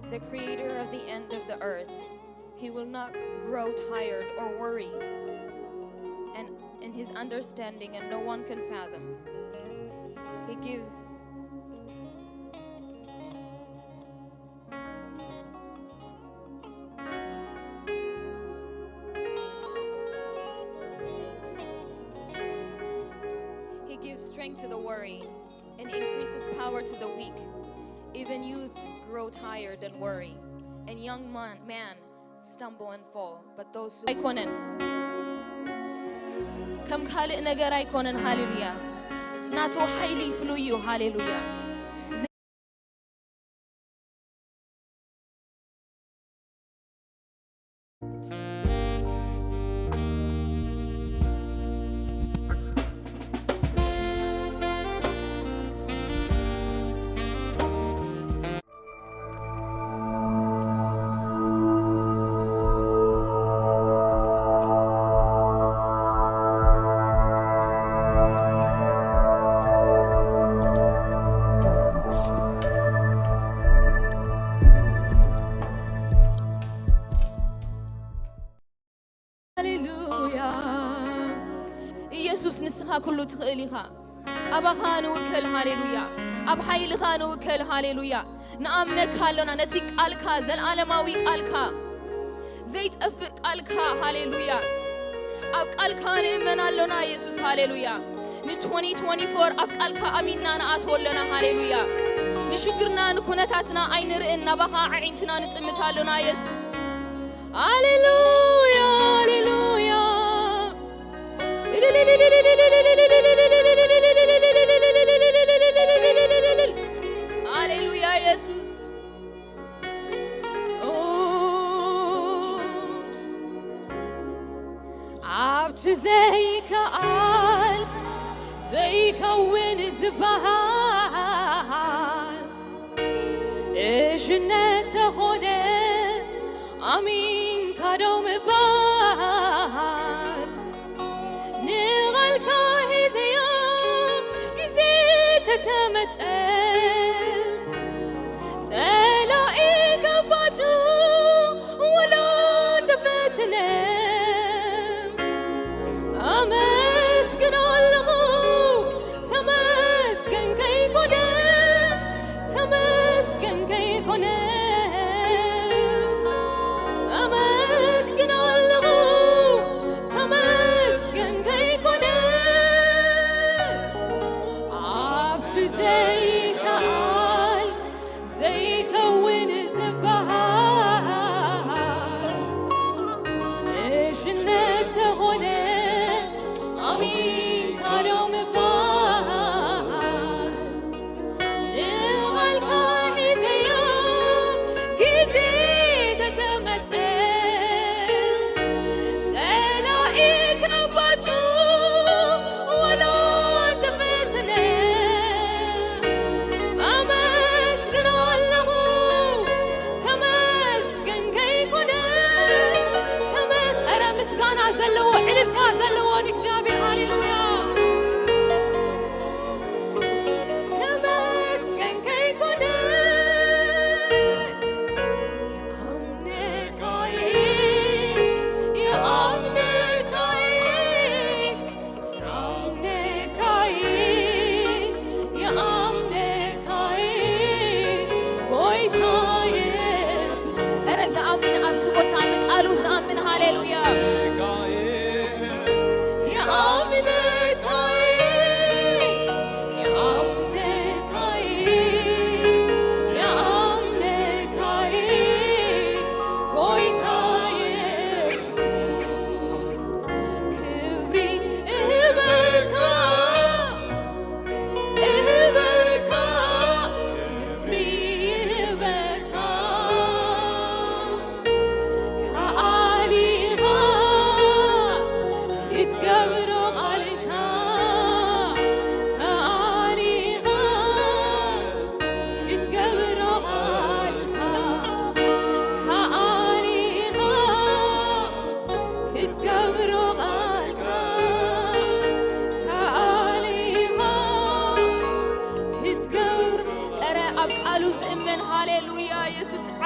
The creator of the end of the earth. He will not grow tired or worry. And in his understanding, and no one can fathom. He gives He gives strength to the weary and increases power to the weak. Even youth grow tired and worry, and young man, man stumble and fall. But those who ኣይኮነን፣ ከም ካልእ ነገር ኣይኮነን። ሃሌሉያ። ናቱ ሓይሊ ፍሉይ እዩ። ሃሌሉያ። ሃሌሉያ። ኢየሱስ፣ ንስኻ ኩሉ ትኽእል ኢኻ። ኣባኻ ንውከል። ሃሌሉያ። ኣብ ሓይልኻ ንውከል። ሃሌሉያ። ንኣምነካ ኣሎና፣ ነቲ ቃልካ፣ ዘልኣለማዊ ቃልካ፣ ዘይጠፍእ ቃልካ። ሃሌሉያ። ኣብ ቃልካ ንእመን ኣሎና ኢየሱስ። ሃሌሉያ። ን twenty twenty-four ኣብ ቃልካ ኣሚንና ንኣትዎ ኣሎና። ሃሌሉያ። ንሽግርና ንኩነታትና ኣይንርእን፣ ናባኻ ኣዒንትና ንጥምት ኣሎና ኢየሱስ። ሃሌሉያ፣ ሃሌሉያ። ሃሌሉያ ኢየሱስ። ኦ፣ ኣብቲ ዘይከኣል ዘይከውን ዝበሃል እሽነት ተኾነ ኣሚንካ ደው ምባል። ንቓልካ ሒዘያ ግዜ ተተመጠ፣ ጸላኢ ከባጩ ወላ ተፈትነ። ኣመስግን ኣለኹ፣ ተመስገን ከይኮነ፣ ተመስገን ከይኮነ። ኣመ-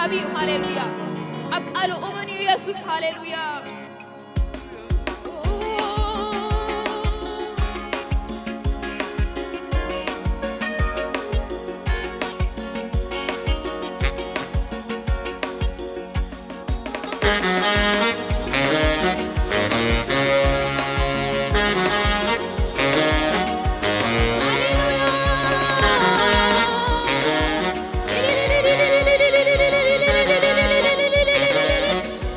ዓብዩ። ሃሌሉያ። ኣብ ቃሉ እመኑ ኢየሱስ። ሃሌሉያ።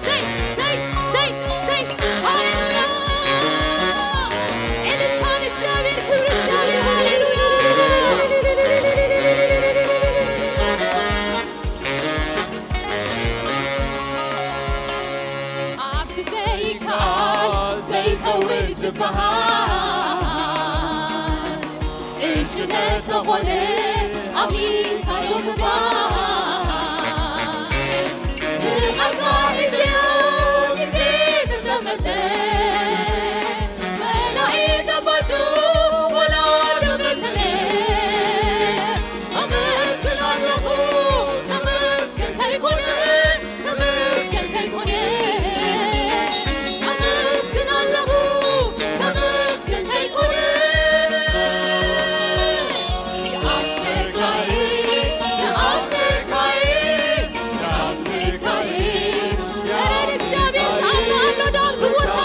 ሰይ፣ ሰይ፣ ሰይ፣ ሰይ። ሃሌሉያ። እልልታ ንእግዚኣብሔር፣ ክብሪ እግዚኣብሔር። ሃሌሉያ። ኣብቲ ዘይከኣል ዘይከውን ዝበሃል፣ ዕሽነት ተኾነ ኣሚንካ ዶ ምባል? ንቓልካ ሒዘዮ ግዜ ክተመልተ፣ ጸላኢ ገባቱ ወላ ተመልተለ። ኣመስግን ኣለኹ፣ ተመስገን ከይኮነ፣ ተመስገን ከይኮነ፣ ኣመስግን ኣለኹ፣ ተመስገን ከይኮነ። ይኣምነካ እየ፣ ይኣምነካ እየ፣ ይኣምነካ እየ። ኧረ ንእግዚኣብሔር ዝኣምኖ ኣሎ ዶ ኣብዚ ቦታ?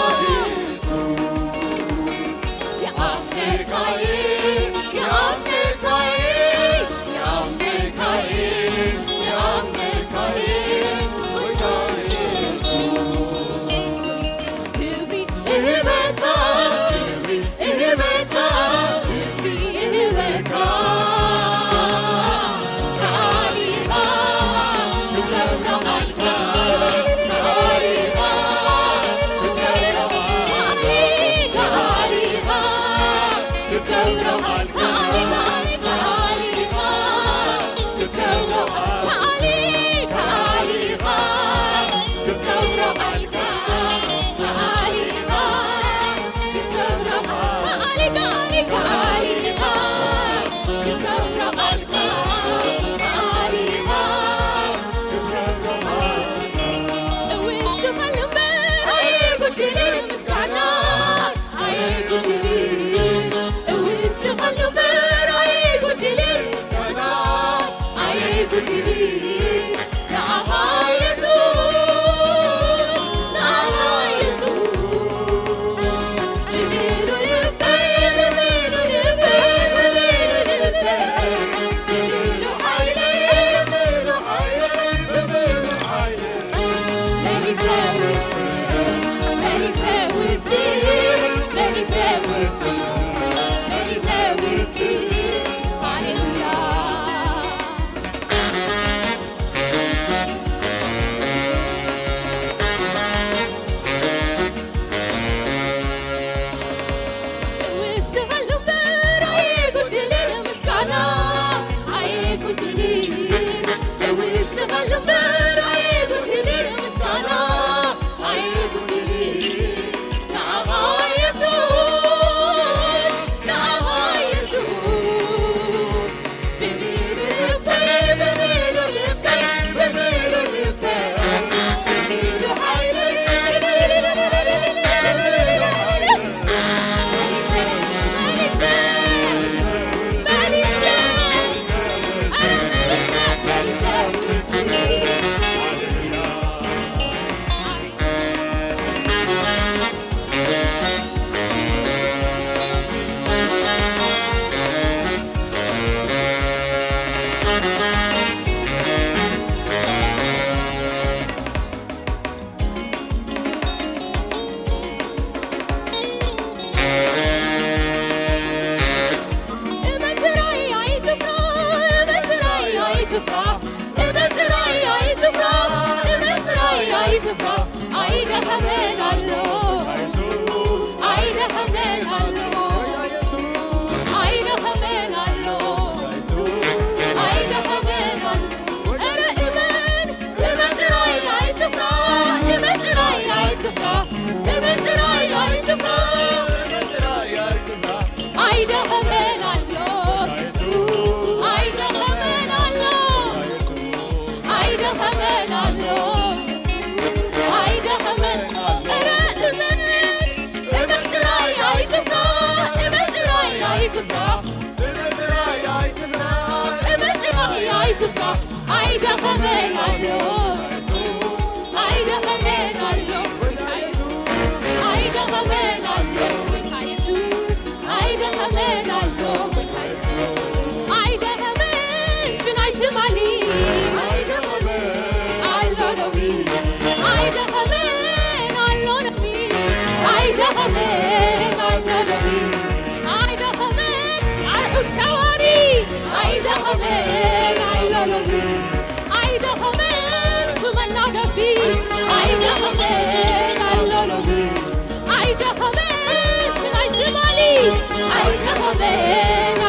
ኣይደኸመን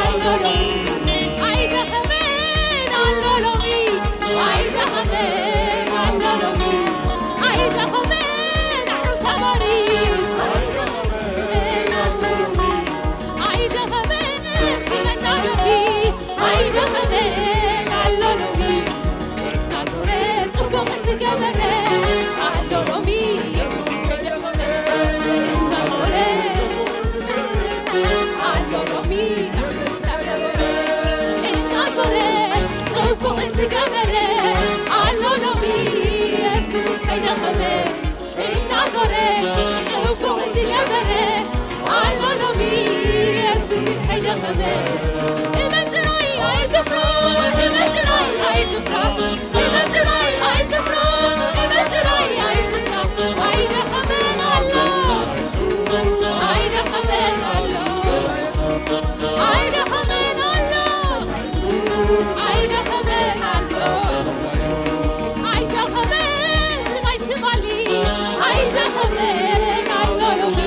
ኣሎ ሎሚ፣ ኣይደኸመን ኣሎ ሎሚ፣ ኣይደኸመን ኣሎ ሎሚ፣ ኣይደኸመን ኣዑ ተባሪ፣ ኣይደኸመን ኣሎ ሎሚ፣ ኣይደኸመን እቲ መናገፊ፣ ኣይደኸመን ኣሎ ሎሚ። እናዞረ ጽቡቕ ዝገበረ ኣሎ ሎሚ ኢየሱስ ከይደኸመ። እናዞረ ኣሎ ሎሚ እናዞረ ጽቡቕ ዝገበረ ኣሎ ሎሚ ኢየሱስ ከይደኸመ። እናዞረ ጽቡቕ ዝገበረ ኣሎ ሎሚ ኢየሱስ ከይደኸመ። እመን ጥራይ ኣይትፍራ፣ እመን ጥራይ ኣይትፍራ፣ እመን ጥራይ ኣይትፍራ፣ እመን ጥራይ ኣይትፍራ። ኣይደኸመን ኣሎ፣ ኣይደኸመን ኣሎ፣ ኣይደኸመን ኣሎ፣ ኣይደኸመን ኣሎ። ኣይደኸመን ናይቲ ባሊ፣ ኣይደኸመን ኣሎ ሎሚ፣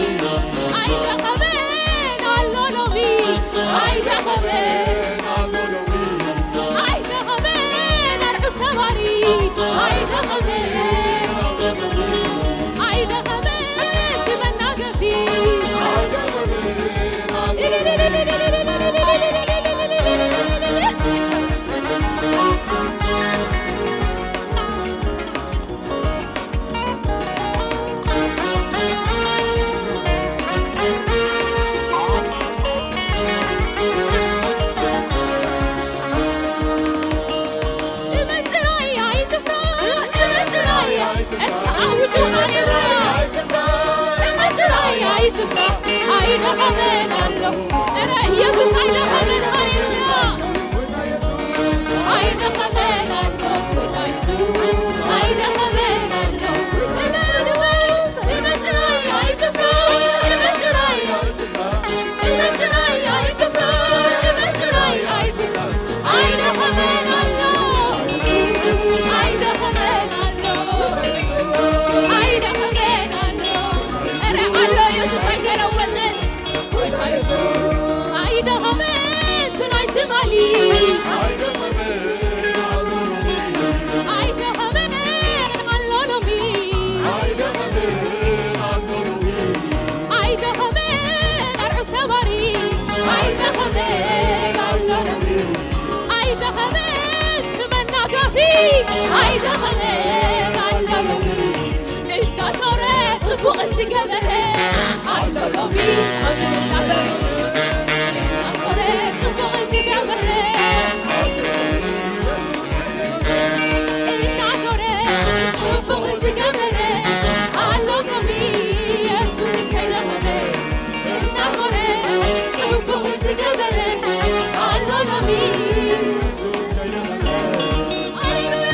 ኣይደኸመን ኣሎ ሎሚ፣ ኣይደኸመን ኣሎ ሎሚ፣ ኣይደኸመን ኣርዑት ሰባሪ፣ ኣይደኸመን፣ ኣይደኸመን እቲ መናገፊ። እመን ጥራይ ኣይትፍራ፣ እመን ጥራይ እስከ ኣውጁ ሃሌሉያ። እመን ጥራይ ኣይትፍራ፣ ኣይደኸመን ኣሎ። እረ ኢየሱስ ኣይደኸመን፣ ሃሌሉያ። ኣይደኸመን ኣሎ ጎይታ የሱስ፣ ኣይደኸመን ኣሎ። እመን፣ እመን፣ እመን ጥራይ ኣይትፍራ፣ እመን ጥራይ ኣይትፍራ፣ እመን ጥራይ ኣይትፍራ፣ እመን ጥራይ ኣይትፍራ። ኣይደኸመን ኣሎ፣ ኣይደኸመን ኣሎ፣ ኣይደኸመን ኣሎ። እረ ኣሎ የሱስ ኣይተለወጠን። ጎይታ የሱስ ኣይደኸመን እቲ ናይ ትማሊ። ኣይደኸመን ኣሎ ሎሚ። ኣይደኸመን ኣርዑት ሰባሪ። ኣይደኸመን ኣሎ ሎሚ። ኣይደኸመን እቲ መናገፊ። ኣይደኸመን ኣሎ ሎሚ። እናዞረ ጽቡቕ ዝገበረ ኣሎ ሎሚ። ኣሜን። እናዞረ፣ እናዞረ ጽቡቕ ዝገበረ፣ እናዞረ ጽቡቕ ዝገበረ ኣሎ ሎሚ። የሱስ ከይደኸመ እናዞረ ጽቡቕ ዝገበረ ኣሎ ሎሚ። ሃሌሉያ።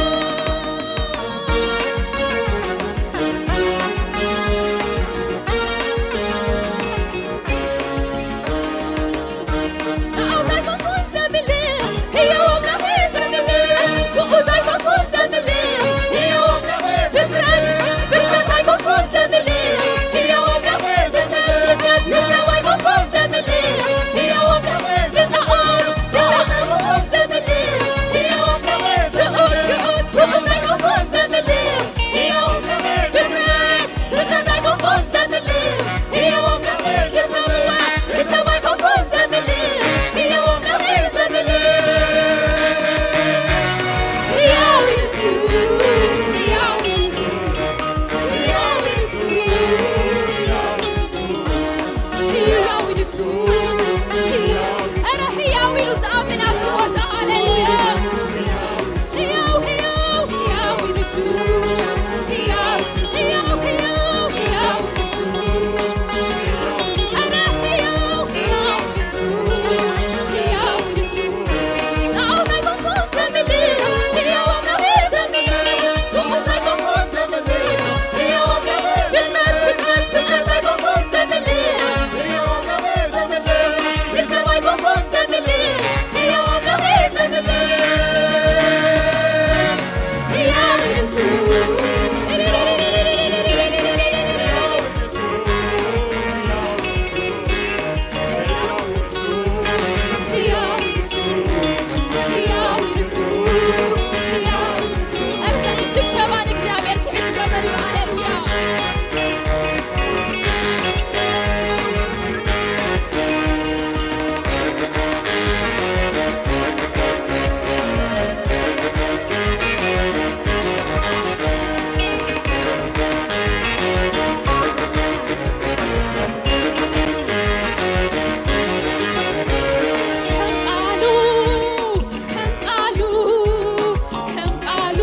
ሽብሸባ ንእግዚኣብሔር ትሕት ገበሉ። ሃሌሉያ። ከም ቃሉ፣ ከም ቃሉ፣ ከም ቃሉ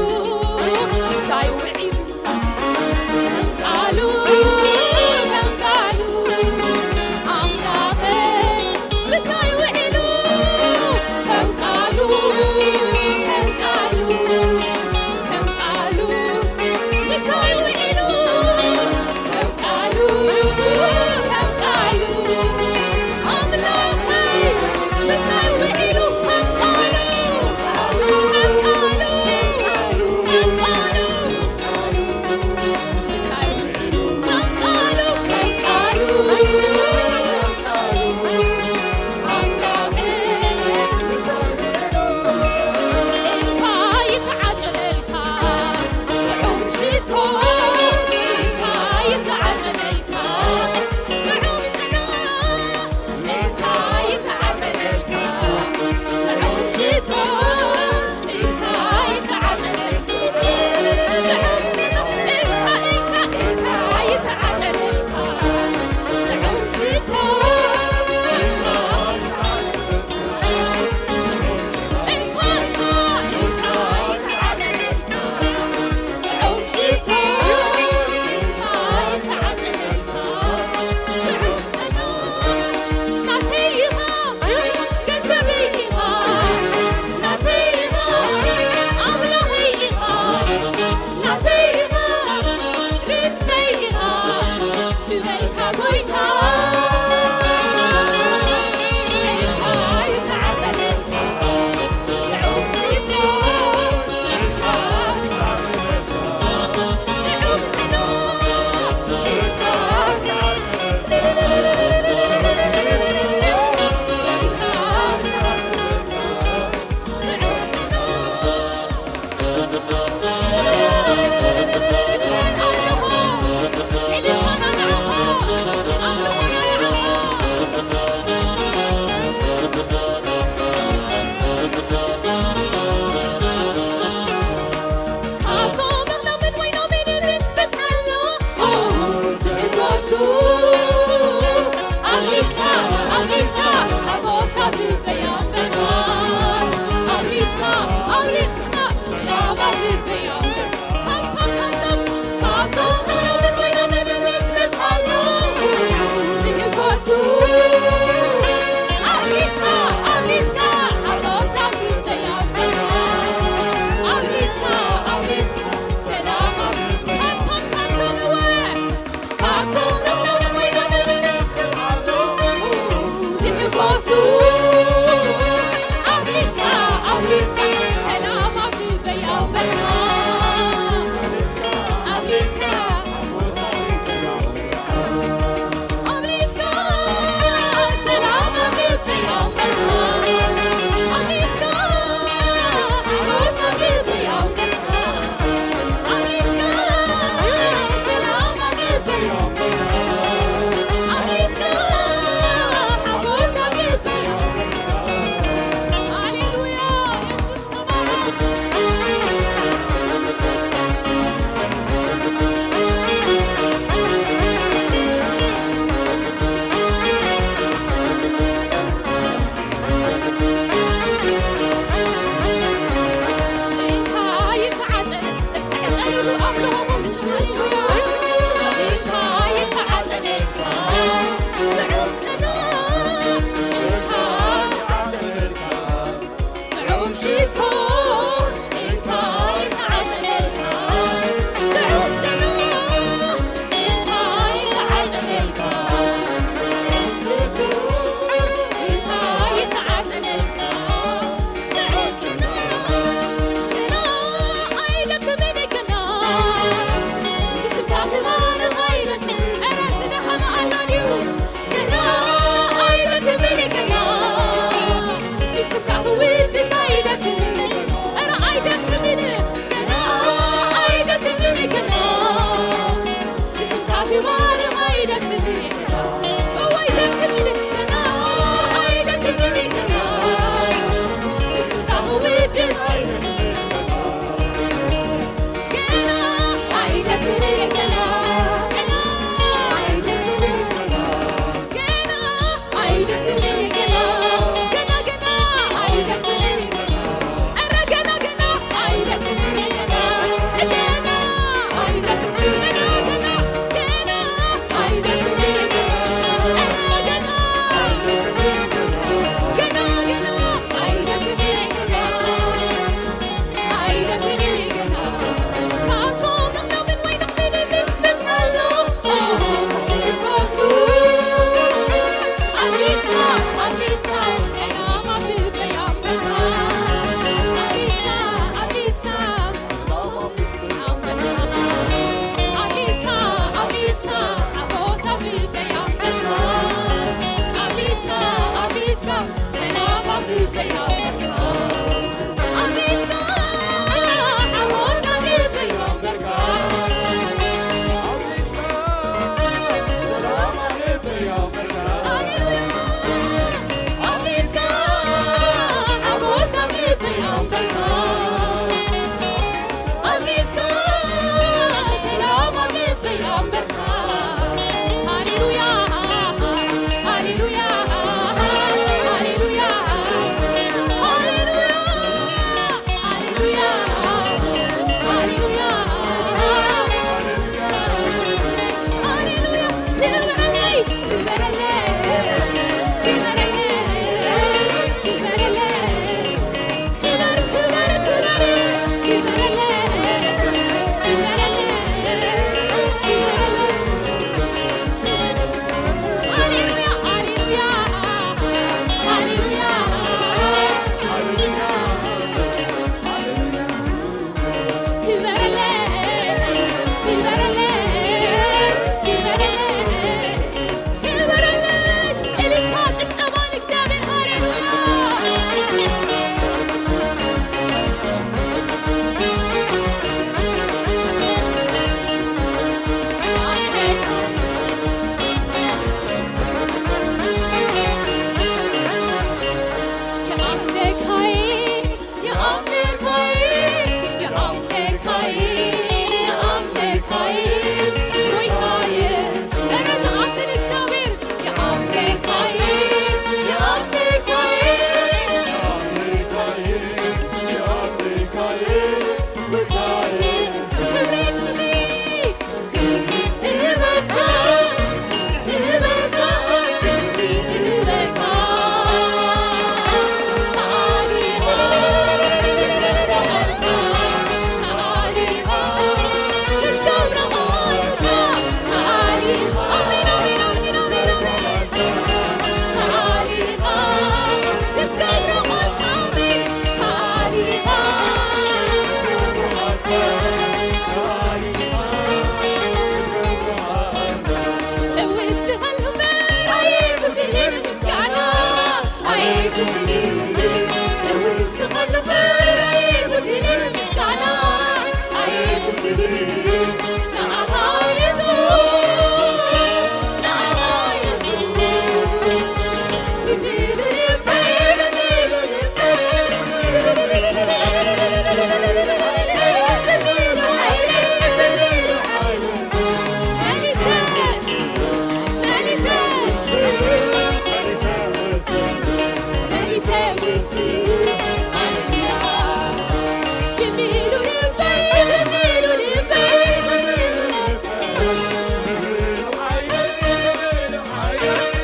ምሳይ ውዒሉ። ክበረለይ፣ ክበረለይ፣ ክበረለይ፣ ክበረለይ። እልልታ ጭብጨባ ንእግዚኣብሔር። ሃሌሉያ። የኣምልካዬ፣ የኣምልካዬ፣ የኣምልካዬ፣ የኣምልካዬ፣ ጎይታዬ፣ እረ ዝኣምን እግዚኣብሔር፣ የኣምልካዬ፣ የኣምልካዬ፣ የኣምልካዬ፣ የኣምልካዬ፣ ጎይታዬ፣ ክብሪ፣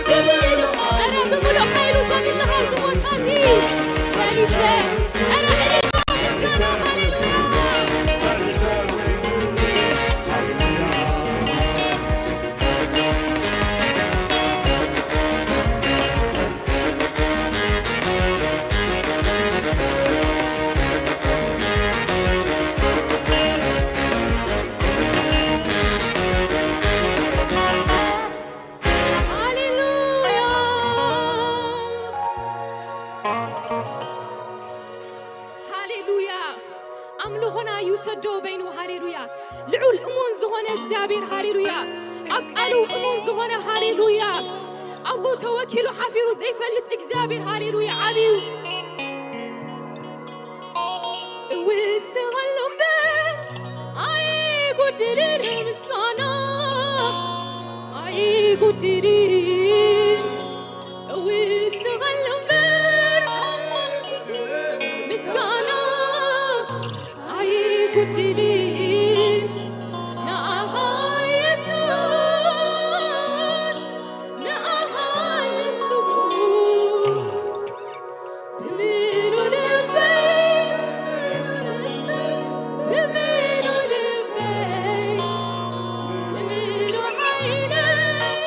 ክብሪ፣ ኧረ ብምሉእ ሓይሉ ዘምልኽ ኣብዚ ቦታ እዚ መሊሰ። ኧረ እልልታ ምስጋና፣ ሃሌሉያ። ሃሌሉያ! ሃሌሉያ! ኣምልኾና ይውሰዶ በይኑ። ሃሌሉያ! ልዑል እሙን ዝኾነ እግዚኣብሔር፣ ሃሌሉያ! ኣብ ቃሉ እሙን ዝኾነ፣ ሃሌሉያ! ኣብኡ ተወኪሉ ሓፊሩ ዘይፈልጥ እግዚኣብሔር፣ ሃሌሉያ! ዓብዩ እውስኸሉ እምበር ኣይጎድልን ምስጋና፣ ኣይጎድልን። እውስኸሉ እምበር ምስጋና ኣይጎድልን። ንኣኻ የሱስ፣ ንኣኻ የሱስ። ብምሉእ ልበይ፣ ብምሉእ ልበይ፣ ብምሉእ ሓይለይ፣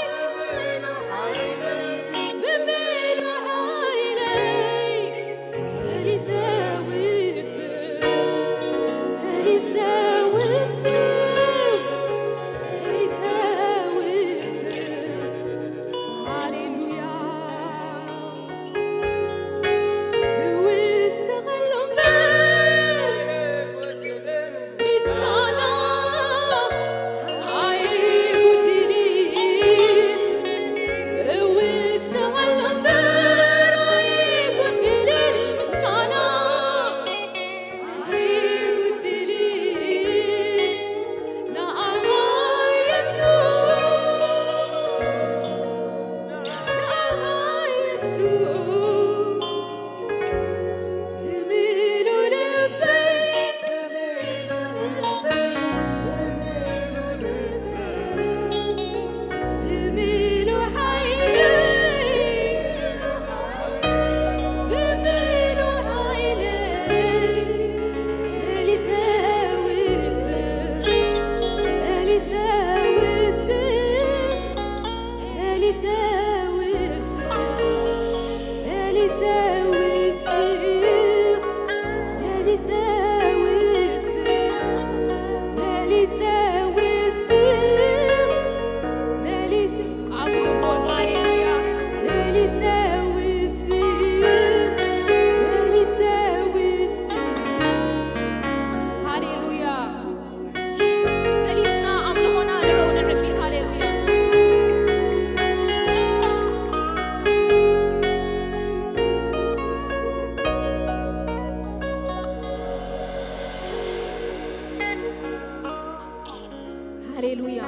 ሃሌሉያ።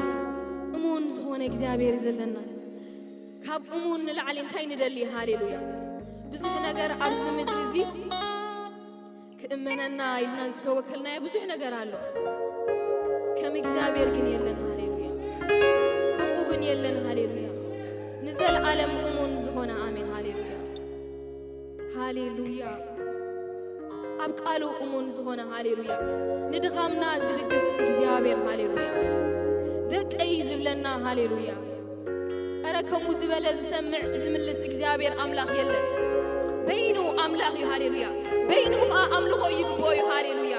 እሙን ዝኾነ እግዚኣብሔር ዘለና፣ ካብ እሙን ንላዕሊ እንታይ ንደሊ? ሃሌሉያ። ብዙሕ ነገር ኣብዚ ምድሪ እዚ ክእመነና ኢልና ዝተወከልናዮ ብዙሕ ነገር ኣሎ። ከም እግዚኣብሔር ግን የለን። ሃሌሉያ። ከምኡ ግን የለን። ሃሌሉያ። ንዘለኣለም እሙን ዝኾነ፣ ኣሜን። ሃሌሉያ። ሃሌሉያ። ኣብ ቃሉ እሙን ዝኾነ፣ ሃሌሉያ። ንድኻምና ዝድግፍ እግዚኣብሔር፣ ሃሌሉያ። ደቀይ ዝብለና፣ ሃሌሉያ። እረ ከምኡ ዝበለ ዝሰምዕ ዝምልስ እግዚኣብሔር ኣምላኽ የለን። በይኑ ኣምላኽ እዩ፣ ሃሌሉያ። በይኑ ኸኣ ኣምልኾ ይግብኦ እዩ፣ ሃሌሉያ።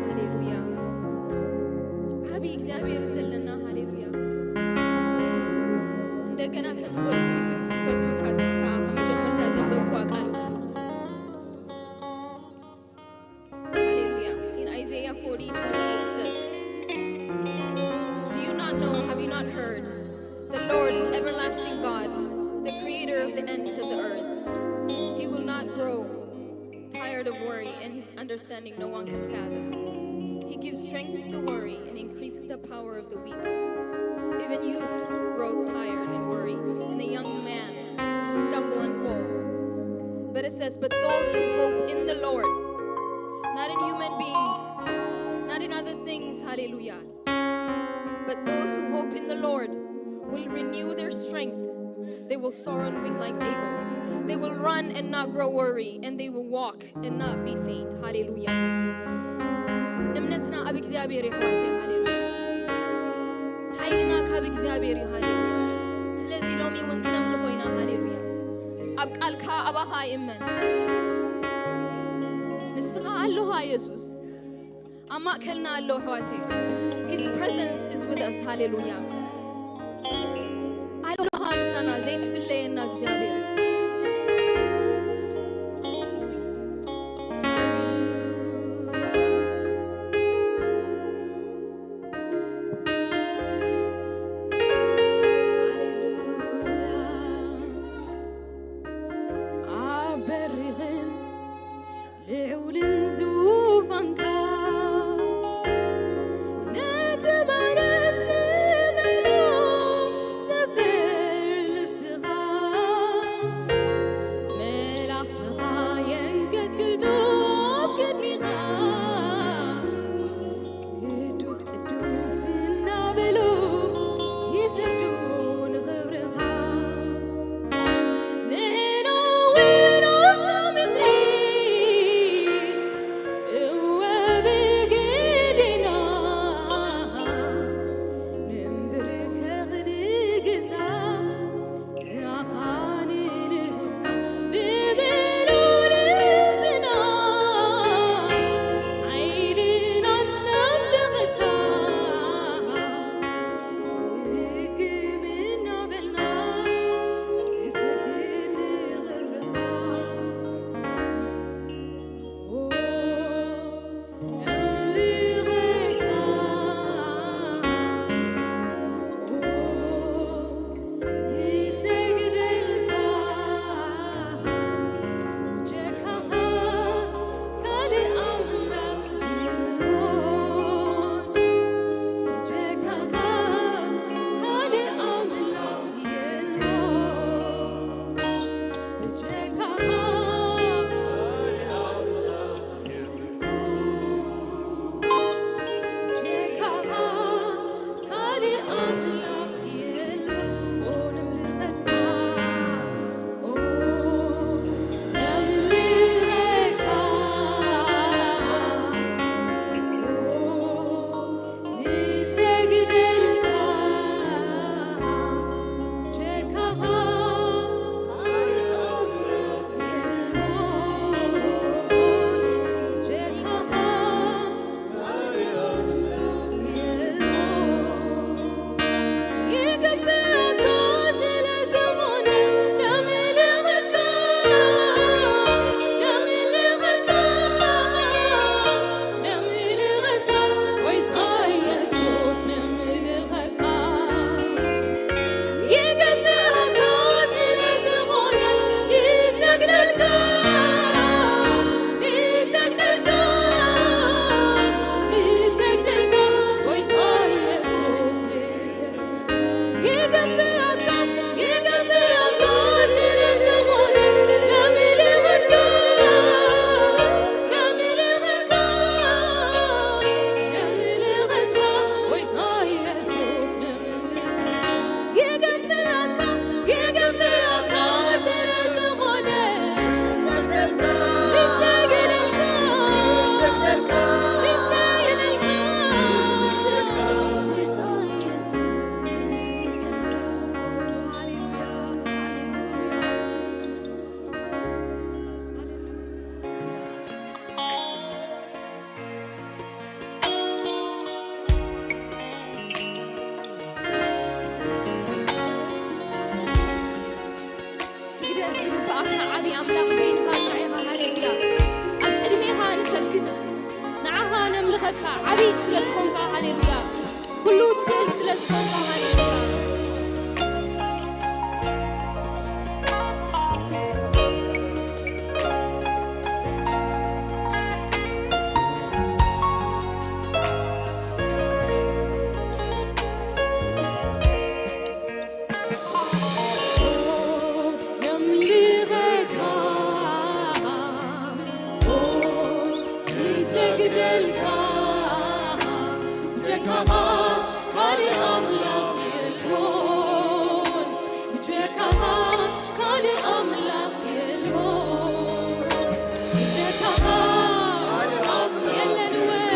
ሃሌሉያ። ዓቢ እግዚኣብሔር ዘለና፣ ሃሌሉያ። እንደገና ከንብበልኩም ይፈ-፣ ይፈቱ፣ ካብ፣ ካብ መጀመርታ ዘንበብኳ ቃል። Hallelujah. In Isaiah forty twenty-eight, it says, "Do you not know, have you not heard? The Lord is everlasting God, the creator of the ends of the earth. He will not grow tired of worry, and his understanding no one can fathom. He gives strength to the weary and increases the power of the weak. Even youth grow tired and worry, and the young man stumble and fall." But it says, "But those who hope in the Lord," not in human beings, not in other things, hallelujah. "But those who hope in the Lord will renew their strength. They will soar on wing like eagle. They will run and not grow weary, and they will walk and not be faint." ሃሌሉያ። እምነትና ኣብ እግዚኣብሔር እዩ፣ ኣሕዋተይ። ሃሌሉያ። ሓይልና ካብ እግዚኣብሔር እዩ። ሃሌሉያ። ስለዚ ሎሚ እውን ክነምልኾ ኢና። ሃሌሉያ። ኣብ ቃልካ፣ ኣባኻ ይእመን። ንስኻ ኣለኻ፣ የሱስ። ኣብ ማእከልና ኣሎ፣ ኣሕዋተይ። His presence is with us. ሃሌሉያ። ኣለኻ ምሳና፣ ዘይትፍለየና እግዚኣብሔር። ኣብ በሪኽን ልዑልን ዙፋንካ ነቲ ባርነት ዝመልኦ ሰፈር ልብስኻ ከካ ዓብዪ ስለ ዝኾንካ፣ ሃሌሉያ። ኩሉ ትኽእል ስለ ዝኾንካ፣ ሃሌሉያ። ነምልኸካ፣ ንሰግደልካ፣ ብጀካኻ ካልእ ኣምላኽ የልቦን፣ ብጀካኻ ካልእ ኣምላኽ የልቦን፣ ብጀካኻ የለን ወይ?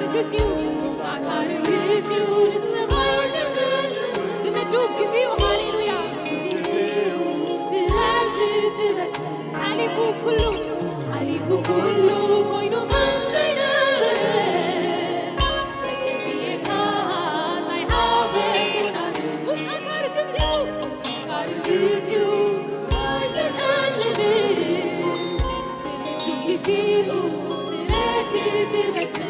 ርግጽ እዩ፣ ምውጻእካ ርግጽ እዩ፣ ንስኻ ኣይትጥል። ብምዱብ ግዜኡ፣ ሃሌሉያ፣ ግዜኡ ትረድ ትበጽሕ። ሓሊፉ ኩሉ፣ ሓሊፉ ኩሉ ኮይኑ ከም ዘይነበረ፣ ተጸብየካ ሳይሓበኩና። ምውጻእካ ርግጽ እዩ፣ ምውጻእካ ርግጽ እዩ፣ ኣይትጠልምን። ብምዱብ ግዜኡ ትረድ ትበጽሕ።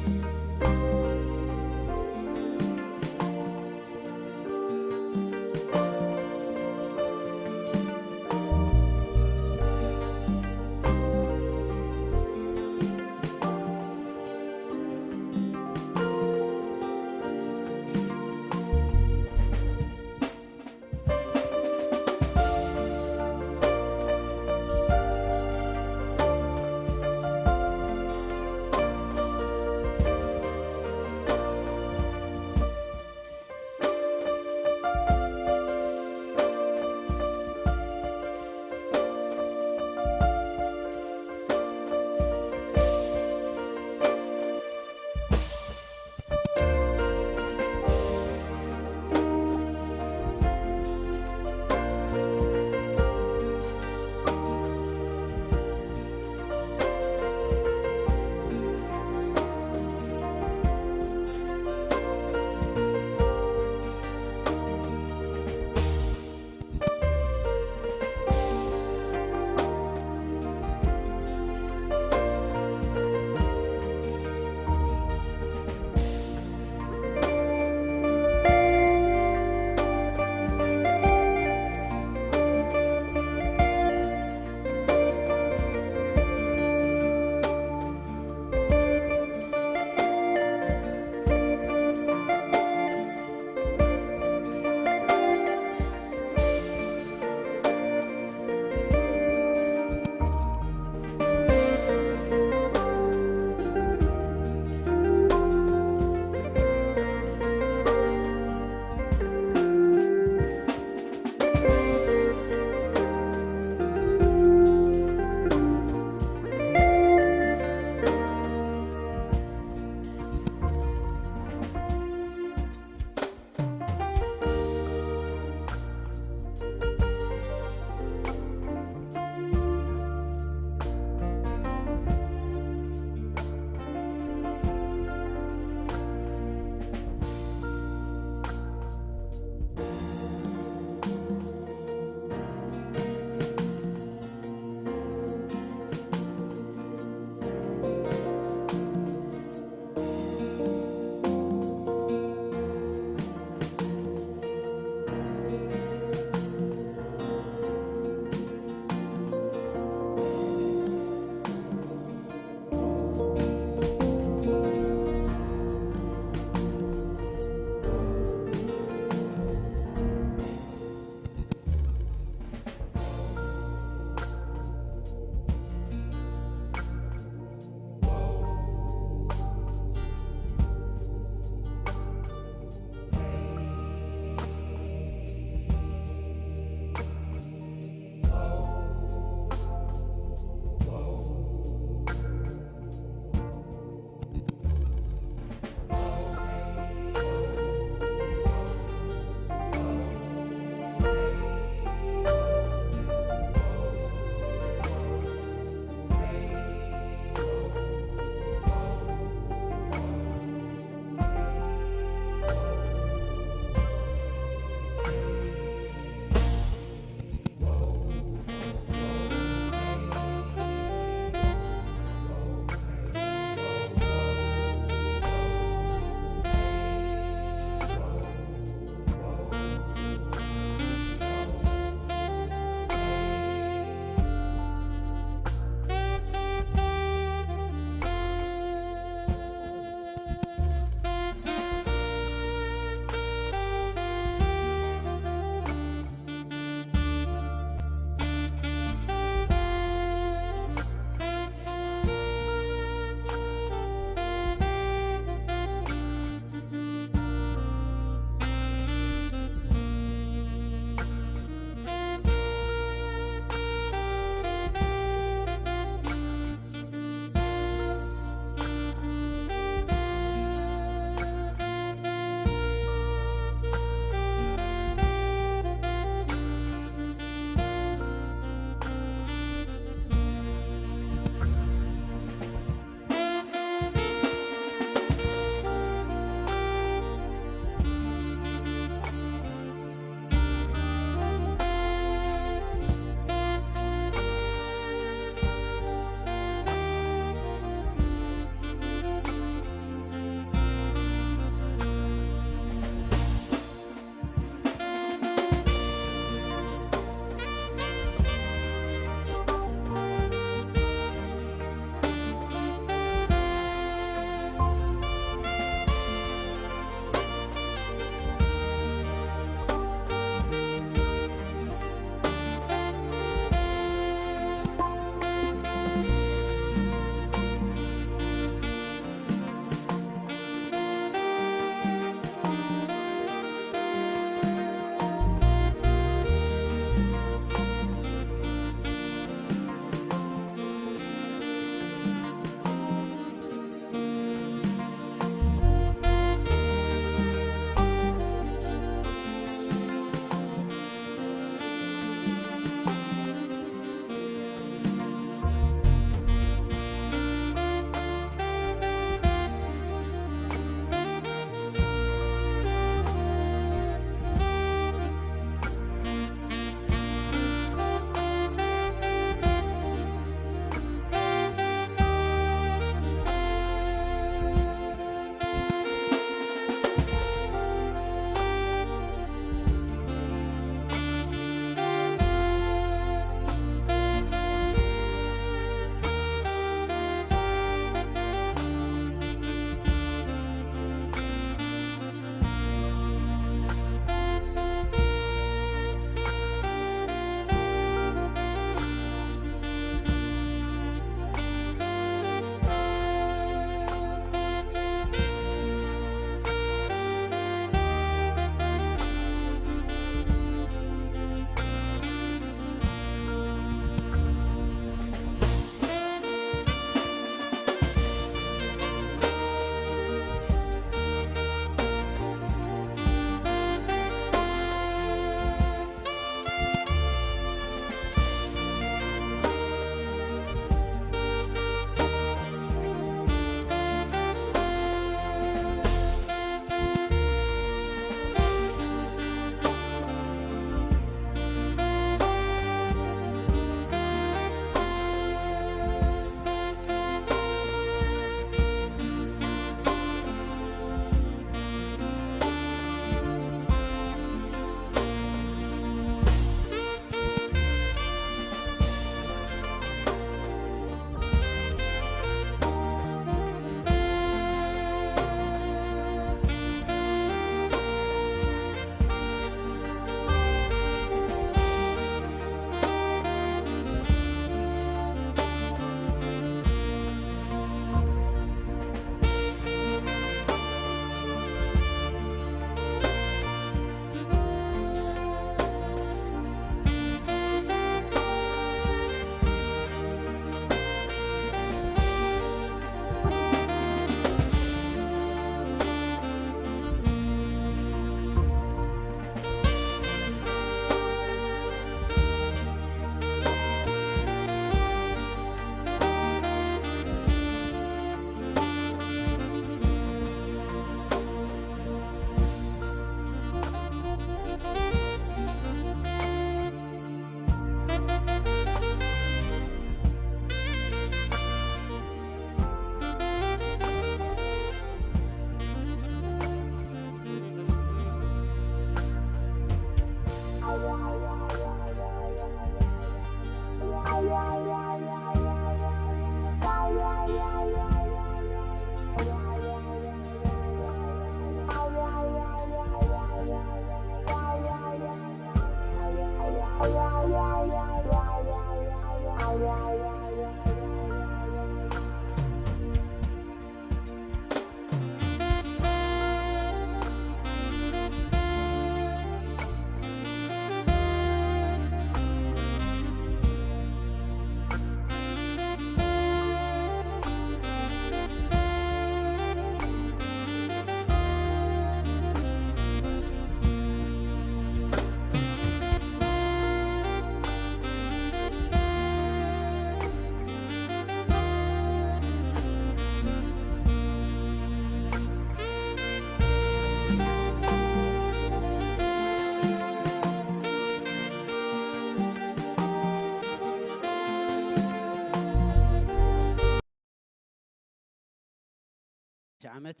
ዓመት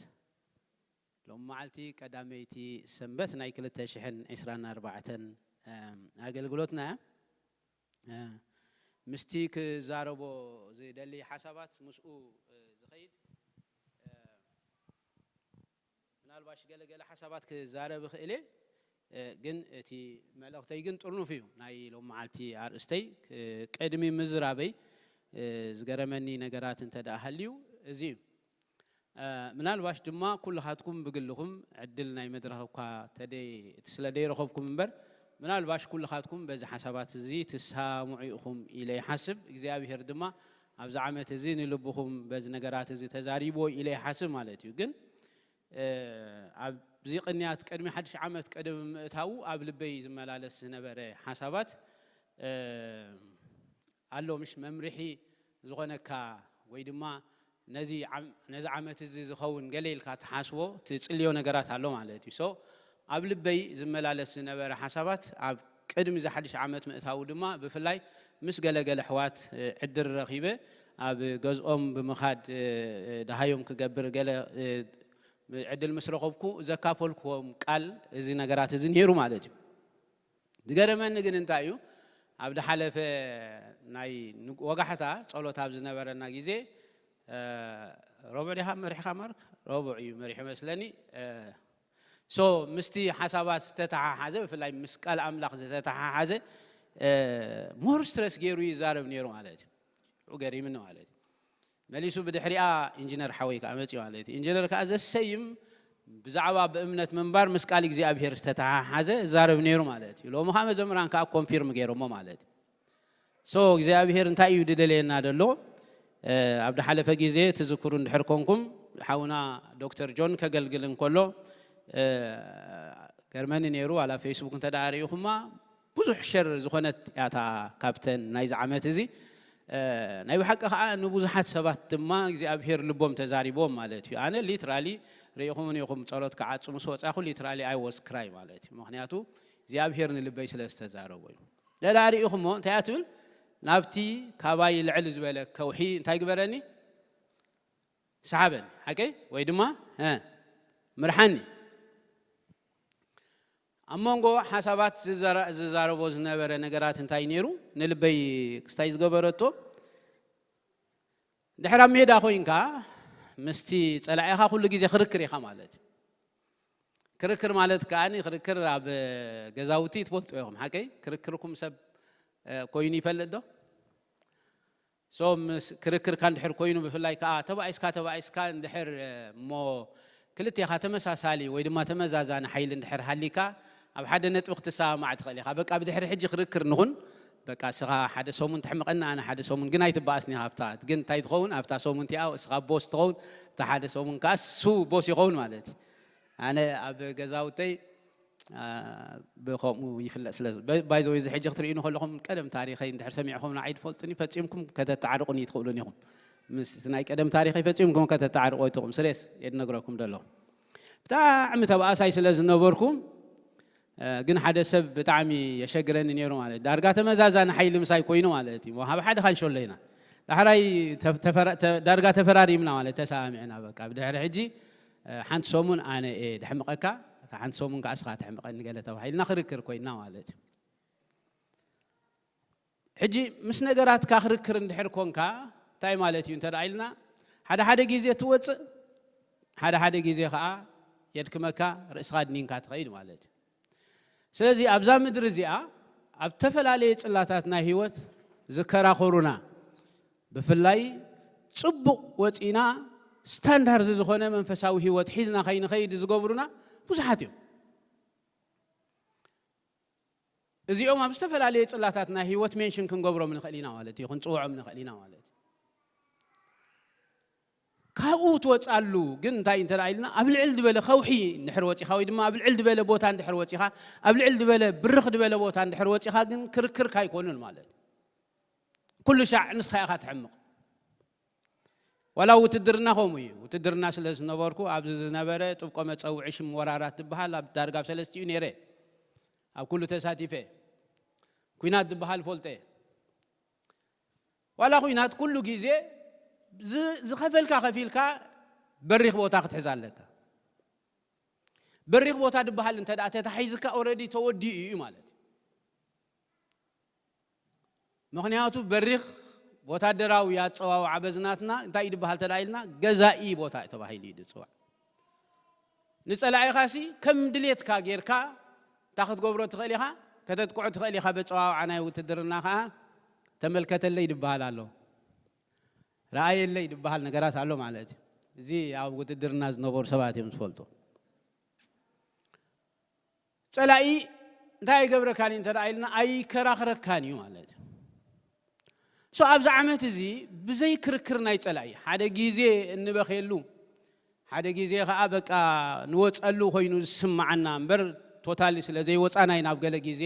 ሎም መዓልቲ ቀዳመይቲ ሰንበት ናይ ክልተ ሽሕን ዕስራን ኣርባዕተን ኣገልግሎትና እያ። ምስቲ ክዛረቦ ዝደሊ ሓሳባት ምስኡ ዝኸይድ፣ ምናልባሽ ገለገለ ሓሳባት ክዛረብ እኽእል እየ። ግን እቲ መልእኽተይ ግን ጥርኑፍ እዩ። ናይ ሎም መዓልቲ ኣርእስተይ ቅድሚ ምዝራበይ ዝገረመኒ ነገራት እንተ ደኣ ሃልዩ እዚ እዩ። ምናልባሽ ድማ ኩልኻትኩም ብግልኹም ዕድል ናይ መድረኽ እኳ ስለ ደይረኸብኩም እምበር፣ ምናልባሽ ኩልኻትኩም በዚ ሓሳባት እዚ ትሳምዑ ኢኹም ኢለ ይሓስብ። እግዚኣብሔር ድማ ኣብዚ ዓመት እዚ ንልብኹም በዚ ነገራት እዚ ተዛሪብዎ ኢለ ይሓስብ ማለት እዩ። ግን ኣብዚ ቅንያት ቅድሚ ሓድሽ ዓመት ቅድሚ ምእታዉ ኣብ ልበይ ዝመላለስ ዝነበረ ሓሳባት ኣሎ፣ ምሽ መምርሒ ዝኾነካ ወይ ድማ ነዚ ዓመት እዚ ዝኸውን ገለ ኢልካ ትሓስቦ ትጽልዮ ነገራት ኣሎ ማለት እዩ። ሶ ኣብ ልበይ ዝመላለስ ዝነበረ ሓሳባት ኣብ ቅድሚ እዚ ሓድሽ ዓመት ምእታዉ ድማ ብፍላይ ምስ ገለገለ ኣሕዋት ዕድል ረኺበ ኣብ ገዝኦም ብምኻድ ደሃዮም ክገብር ገለ ዕድል ምስ ረኸብኩ ዘካፈልክዎም ቃል እዚ ነገራት እዚ ነይሩ ማለት እዩ። ዝገረመኒ ግን እንታይ እዩ፣ ኣብ ዝሓለፈ ናይ ወጋሕታ ጸሎት ኣብ ዝነበረና ግዜ ረቡዕ ዲኻ መሪሕካ ማርክ? ረቡዕ እዩ መሪሑ መስለኒ። ሶ ምስቲ ሓሳባት ዝተተሓሓዘ፣ ብፍላይ ምስ ቃል ኣምላኽ ዝተተሓሓዘ ሞር ስትረስ ገይሩ ይዛረብ ነይሩ ማለት እዩ። ሽዑ ገሪምኒ ማለት እዩ። መሊሱ ብድሕሪኣ ኢንጂነር ሓወይ ከኣ መፅዩ ማለት እዩ። ኢንጂነር ከኣ ዘሰይም ብዛዕባ ብእምነት ምንባር ምስ ቃል እግዚኣብሔር ዝተተሓሓዘ ዛረብ ነይሩ ማለት እዩ። ሎሚ ከኣ መዘምራን ከኣ ኮንፊርም ገይሮሞ ማለት እዩ። ሶ እግዚኣብሔር እንታይ እዩ ድደለየና ደሎ? ኣብ ድሓለፈ ግዜ ትዝክሩ እንድሕር ኮንኩም ሓውና ዶክተር ጆን ከገልግል እንከሎ ገርመኒ ነይሩ። ዋላ ፌስቡክ እንተ ደኣ ርኢኹማ ብዙሕ ሸር ዝኾነት እያ እታ ካብተን ናይዚ ዓመት እዚ። ናይ ብሓቂ ከዓ ንብዙሓት ሰባት ድማ እግዚኣብሔር ልቦም ተዛሪቦም ማለት እዩ። ኣነ ሊትራሊ ርኢኹም ኢኹም ጸሎት ክዓጹ ምስ ወጻኹ ሊትራሊ ኣይ ወዝ ክራይ ማለት እዩ። ምክንያቱ እግዚኣብሔር ንልበይ ስለ ዝተዛረቦ እዩ። ደዳ ርኢኹሞ እንታይ እያ ትብል? ናብቲ ካባይ ልዕል ዝበለ ከውሒ እንታይ ግበረኒ? ሰሓበኒ፣ ሓቀይ ወይ ድማ ምርሓኒ። ኣብ መንጎ ሓሳባት ዝዛረቦ ዝነበረ ነገራት እንታይ ነይሩ? ንልበይ ክስታይ ዝገበረቶ፣ ድሕር ኣብ ሜዳ ኮይንካ ምስቲ ጸላኢኻ ኩሉ ግዜ ክርክር ኢኻ ማለት እዩ። ክርክር ማለት ከኣ ክርክር ኣብ ገዛውቲ ትፈልጡ ኢኹም፣ ሓቀይ? ክርክርኩም ሰብ ኮይኑ ይፈልጥ ዶ? ሶ ምስ ክርክርካ እንድሕር ኮይኑ ብፍላይ ከዓ ተባኢስካ ተባኢስካ እንድሕር እሞ ክልቴኻ ተመሳሳሊ ወይ ድማ ተመዛዛኒ ሓይሊ እንድሕር ሃሊካ ኣብ ሓደ ነጥቢ ክትሰማማዕ ትኽእል ኢኻ። በቃ ብድሕሪ ሕጂ ክርክር ንኹን፣ በቃ እስኻ ሓደ ሰሙን ተሕምቐና ኣነ ሓደ ሰሙን፣ ግን ኣይትበኣስኒ ኢኻ። ኣብታ ግን እንታይ ትኸውን ኣብታ ሰሙን እቲኣ እስኻ ቦስ ትኸውን፣ እታ ሓደ ሰሙን ከዓ እሱ ቦስ ይኸውን ማለት እዩ። ኣነ ኣብ ገዛውተይ ብከምኡ ይፍለጥ ስለ ባይዘወይ እዚ ሕጂ ክትርእዩኒ ከለኹም ቀደም ታሪኸይ እንድሕር ሰሚዕኹም ንዓይ ትፈልጡኒ ፈጺምኩም ከተተዓርቑኒ ትኽእሉን ኢኹም። ምስ ናይ ቀደም ታሪኸይ ፈጺምኩም ከተተዓርቑ ኣይትኹም ስሬስ የድነግረኩም ደለኹ። ብጣዕሚ ተባኣሳይ ስለ ዝነበርኩ ግን ሓደ ሰብ ብጣዕሚ የሸግረኒ ነይሩ ማለት ዳርጋ ተመዛዛኒ ሓይሊ ምሳይ ኮይኑ ማለት እዩ። ኣብ ሓደ ካንሸሎ ኢና ዳሕራይ ዳርጋ ተፈራሪምና ማለት ተሰማሚዕና በቃ ብድሕሪ ሕጂ ሓንቲ ሰሙን ኣነ እየ ደሕምቐካ፣ እታ ሓንቲ ሰሙን ከዓ እስኻ ተሕምቐኒ ገለ ተባሂልና ክርክር ኮይንና ማለት እዩ። ሕጂ ምስ ነገራትካ ክርክር እንድሕር ኮንካ እንታይ ማለት እዩ እንተ ኢልና፣ ሓደ ሓደ ግዜ ትወፅእ፣ ሓደ ሓደ ግዜ ከዓ የድክመካ፣ ርእስኻ ድኒንካ ትኸይድ ማለት እዩ። ስለዚ ኣብዛ ምድሪ እዚኣ ኣብ ዝተፈላለየ ፅላታት ናይ ህይወት ዝከራኸሩና፣ ብፍላይ ፅቡቕ ወፂና ስታንዳርድ ዝኾነ መንፈሳዊ ህይወት ሒዝና ከይንኸይድ ዝገብሩና ብዙሓት እዮም። እዚኦም ኣብ ዝተፈላለየ ፅላታት ናይ ህይወት ሜንሽን ክንገብሮም ንኽእል ኢና ማለት እዩ፣ ክንፅውዖም ንኽእል ኢና ማለት እዩ። ካብኡ ትወፅኣሉ ግን እንታይ እንተ ኢልና ኣብ ልዕል ዝበለ ከውሒ እንድሕር ወፂኻ ወይ ድማ ኣብ ልዕል ዝበለ ቦታ እንድሕር ወፂኻ ኣብ ልዕል ዝበለ ብርኽ ዝበለ ቦታ እንድሕር ወፂኻ ግን ክርክርካ ኣይኮኑን ማለት እዩ። ኩሉ ሻዕ ንስኻ ኢኻ ትሕምቕ። ዋላ ውትድርና ከምኡ እዩ። ውትድርና ስለ ዝነበርኩ ኣብዚ ዝነበረ ጥብቆ መፀውዒ ሽም ወራራት ዝበሃል ኣብ ዳርጋ ኣብ ሰለስቲኡ ነይረ። ኣብ ኩሉ ተሳቲፈ። ኩናት ዝበሃል ፈልጠ። ዋላ ኩናት ኩሉ ግዜ ዝኸፈልካ ከፊልካ በሪኽ ቦታ ክትሕዝ ኣለካ። በሪኽ ቦታ ድበሃል እንተ ደኣ ተታሒዝካ፣ ኦረዲ ተወዲኡ እዩ ማለት እዩ። ምኽንያቱ በሪኽ ወታደራዊ ኣጸዋውዓ በዝናትና እንታይ እዩ ድበሃል ተዳ ኢልና፣ ገዛኢ ቦታ እዩ ተባሂሉ እዩ ድጽዋዕ። ንጸላኢኻሲ ከም ድሌትካ ጌርካ እንታይ ክትገብሮ ትኽእል ኢኻ፣ ከተጥቅዖ ትኽእል ኢኻ። በጸዋውዓ ናይ ውትድርና ኸዓ ተመልከተለይ ድበሃል ኣሎ፣ ረኣየለይ ድበሃል ነገራት ኣሎ ማለት እዩ። እዚ ኣብ ውትድርና ዝነበሩ ሰባት እዮም ዝፈልጡ። ጸላኢ እንታይ ኣይገብረካን እዩ እንተ ደኣ ኢልና፣ ኣይከራኽረካን እዩ ማለት እዩ። ሶ ኣብዚ ዓመት እዚ ብዘይ ክርክር ናይ ጸላኢ ሓደ ግዜ እንበኽየሉ፣ ሓደ ግዜ ኸዓ በቃ ንወጸሉ ኮይኑ ዝስምዓና እምበር፣ ቶታሊ ስለ ዘይወጻና ኢና ኣብ ገለ ግዜ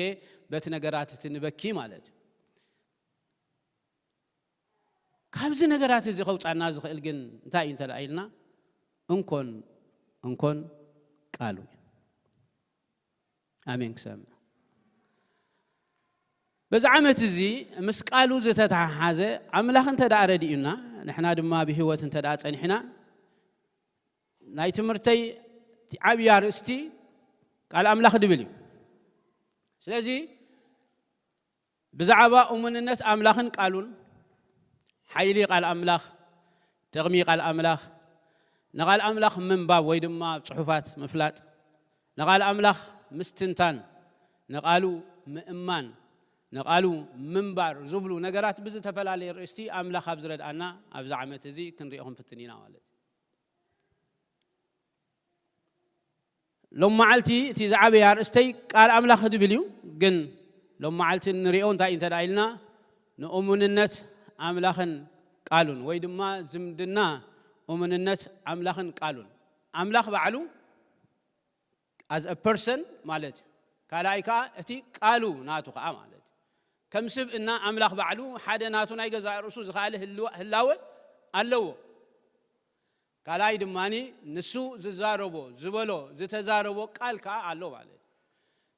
በቲ ነገራት እቲ ንበኪ ማለት እዩ። ካብዚ ነገራት እዚ ከውጻና ዝኽእል ግን እንታይ እዩ እንተ ደኣ ኢልና፣ እንኮን እንኮን ቃሉ እዩ። ኣሜን ክሰምዕ። በዚ ዓመት እዚ ምስ ቃሉ ዝተተሓሓዘ ኣምላኽ እንተ ደኣ ረዲኡና፣ ንሕና ድማ ብህይወት እንተ ደኣ ጸኒሕና፣ ናይ ትምህርተይ እቲ ዓብዪ ኣርእስቲ ቃል ኣምላኽ ድብል እዩ። ስለዚ ብዛዕባ እሙንነት ኣምላኽን ቃሉን፣ ሓይሊ ቃል ኣምላኽ፣ ጥቕሚ ቃል ኣምላኽ፣ ንቓል ኣምላኽ ምንባብ ወይ ድማ ኣብ ጽሑፋት ምፍላጥ፣ ንቓል ኣምላኽ ምስትንታን፣ ንቓሉ ምእማን፣ ንቓሉ ምንባር ዝብሉ ነገራት ብዝተፈላለየ ርእስቲ ኣምላኽ ኣብ ዝረድኣና ኣብዚ ዓመት እዚ ክንሪኦ ክንፍትን ኢና ማለት እዩ። ሎም መዓልቲ እቲ ዝዓበየ ኣርእስተይ ቃል ኣምላኽ ድብል እዩ። ግን ሎም መዓልቲ እንሪኦ እንታይ እዩ እንተ ደኣ ኢልና፣ ንእሙንነት ኣምላኽን ቃሉን ወይ ድማ ዝምድና እሙንነት ኣምላኽን ቃሉን፣ ኣምላኽ ባዕሉ as a person ማለት እዩ። ካልኣይ ከዓ እቲ ቃሉ ናቱ ከዓ ማለት እዩ። ከም ስብእና ኣምላኽ ባዕሉ ሓደ ናቱ ናይ ገዛእ ርእሱ ዝኸኣለ ህልዋ- ህላወ ኣለዎ። ካልኣይ ድማ ንሱ ዝዛረቦ ዝበሎ ዝተዛረቦ ቃል ከዓ ኣሎ ማለት እዩ።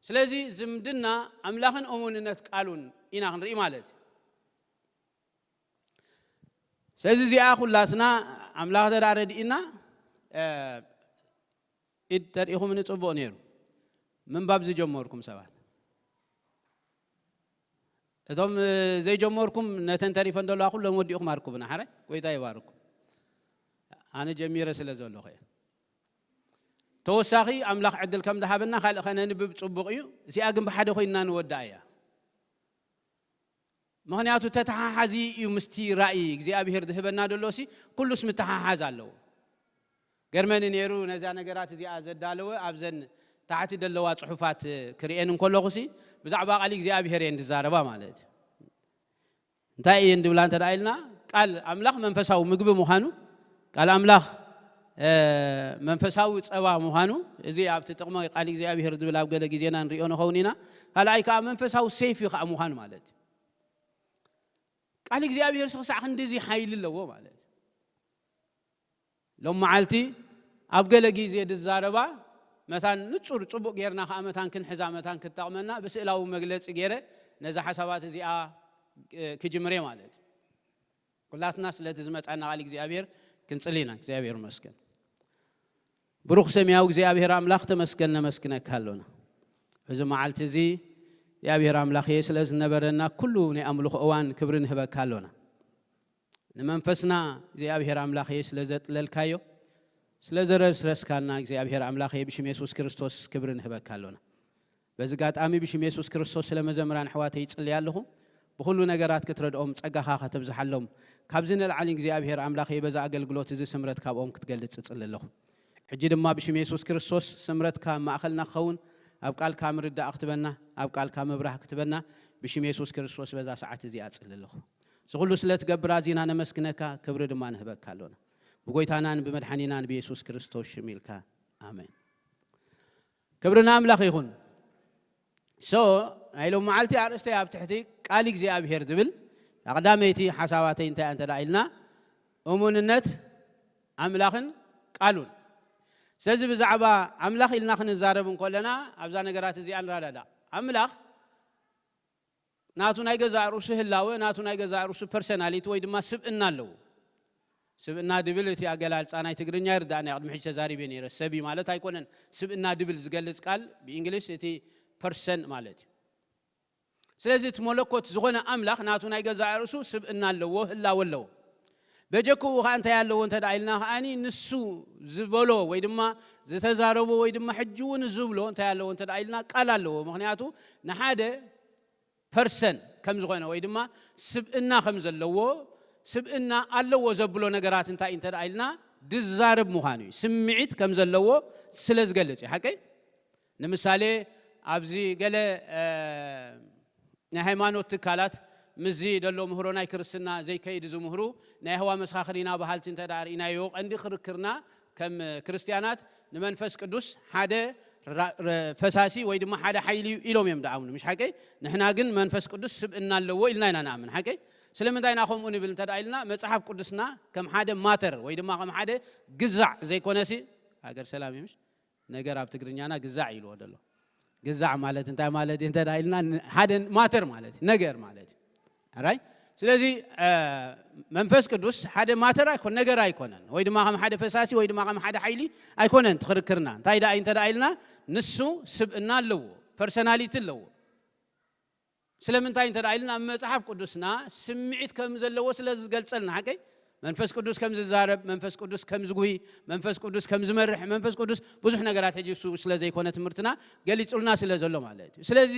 ስለዚ ዝምድና ኣምላኽን እሙንነት ቃሉን ኢና ክንርኢ ማለት እዩ። ስለዚ እዚኣ ኩላትና ኣምላኽ ተዳ ረድእና ኢድ ተሪኢኹምኒ ጽቡቕ ነይሩ። ምንባብ ዝጀመርኩም ሰባት፣ እቶም ዘይጀመርኩም ነተን ተሪፈን ዘለዋ ኩለን ወዲእኹም ኣርኩብና። ሓራይ ጎይታ ይባርኩም። ኣነ ጀሚረ ስለ ዘለኹ እየ። ተወሳኺ ኣምላኽ ዕድል ከም ዝሃበና ካልእ ከነንብብ ጽቡቕ እዩ። እዚኣ ግን ብሓደ ኮይንና ንወድኣ እያ። ምኽንያቱ ተተሓሓዚ እዩ ምስቲ ራእይ እግዚኣብሔር ዝህበና ዘሎ ሲ ኩሉስ ምተሓሓዝ ኣለዎ። ገርመኒ ነይሩ ነዛ ነገራት እዚኣ ዘዳለወ ኣብዘን ታሕቲ ዘለዋ ጽሑፋት ክርእየን እንከለኹ ሲ ብዛዕባ ቃል እግዚኣብሔር እየን ዝዛረባ ማለት እዩ። እንታይ እየን ድብላ እንተ ደኣ ኢልና ቃል ኣምላኽ መንፈሳዊ ምግቢ ምዃኑ፣ ቃል ኣምላኽ መንፈሳዊ ጸባ ምዃኑ፣ እዚ ኣብቲ ጥቕሚ ቃል እግዚኣብሔር ዝብል ኣብ ገለ ግዜና ንሪኦ ንኸውን ኢና። ካልኣይ ከዓ መንፈሳዊ ሰይፊ ከዓ ምዃኑ ማለት እዩ። ቃል እግዚኣብሔር ሲ ክሳዕ ክንድዚ ሓይሊ ኣለዎ ማለት እዩ። ሎም መዓልቲ ኣብ ገለ ግዜ ዝዛረባ መታን ንጹር ጽቡቕ ጌርና ከዓ መታን ክንሕዛ መታን ክጠቕመና ብስእላዊ መግለጺ ገይረ ነዛ ሓሳባት እዚኣ ክጅምር እየ ማለት እዩ። ኩላትና ስለቲ ዝመጻና ቃል እግዚኣብሔር ክንጽሊ ኢና። እግዚኣብሔር ይመስገን። ብሩኽ ሰማያዊ እግዚኣብሔር ኣምላኽ ተመስገን፣ ነመስግነካ ኣሎና። እዚ መዓልቲ እዚ እግዚኣብሔር ኣምላኽ እየ ስለ ዝነበረና ኩሉ ናይ ኣምልኾ እዋን ክብሪ ንህበካ ኣሎና። ንመንፈስና እግዚኣብሔር ኣምላኽ እየ ስለ ዘጥለልካዮ፣ ስለ ዘረስረስካና እግዚኣብሔር ኣምላኽ እየ ብሽም የሱስ ክርስቶስ ክብሪ ንህበካ ኣሎና። በዚ ኣጋጣሚ ብሽም የሱስ ክርስቶስ ስለ መዘምራን ኣሕዋተይ ይጽሊ ኣለኹ። ብኹሉ ነገራት ክትረድኦም ጸጋኻ ከተብዝሓሎም ካብዚ ንላዕሊ እግዚኣብሔር ኣምላኸይ በዛ ኣገልግሎት እዚ ስምረት ካብኦም ክትገልጽ እጽሊ ኣለኹ። ሕጂ ድማ ብሽም የሱስ ክርስቶስ ስምረትካ ኣብ ማእኸልና ክኸውን ኣብ ቃልካ ምርዳእ ክትበና ኣብ ቃልካ ምብራህ ክትበና ብሽም የሱስ ክርስቶስ በዛ ሰዓት እዚኣ እጽሊ ኣለኹ። እዚ ኩሉ ስለ ትገብር ኣዚና ነመስግነካ፣ ክብሪ ድማ ንህበካ ኣሎና። ብጎይታናን ብመድሓኒናን ብየሱስ ክርስቶስ ሽም ኢልካ ኣሜን። ክብሪ ንኣምላኽ ይኹን። ሶ ናይ ሎም መዓልቲ ኣርእስተይ ኣብ ትሕቲ ቃል እግዚኣብሔር ዝብል ኣቐዳመይቲ ሓሳባተይ እንታይ እንተ ደኣ ኢልና እሙንነት ኣምላኽን ቃሉን። ስለዚ ብዛዕባ ኣምላኽ ኢልና ክንዛረብ እንከለና ኣብዛ ነገራት እዚኣ ንረዳዳእ። ኣምላኽ ናቱ ናይ ገዛእ ርእሱ ህላወ፣ ናቱ ናይ ገዛእ ርእሱ ፐርሰናሊቲ ወይ ድማ ስብእና ኣለዎ። ስብእና ድብል እቲ ኣገላልጻ ናይ ትግርኛ ይርዳእና እዩ። ቅድሚ ሕጂ ተዛሪበ ነይረ። ሰብ እዩ ማለት ኣይኮነን። ስብእና ድብል ዝገልጽ ቃል ብእንግሊሽ እቲ ፐርሰን ማለት እዩ። ስለዚ እቲ መለኮት ዝኾነ ኣምላኽ ናቱ ናይ ገዛእ ርእሱ ስብእና ኣለዎ፣ ህላወ ኣለዎ። በጀክኡ ኸዓ እንታይ ኣለዎ እንተ ደኣ ኢልና ኸዓኒ ንሱ ዝበሎ ወይ ድማ ዝተዛረቦ ወይ ድማ ሕጂ እውን ዝብሎ እንታይ ኣለዎ እንተ ደኣ ኢልና ቃል ኣለዎ። ምኽንያቱ ንሓደ ፐርሰን ከም ዝኾነ ወይ ድማ ስብእና ከም ዘለዎ፣ ስብእና ኣለዎ ዘብሎ ነገራት እንታይ እንተ ደኣ ኢልና ድዛረብ ምዃኑ እዩ። ስምዒት ከም ዘለዎ ስለ ዝገልጽ እዩ። ሓቀይ? ንምሳሌ ኣብዚ ገለ ናይ ሃይማኖት ትካላት ምስዚ ደሎ ምህሮ ናይ ክርስትና ዘይከይድ ዝምህሩ ናይ የሆዋ መሰኻኽር ኢና በሃልቲ እንተ ደኣ ርኢናዮ፣ ቀንዲ ክርክርና ከም ክርስትያናት ንመንፈስ ቅዱስ ሓደ ፈሳሲ ወይ ድማ ሓደ ሓይሊ እዩ ኢሎም እዮም ደኣምኑ። ምሽ ሓቀይ? ንሕና ግን መንፈስ ቅዱስ ስብእና ኣለዎ ኢልና ኢና ንኣምን። ሓቀይ? ስለምንታይ ኢና ከምኡ ንብል እንተ ደኣ ኢልና መጽሓፍ ቅዱስና ከም ሓደ ማተር ወይ ድማ ከም ሓደ ግዛዕ ዘይኮነሲ፣ ሃገር ሰላም እዩ ምሽ? ነገር ኣብ ትግርኛና ግዛዕ ኢልዎ ደሎ። ግዛዕ ማለት እንታይ ማለት እዩ እንተ ደኣ ኢልና ሓደ ማተር ማለት እዩ፣ ነገር ማለት እዩ። ኣራይ? ስለዚ መንፈስ ቅዱስ ሓደ ማተር ኣይኮን ነገር ኣይኮነን ወይ ድማ ከም ሓደ ፈሳሲ ወይ ድማ ከም ሓደ ሓይሊ ኣይኮነን ትኽርክርና። እንታይ ደኣ እንተ ደኣ ኢልና ንሱ ስብእና ኣለዎ፣ ፐርሰናሊቲ ኣለዎ። ስለምንታይ እንተ ደኣ ኢልና ኣብ መጽሓፍ ቅዱስና ስምዒት ከም ዘለዎ ስለ ዝገልጸልና። ሓቀይ? መንፈስ ቅዱስ ከም ዝዛረብ፣ መንፈስ ቅዱስ ከም ዝጉሂ፣ መንፈስ ቅዱስ ከም ዝመርሕ፣ መንፈስ ቅዱስ ብዙሕ ነገራት ሕጂ እሱ ስለ ዘይኮነ ትምህርትና ገሊጹልና ስለ ዘሎ ማለት እዩ። ስለዚ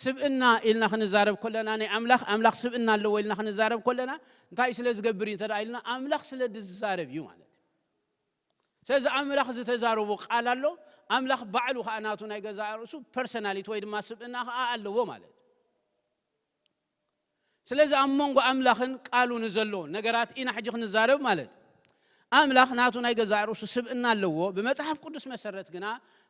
ስብእና ኢልና ክንዛረብ ከለና ናይ ኣምላኽ ኣምላኽ ስብእና ኣለዎ ኢልና ክንዛረብ ከለና እንታይ ስለ ዝገብር እዩ እንተ ደኣ ኢልና ኣምላኽ ስለ ዝዛረብ እዩ ማለት እዩ። ስለዚ ኣምላኽ ዝተዛረቦ ቃል ኣሎ። ኣምላኽ ባዕሉ ከዓ ናቱ ናይ ገዛእ ርእሱ ፐርሰናሊቲ ወይ ድማ ስብእና ከዓ ኣለዎ ማለት እዩ። ስለዚ ኣብ መንጎ ኣምላኽን ቃሉ ንዘሎ ነገራት ኢና ሕጂ ክንዛረብ ማለት እዩ። ኣምላኽ ናቱ ናይ ገዛእ ርእሱ ስብእና ኣለዎ። ብመጽሓፍ ቅዱስ መሰረት ግና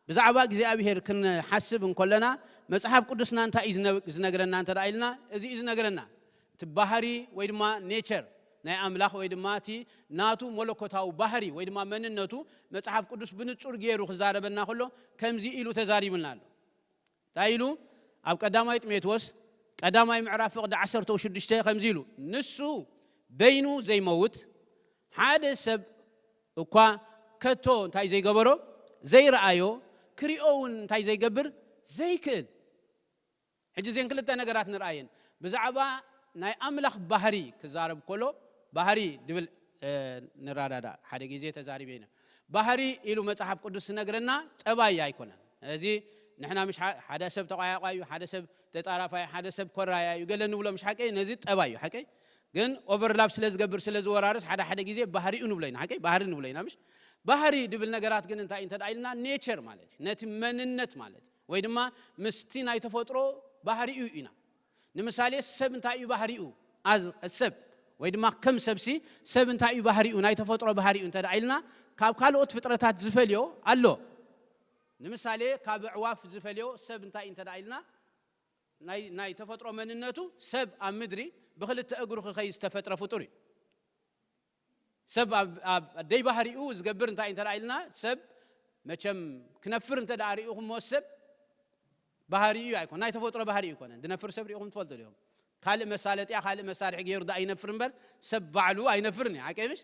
ብዛዕባ እግዚኣብሔር ክንሓስብ እንከለና መጽሓፍ ቅዱስና እንታይ እዩ ዝነ- ዝነግረና እንተ ደኣ ኢልና፣ እዚ እዩ ዝነግረና። እቲ ባህሪ ወይ ድማ ኔቸር ናይ ኣምላኽ ወይ ድማ እቲ ናቱ መለኮታዊ ባህሪ ወይ ድማ መንነቱ መጽሓፍ ቅዱስ ብንጹር ገይሩ ክዛረበና ከሎ ከምዚ ኢሉ ተዛሪቡና ኣሎ። እንታይ ኢሉ? ኣብ ቀዳማይ ጢሞቴዎስ ቀዳማይ ምዕራፍ ፍቕዲ ዓሰርተ ሽዱሽተ ከምዚ ኢሉ፣ ንሱ በይኑ ዘይመውት ሓደ ሰብ እኳ ከቶ እንታይ ዘይገበሮ ዘይረኣዮ ክሪኦ እውን እንታይ ዘይገብር ዘይክእል። ሕጂ እዚን ክልተ ነገራት ንርኣየን። ብዛዕባ ናይ ኣምላኽ ባህሪ ክዛረብ ከሎ ባህሪ ድብል ንራዳዳ ሓደ ግዜ ተዛሪበ ኢና። ባህሪ ኢሉ መጽሓፍ ቅዱስ ዝነግረና ጠባይ ኣይኮነን። እዚ ንሕና ምሽ ሓደ ሰብ ተቋያቋዩ፣ ሓደ ሰብ ተጻራፋይ፣ ሓደ ሰብ ኮራያ እዩ ገለ ንብሎ ምሽ ሓቀይ ነዚ ጠባይ እዩ ሓቀይ። ግን ኦቨርላፕ ስለ ዝገብር ስለ ዝወራርስ ሓደ ሓደ ግዜ ባህሪኡ ንብሎ ኢና ሓቀይ ባህሪ ንብሎ ኢና ምሽ። ባህሪ ድብል ነገራት ግን እንታይ እንተ ኢልና ኔቸር ማለት እዩ። ነቲ መንነት ማለት ወይ ድማ ምስቲ ናይ ተፈጥሮ ባህሪኡ ኢና። ንምሳሌ ሰብ እንታይ እዩ ባህሪኡ? ኣዝ ሰብ ወይ ድማ ከም ሰብሲ ሰብ እንታይ እዩ ባህሪኡ? ናይ ተፈጥሮ ባህሪኡ እንተ ኢልና ካብ ካልኦት ፍጥረታት ዝፈልዮ ኣሎ። ንምሳሌ ካብ ኣዕዋፍ ዝፈልዮ ሰብ እንታይ እንተ ኢልና ናይ ናይ ተፈጥሮ መንነቱ ሰብ ኣብ ምድሪ ብክልተ እግሩ ክኸይድ ዝተፈጥረ ፍጡር እዩ። ሰብ ኣብ ደይ ባህሪኡ ዝገብር እንታይ እንተ ኢልና ሰብ መቸም ክነፍር እንተ ርኢኹሞ ሰብ ባህሪኡ ኣይኮን ናይ ተፈጥሮ ባህሪኡ ይኮነ ዝነፍር ሰብ ርኢኹም ትፈልጡ ዲኹም? ካልእ መሳለጥያ ካልእ መሳርሒ ገይሩ ዳ ይነፍር እምበር ሰብ ባዕሉ ኣይነፍርን እዩ። ሓቀይ ምሽ?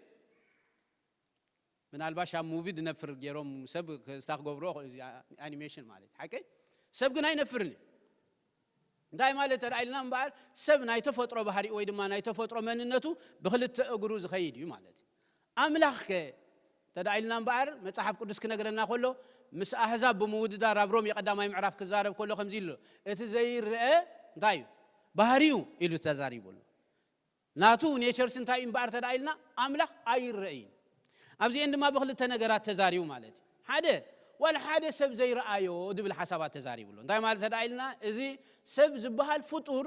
ምናልባሽ ኣብ ሙቪ ዝነፍር ገይሮም ሰብ ክስታ ክገብርዎ ኣኒሜሽን ማለት ሓቀይ? ሰብ ግን ኣይነፍርን እዩ። እንታይ ማለት ተደኣ ኢልና እምበኣር ሰብ ናይ ተፈጥሮ ባህሪኡ ወይ ድማ ናይ ተፈጥሮ መንነቱ ብክልተ እግሩ ዝኸይድ እዩ ማለት እዩ። ኣምላኽ ከ ተደኣ ኢልና እምበኣር መጽሓፍ ቅዱስ ክነግረና ከሎ ምስ ኣህዛብ ብምውድዳር ኣብ ሮም የቀዳማይ ምዕራፍ ክዛረብ ከሎ ከምዚ ኢሉ እቲ ዘይረአ እንታይ እዩ ባህሪኡ ኢሉ ተዛሪቡ ኣሎ። ናቱ ኔቸርስ እንታይ እዩ እምበኣር ተደኣ ኢልና ኣምላኽ ኣይረእይን። ኣብዚኤን ድማ ብክልተ ነገራት ተዛሪቡ ማለት እዩ። ሓደ ዋላ ሓደ ሰብ ዘይረኣዮ ዝብል ሓሳባት ተዛሪቡ ኣሎ። እንታይ ማለት ተደኣ ኢልና እዚ ሰብ ዝበሃል ፍጡር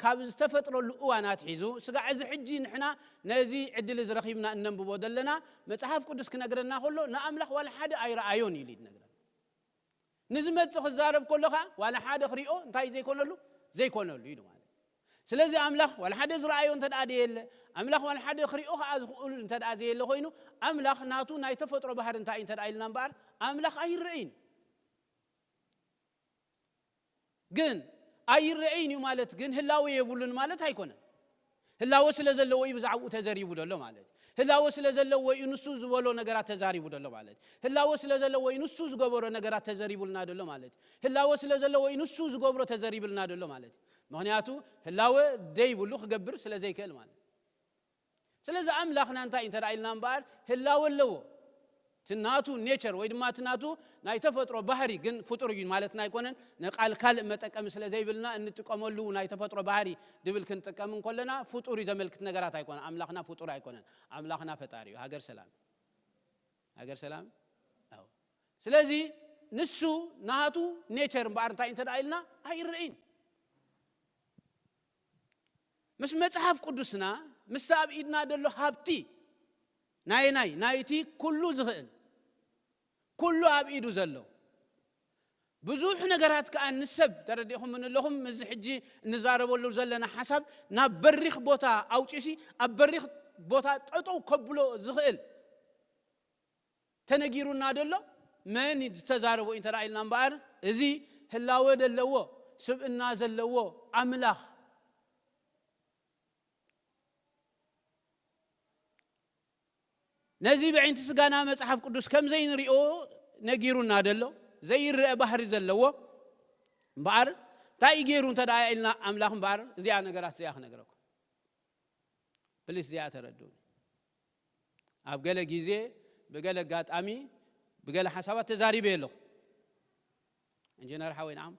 ካብ ዝተፈጥረሉ እዋን ኣትሒዙ ስጋዕ እዚ ሕጂ ንሕና ነዚ ዕድል እዚ ረኺብና እነንብቦ ዘለና መጽሓፍ ቅዱስ ክነግረና ከሎ ንኣምላኽ ዋላ ሓደ ኣይረኣዮን ኢሉ ይነግረና። ንዝመጽእ ክዛረብ ከሎ ኸዓ ዋላ ሓደ ክሪኦ እንታይ ዘይኮነሉ ዘይኮነሉ ኢሉ ማለት። ስለዚ ኣምላኽ ዋላ ሓደ ዝረኣዮ እንተ ደኣ ዘየለ ኣምላኽ ዋላ ሓደ ክሪኦ ኸዓ ዝኽእሉ እንተ ደኣ ዘየለ ኮይኑ ኣምላኽ ናቱ ናይ ተፈጥሮ ባህሪ እንታይ እንተ ደኣ ኢልና እምበኣር ኣምላኽ ኣይረእይን። ግን ኣይረእይን እዩ ማለት ግን ህላወ የብሉን ማለት ኣይኮነን። ህላወ ስለ ዘለዎ እዩ ብዛዕባኡ ተዘሪቡ ዘሎ ማለት እዩ። ህላወ ስለ ዘለዎ እዩ ንሱ ዝበሎ ነገራት ተዛሪቡ ዘሎ ማለት እዩ። ህላወ ስለ ዘለዎ እዩ ንሱ ዝገበሮ ነገራት ተዘሪቡልና ዘሎ ማለት እዩ። ህላወ ስለ ዘለዎ እዩ ንሱ ዝገብሮ ተዘሪቡልና ዘሎ ማለት እዩ። ምኽንያቱ ህላወ ደይብሉ ክገብር ስለ ዘይክእል ማለት እዩ። ስለዚ ኣምላኽና እንታይ እንተ ኢልና እምበኣር ህላወ ኣለዎ። እቲ ናቱ ኔቸር ወይ ድማ እቲ ናቱ ናይ ተፈጥሮ ባህሪ ግን ፍጡር እዩ ማለትና ኣይኮነን። ንቃል ካልእ መጠቀሚ ስለ ዘይብልና እንጥቀመሉ ናይ ተፈጥሮ ባህሪ ድብል ክንጥቀም እንከለና ፍጡር እዩ ዘመልክት ነገራት ኣይኮነ። ኣምላኽና ፍጡር ኣይኮነን። ኣምላኽና ፈጣሪ እዩ። ሃገር ሰላም፣ ሃገር ሰላም። ኣዎ። ስለዚ ንሱ ናቱ ኔቸር እምበኣር እንታይ እንተ ኢልና ኣይረእይን። ምስ መጽሓፍ ቅዱስና ምስቲ ኣብ ኢድና ዘሎ ሃብቲ ናይ ናይ ናይቲ ኩሉ ዝኽእል ኩሉ ኣብ ኢዱ ዘሎ ብዙሕ ነገራት ከኣ ንሰብ ተረዲእኹም ኣለኹም። እዚ ሕጂ እንዛረበሉ ዘለና ሓሳብ ናብ በሪኽ ቦታ ኣውፂኡሲ ኣብ በሪኽ ቦታ ጠጠው ከብሎ ዝኽእል ተነጊሩና ደሎ መን ዝተዛረቦ እንተ ኢልና እምበኣር እዚ ህላወ ዘለዎ ስብእና ዘለዎ ኣምላኽ ነዚ ብዕንቲ ስጋና መጽሓፍ ቅዱስ ከም ዘይንሪኦ ነጊሩና ደሎ ዘይረአ ባህሪ ዘለዎ እምበኣር እንታይ እዩ ገይሩ እንተ ኢልና ኣምላኽ እምበኣር እዚኣ ነገራት እዚኣ ክነግረኩም ፕሊስ እዚኣ ተረድኡኒ። ኣብ ገለ ግዜ ብገለ ኣጋጣሚ ብገለ ሓሳባት ተዛሪበ ኣለኹ። ኢንጂነር ሓወይ ንዓም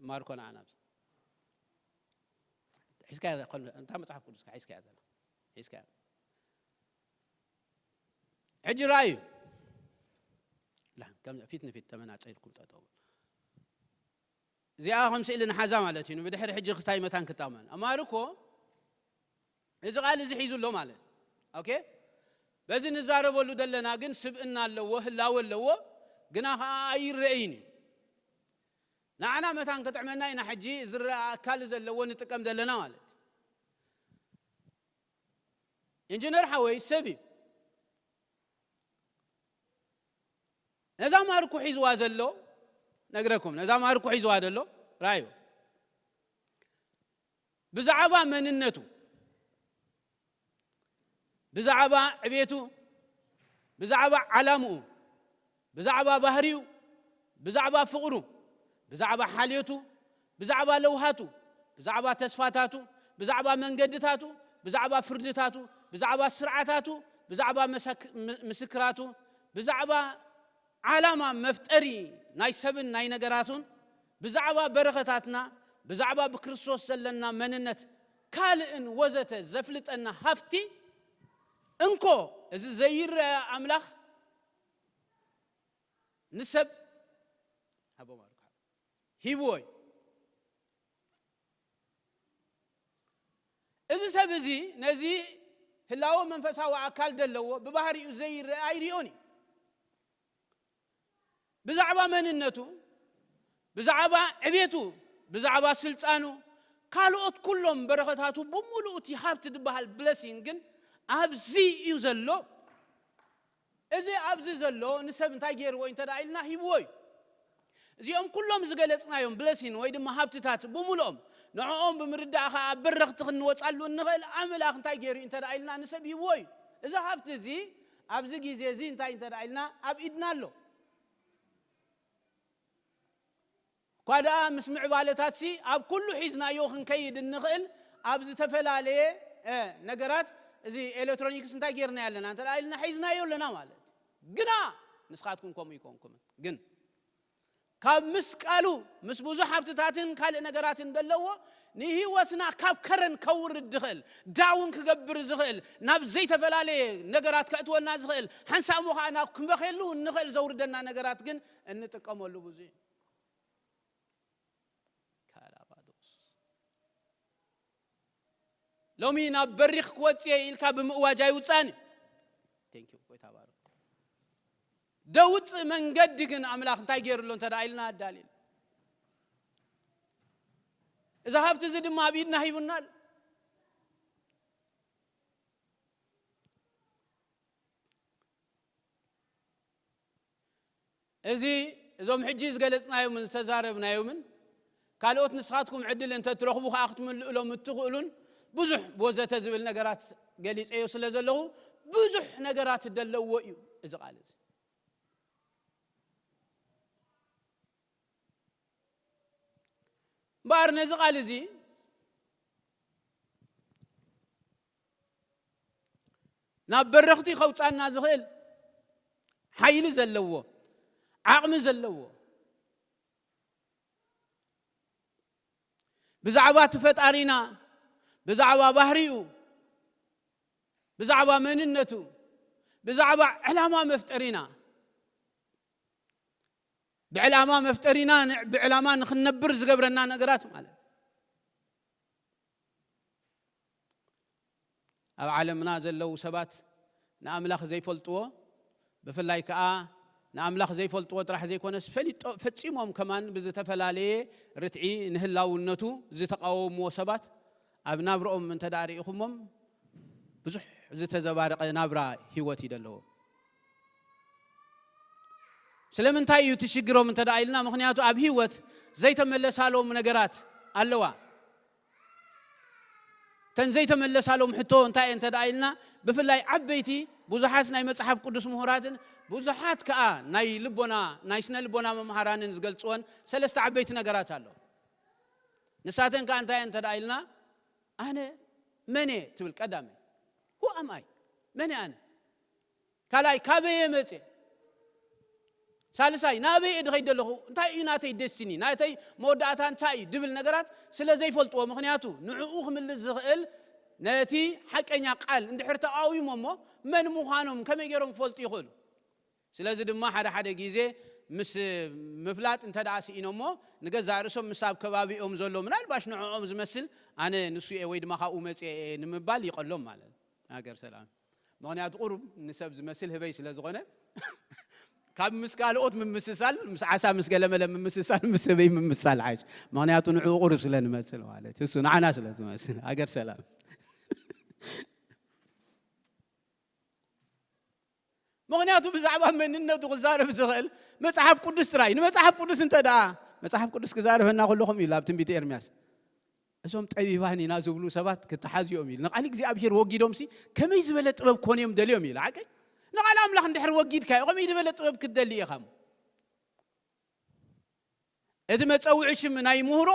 ማርኮ ንዓና ኣብዚ ሒዝካያ ኮን እንታ መጽሓፍ ቅዱስካ ሒዝካያ ዘላ ሒዝካያ ሕጂ ራእዩ ላ ከም ፊት ንፊት ተመናጸልኩም ጠጠው እዚኣ ከም ስእሊ ንሓዛ ማለት እዩ። ብድሕሪ ሕጂ ክስታይ መታን ክጣመን ኣማር እኮ እዚ ቃል እዚ ሒዙ ኣሎ ማለት ኦኬ። በዚ ንዛረበሉ ዘለና ግን ስብእና ኣለዎ ህላወ ኣለዎ ግና ከዓ ኣይረእይን እዩ። ንዓና መታን ክጥዕመና ኢና ሕጂ ዝረአ ኣካል ዘለዎ ንጥቀም ዘለና ማለት ኢንጂነር ሓወይ ሰብ እዩ። ነዛ ማርኩ ሒዝዋ ዘሎ ነግረኩም ነዛ ማርኩ ሒዝዋ ዘሎ ራዩ ብዛዕባ መንነቱ ብዛዕባ ዕቤቱ ብዛዕባ ዓላምኡ ብዛዕባ ባህሪኡ ብዛዕባ ፍቕሩ ብዛዕባ ሓልዮቱ ብዛዕባ ለውሃቱ ብዛዕባ ተስፋታቱ ብዛዕባ መንገድታቱ ብዛዕባ ፍርድታቱ ብዛዕባ ስርዓታቱ ብዛዕባ ምስክራቱ ብዛዕባ ዓላማ መፍጠሪ ናይ ሰብን ናይ ነገራቱን ብዛዕባ በረኸታትና ብዛዕባ ብክርስቶስ ዘለና መንነት ካልእን ወዘተ ዘፍልጠና ሃፍቲ እንኮ እዚ ዘይረአ ኣምላኽ ንሰብ ሂብዎ እዩ። እዚ ሰብ እዚ ነዚ ህላወ መንፈሳዊ ኣካል ዘለዎ ብባህሪኡ ዘይረአ ኣይሪኦን እዩ። ብዛዕባ መንነቱ ብዛዕባ ዕቤቱ ብዛዕባ ስልጣኑ ካልኦት ኩሎም በረኸታቱ ብምሉኡ እቲ ሃብቲ ዝበሃል ብለሲንግ ግን ኣብዚ እዩ ዘሎ። እዚ ኣብዚ ዘሎ ንሰብ እንታይ ገይርዎ እንተ ኢልና ሂብዎ እዩ። እዚኦም ኩሎም ዝገለፅናዮም ብለሲን ወይ ድማ ሃብትታት ብምሉኦም ንዕኦም ብምርዳእ ከዓ በረኽቲ ክንወፃሉ እንኽእል ኣምላኽ እንታይ ገይሩ እንተ ኢልና ንሰብ ሂብዎ እዩ። እዚ ሃብቲ እዚ ኣብዚ ግዜ እዚ እንታይ እንተ ኢልና ኣብ ኢድና ኣሎ። እኳ ደኣ ምስ ምዕባለታትሲ ኣብ ኩሉ ሒዝናዮ ክንከይድ እንኽእል ኣብ ዝተፈላለየ ነገራት እዚ ኤሌክትሮኒክስ እንታይ ጌርና ኣለና እንተ ኢልና ሒዝናዮ ኣለና ማለት ግና ንስኻትኩም ከምኡ ይኮንኩም ግን ካብ ምስ ቃሉ ምስ ብዙሕ ሃብትታትን ካልእ ነገራትን ዘለዎ ንህይወትና ካብ ከረን ከውርድ ዝኽእል ዳውን ክገብር ዝኽእል ናብ ዘይተፈላለየ ነገራት ከእትወና ዝኽእል ሓንሳእ ሞ ከዓ ናብ ክንበኸሉ እንኽእል ዘውርደና ነገራት ግን እንጥቀመሉ ብዙ እዩ። ካላባዶስ ሎሚ ናብ በሪኽ ክወፅየ ኢልካ ብምእዋጅ ኣይውፃን እዩ። ጎይታ ባሮ ደውፅእ መንገዲ ግን ኣምላኽ እንታይ ገይሩ ኣሎ እንተ ኢልና ኣዳልዩ እዚ ሃብቲ እዚ ድማ ኣብ ኢድና ሂቡና ኣሎ። እዚ እዞም ሕጂ ዝገለጽናዮምን ዝተዛረብናዮምን ካልኦት ንስኻትኩም ዕድል እንተ ትረኽቡ ከኣ ክትምልእሎም እትኽእሉን ብዙሕ ወዘተ ዝብል ነገራት ገሊጸዮ ስለ ዘለኹ፣ ብዙሕ ነገራት ደለዎ እዩ እዚ ቃል እዚ። እምበኣር ነዚ ቃል እዚ ናብ በረኽቲ ከውጻና ዝኽእል ሓይሊ ዘለዎ፣ ዓቕሚ ዘለዎ፣ ብዛዕባ እቲ ፈጣሪና፣ ብዛዕባ ባህሪኡ፣ ብዛዕባ መንነቱ፣ ብዛዕባ ዕላማ መፍጠሪና፣ ብዕላማ መፍጠሪና ን-፣ ብዕላማ ንኽንነብር ዝገብረና ነገራት ማለት። ኣብ ዓለምና ዘለዉ ሰባት ንኣምላኽ ዘይፈልጥዎ፣ ብፍላይ ከኣ ንኣምላኽ ዘይፈልጥዎ ጥራሕ ዘይኮነስ፣ ፈሊጦ-፣ ፈጺሞም ከማን ብዝተፈላለየ ርትዒ ንህላውነቱ ዝተቃወምዎ ሰባት ኣብ ናብርኦም እንተ ደኣ ርኢኹሞም፣ ብዙሕ ዝተዘባረቐ ናብራ ህይወት እዩ ዘለዎ። ስለምንታይ እዩ እቲ ሽግሮም እንተ ደኣ ኢልና፣ ምኽንያቱ ኣብ ህይወት ዘይተመለሳሎም ነገራት ኣለዋ። እተን ዘይተመለሳሎም ሕቶ እንታይ እየን እንተ ደኣ ኢልና፣ ብፍላይ ዓበይቲ ብዙሓት ናይ መጽሓፍ ቅዱስ ምሁራትን ብዙሓት ከኣ ናይ ልቦና፣ ናይ ስነ ልቦና መምሃራንን ዝገልጽወን ሰለስተ ዓበይቲ ነገራት ኣሎ። ንሳተን ከኣ እንታይ እየን እንተ ደኣ ኢልና፣ ኣነ መን እየ ትብል ቀዳመይ። Who am I? መን እየ ኣነ? ካልኣይ፣ ካበይ እየ መጽእ? ሳልሳይ፣ ናበይ እየ ድኸይድ ዘለኹ? እንታይ እዩ ናተይ ደስቲኒ? ናተይ መወዳእታ እንታይ እዩ? ድብል ነገራት ስለ ዘይፈልጥዎ፣ ምኽንያቱ ንዕኡ ክምልስ ዝኽእል ነቲ ሓቀኛ ቃል እንድሕር ተቃዊሞ እሞ መን ምዃኖም ከመይ ገይሮም ክፈልጡ ይኽእሉ? ስለዚ ድማ ሓደ ሓደ ግዜ ምስ ምፍላጥ እንተ ደኣ ስኢኖሞ፣ ንገዛእ ርእሶም ምስ ኣብ ከባቢኦም ዘሎ ምናልባሽ ንዕኦም ዝመስል ኣነ ንሱ እየ ወይ ድማ ካብኡ መጽየ እየ ንምባል ይቐሎም ማለት እዩ። ሃገር ሰላም። ምኽንያቱ ቁሩብ ንሰብ ዝመስል ህበይ ስለ ዝኾነ፣ ካብ ምስ ካልኦት ምምስሳል፣ ምስ ዓሳ ምስ ገለመለ ምምስሳል፣ ምስ ህበይ ምምስሳል ሓይሽ። ምኽንያቱ ንዕኡ ቁሩብ ስለ ንመስል ማለት እዩ። እሱ ንዓና ስለ ዝመስል። ሃገር ሰላም። ምኽንያቱ ብዛዕባ መንነቱ ክዛረብ ዝኽእል መጽሓፍ ቅዱስ ጥራይ። ንመጽሓፍ ቅዱስ እንተ ደኣ መጽሓፍ ቅዱስ ክዛረበና ከሎ ከምኡ ኢሉ ኣብ ትንቢት ኤርምያስ፣ እዞም ጠቢባን ኢና ዝብሉ ሰባት ክተሓዝዮም ኢሉ። ንቓል እግዚኣብሔር ወጊዶምሲ ከመይ ዝበለ ጥበብ ኮን እዮም ደልዮም ኢሉ። ሓቀይ? ንቓል ኣምላኽ እንድሕር ወጊድካዮ ከመይ ዝበለ ጥበብ ክትደሊ ኢኻ? እቲ መጸውዒ ሽም ናይ ምህሮ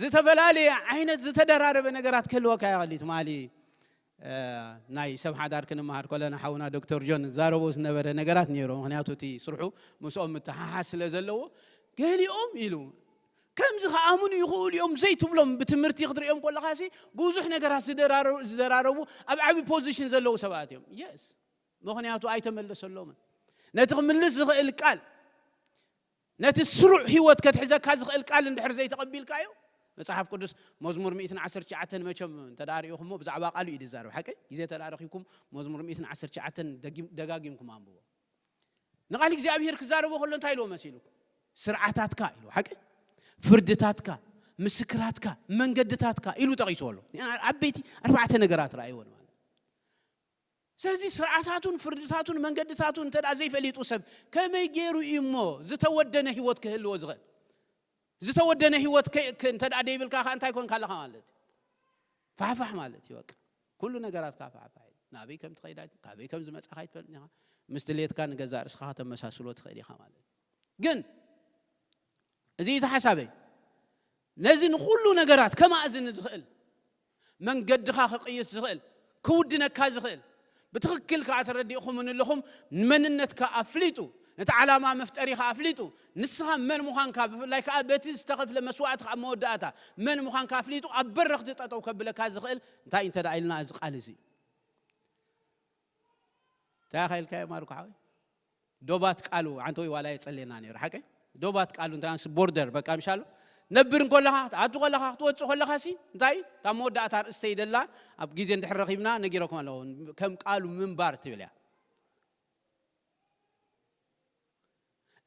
ዝተፈላለየ ዓይነት ዝተደራረበ ነገራት ክህልወካ ይኽእል እዩ። ትማሊ፣ እ፣ ናይ ሰብ ሓዳር ክንመሃር ከለና ሓውና ዶክተር ጆን ዝዛረቦ ዝነበረ ነገራት ነይሩ። ምኽንያቱ እቲ ስርሑ ምስኦም ምትሓሓዝ ስለ ዘለዎ፣ ገሊኦም ኢሉ ከምዚ ክኣምኑ ይኽእሉ እዮም ዘይትብሎም ብትምህርቲ ክትርእዮም ከለኻሲ ብዙሕ ነገራት ዝደራረ-፣ ዝደራረቡ ኣብ ዓቢ ፖዚሽን ዘለዉ ሰባት እዮም። የስ፣ ምኽንያቱ ኣይተመለሰሎምን። ነቲ ክምልስ ዝኽእል ቃል፣ ነቲ ስሩዕ ህይወት ከትሕዘካ ዝኽእል ቃል እንድሕር ዘይተቐቢልካዮ፣ መጽሓፍ ቅዱስ መዝሙር ሚእትን ዓሰርተ ትሽዓተን መቸም እንተ ደኣ ርኢኹሞ ብዛዕባ ቃሉ እዩ ዝዛረብ። ሓቀይ? ግዜ እንተ ደኣ ረኺብኩም መዝሙር ሚእትን ዓሰርተ ትሽዓተን ደጊም-፣ ደጋጊምኩም ኣንብቦ። ንቓል እግዚኣብሔር ክዛረቦ ከሎ እንታይ ኢልዎ መሲሉ? ስርዓታትካ ኢልዎ። ሓቀይ? ፍርድታትካ፣ ምስክራትካ፣ መንገድታትካ ኢሉ ጠቒስዎ ኣሎ። ዓበይቲ ኣርባዕተ ነገራት ረኣይዎ ማለት። ስለዚ ስርዓታቱን ፍርድታቱን መንገድታቱን እንተ ደኣ ዘይፈሊጡ ሰብ ከመይ ገይሩ እዩ እሞ ዝተወደነ ህይወት ክህልዎ ዝኽእል? ዝተወደነ ህይወት ከ-፣ ከ-፣ እንተ ደኣ ደይብልካ ከኣ እንታይ ኮንካ ኣለኻ ማለት እዩ? ፋሕፋሕ ማለት እዩ በቃ። ኩሉ ነገራትካ ፋሕፋሕ እዩ። ናበይ ከም ትኸይድ ኣይት-፣ ካበይ ከም ዝመጻኻ ኣይትፈልጥን ኢኻ። ምስ ድሌትካ ንገዛእ ርእስኻ ከተመሳስሎ ትኽእል ኢኻ ማለት እዩ። ግን እዚ እዩ እቲ ሓሳበይ። ነዚ ንኹሉ ነገራት ከማእዝን ዝኽእል፣ መንገድኻ ክቕይስ ዝኽእል፣ ክውድነካ ዝኽእል፣ ብትኽክል ከኣ ተረዲእኹምን ኣለኹም፣ ንመንነትካ ኣፍሊጡ፣ ነቲ ዓላማ መፍጠሪኻ ኣፍሊጡ፣ ንስኻ መን ምዃንካ፣ ብፍላይ ከኣ በቲ ዝተኸፍለ መስዋእቲ ኣብ መወዳእታ መን ምዃንካ ኣፍሊጡ ኣብ በረኽቲ ጠጠው ከብለካ ዝኽእል እንታይ እንተ ደኣ ኢልና እዚ ቃል እዚ እዩ። እንታይ ኢኻ ኢልካዮ ማርኮ ሓወይ? ዶባት ቃሉ፣ ኣንተ ወይ ዋላ የጸሌና ነይሩ፣ ሓቀይ? ዶባት ቃሉ፣ እንታይ ምስ ቦርደር፣ በቃ፣ ምሻሎ? ነብር እንከለኻ፣ ትኣቱ ከለኻ፣ ክትወጽእ ከለኻ ሲ፣ እንታይ? እታ መወዳእታ ኣርእስተይ ደላ፣ ኣብ ግዜ እንድሕር ረኺብና፣ ነጊረኩም ኣለኹ። ከም ቃሉ ምንባር ትብል እያ።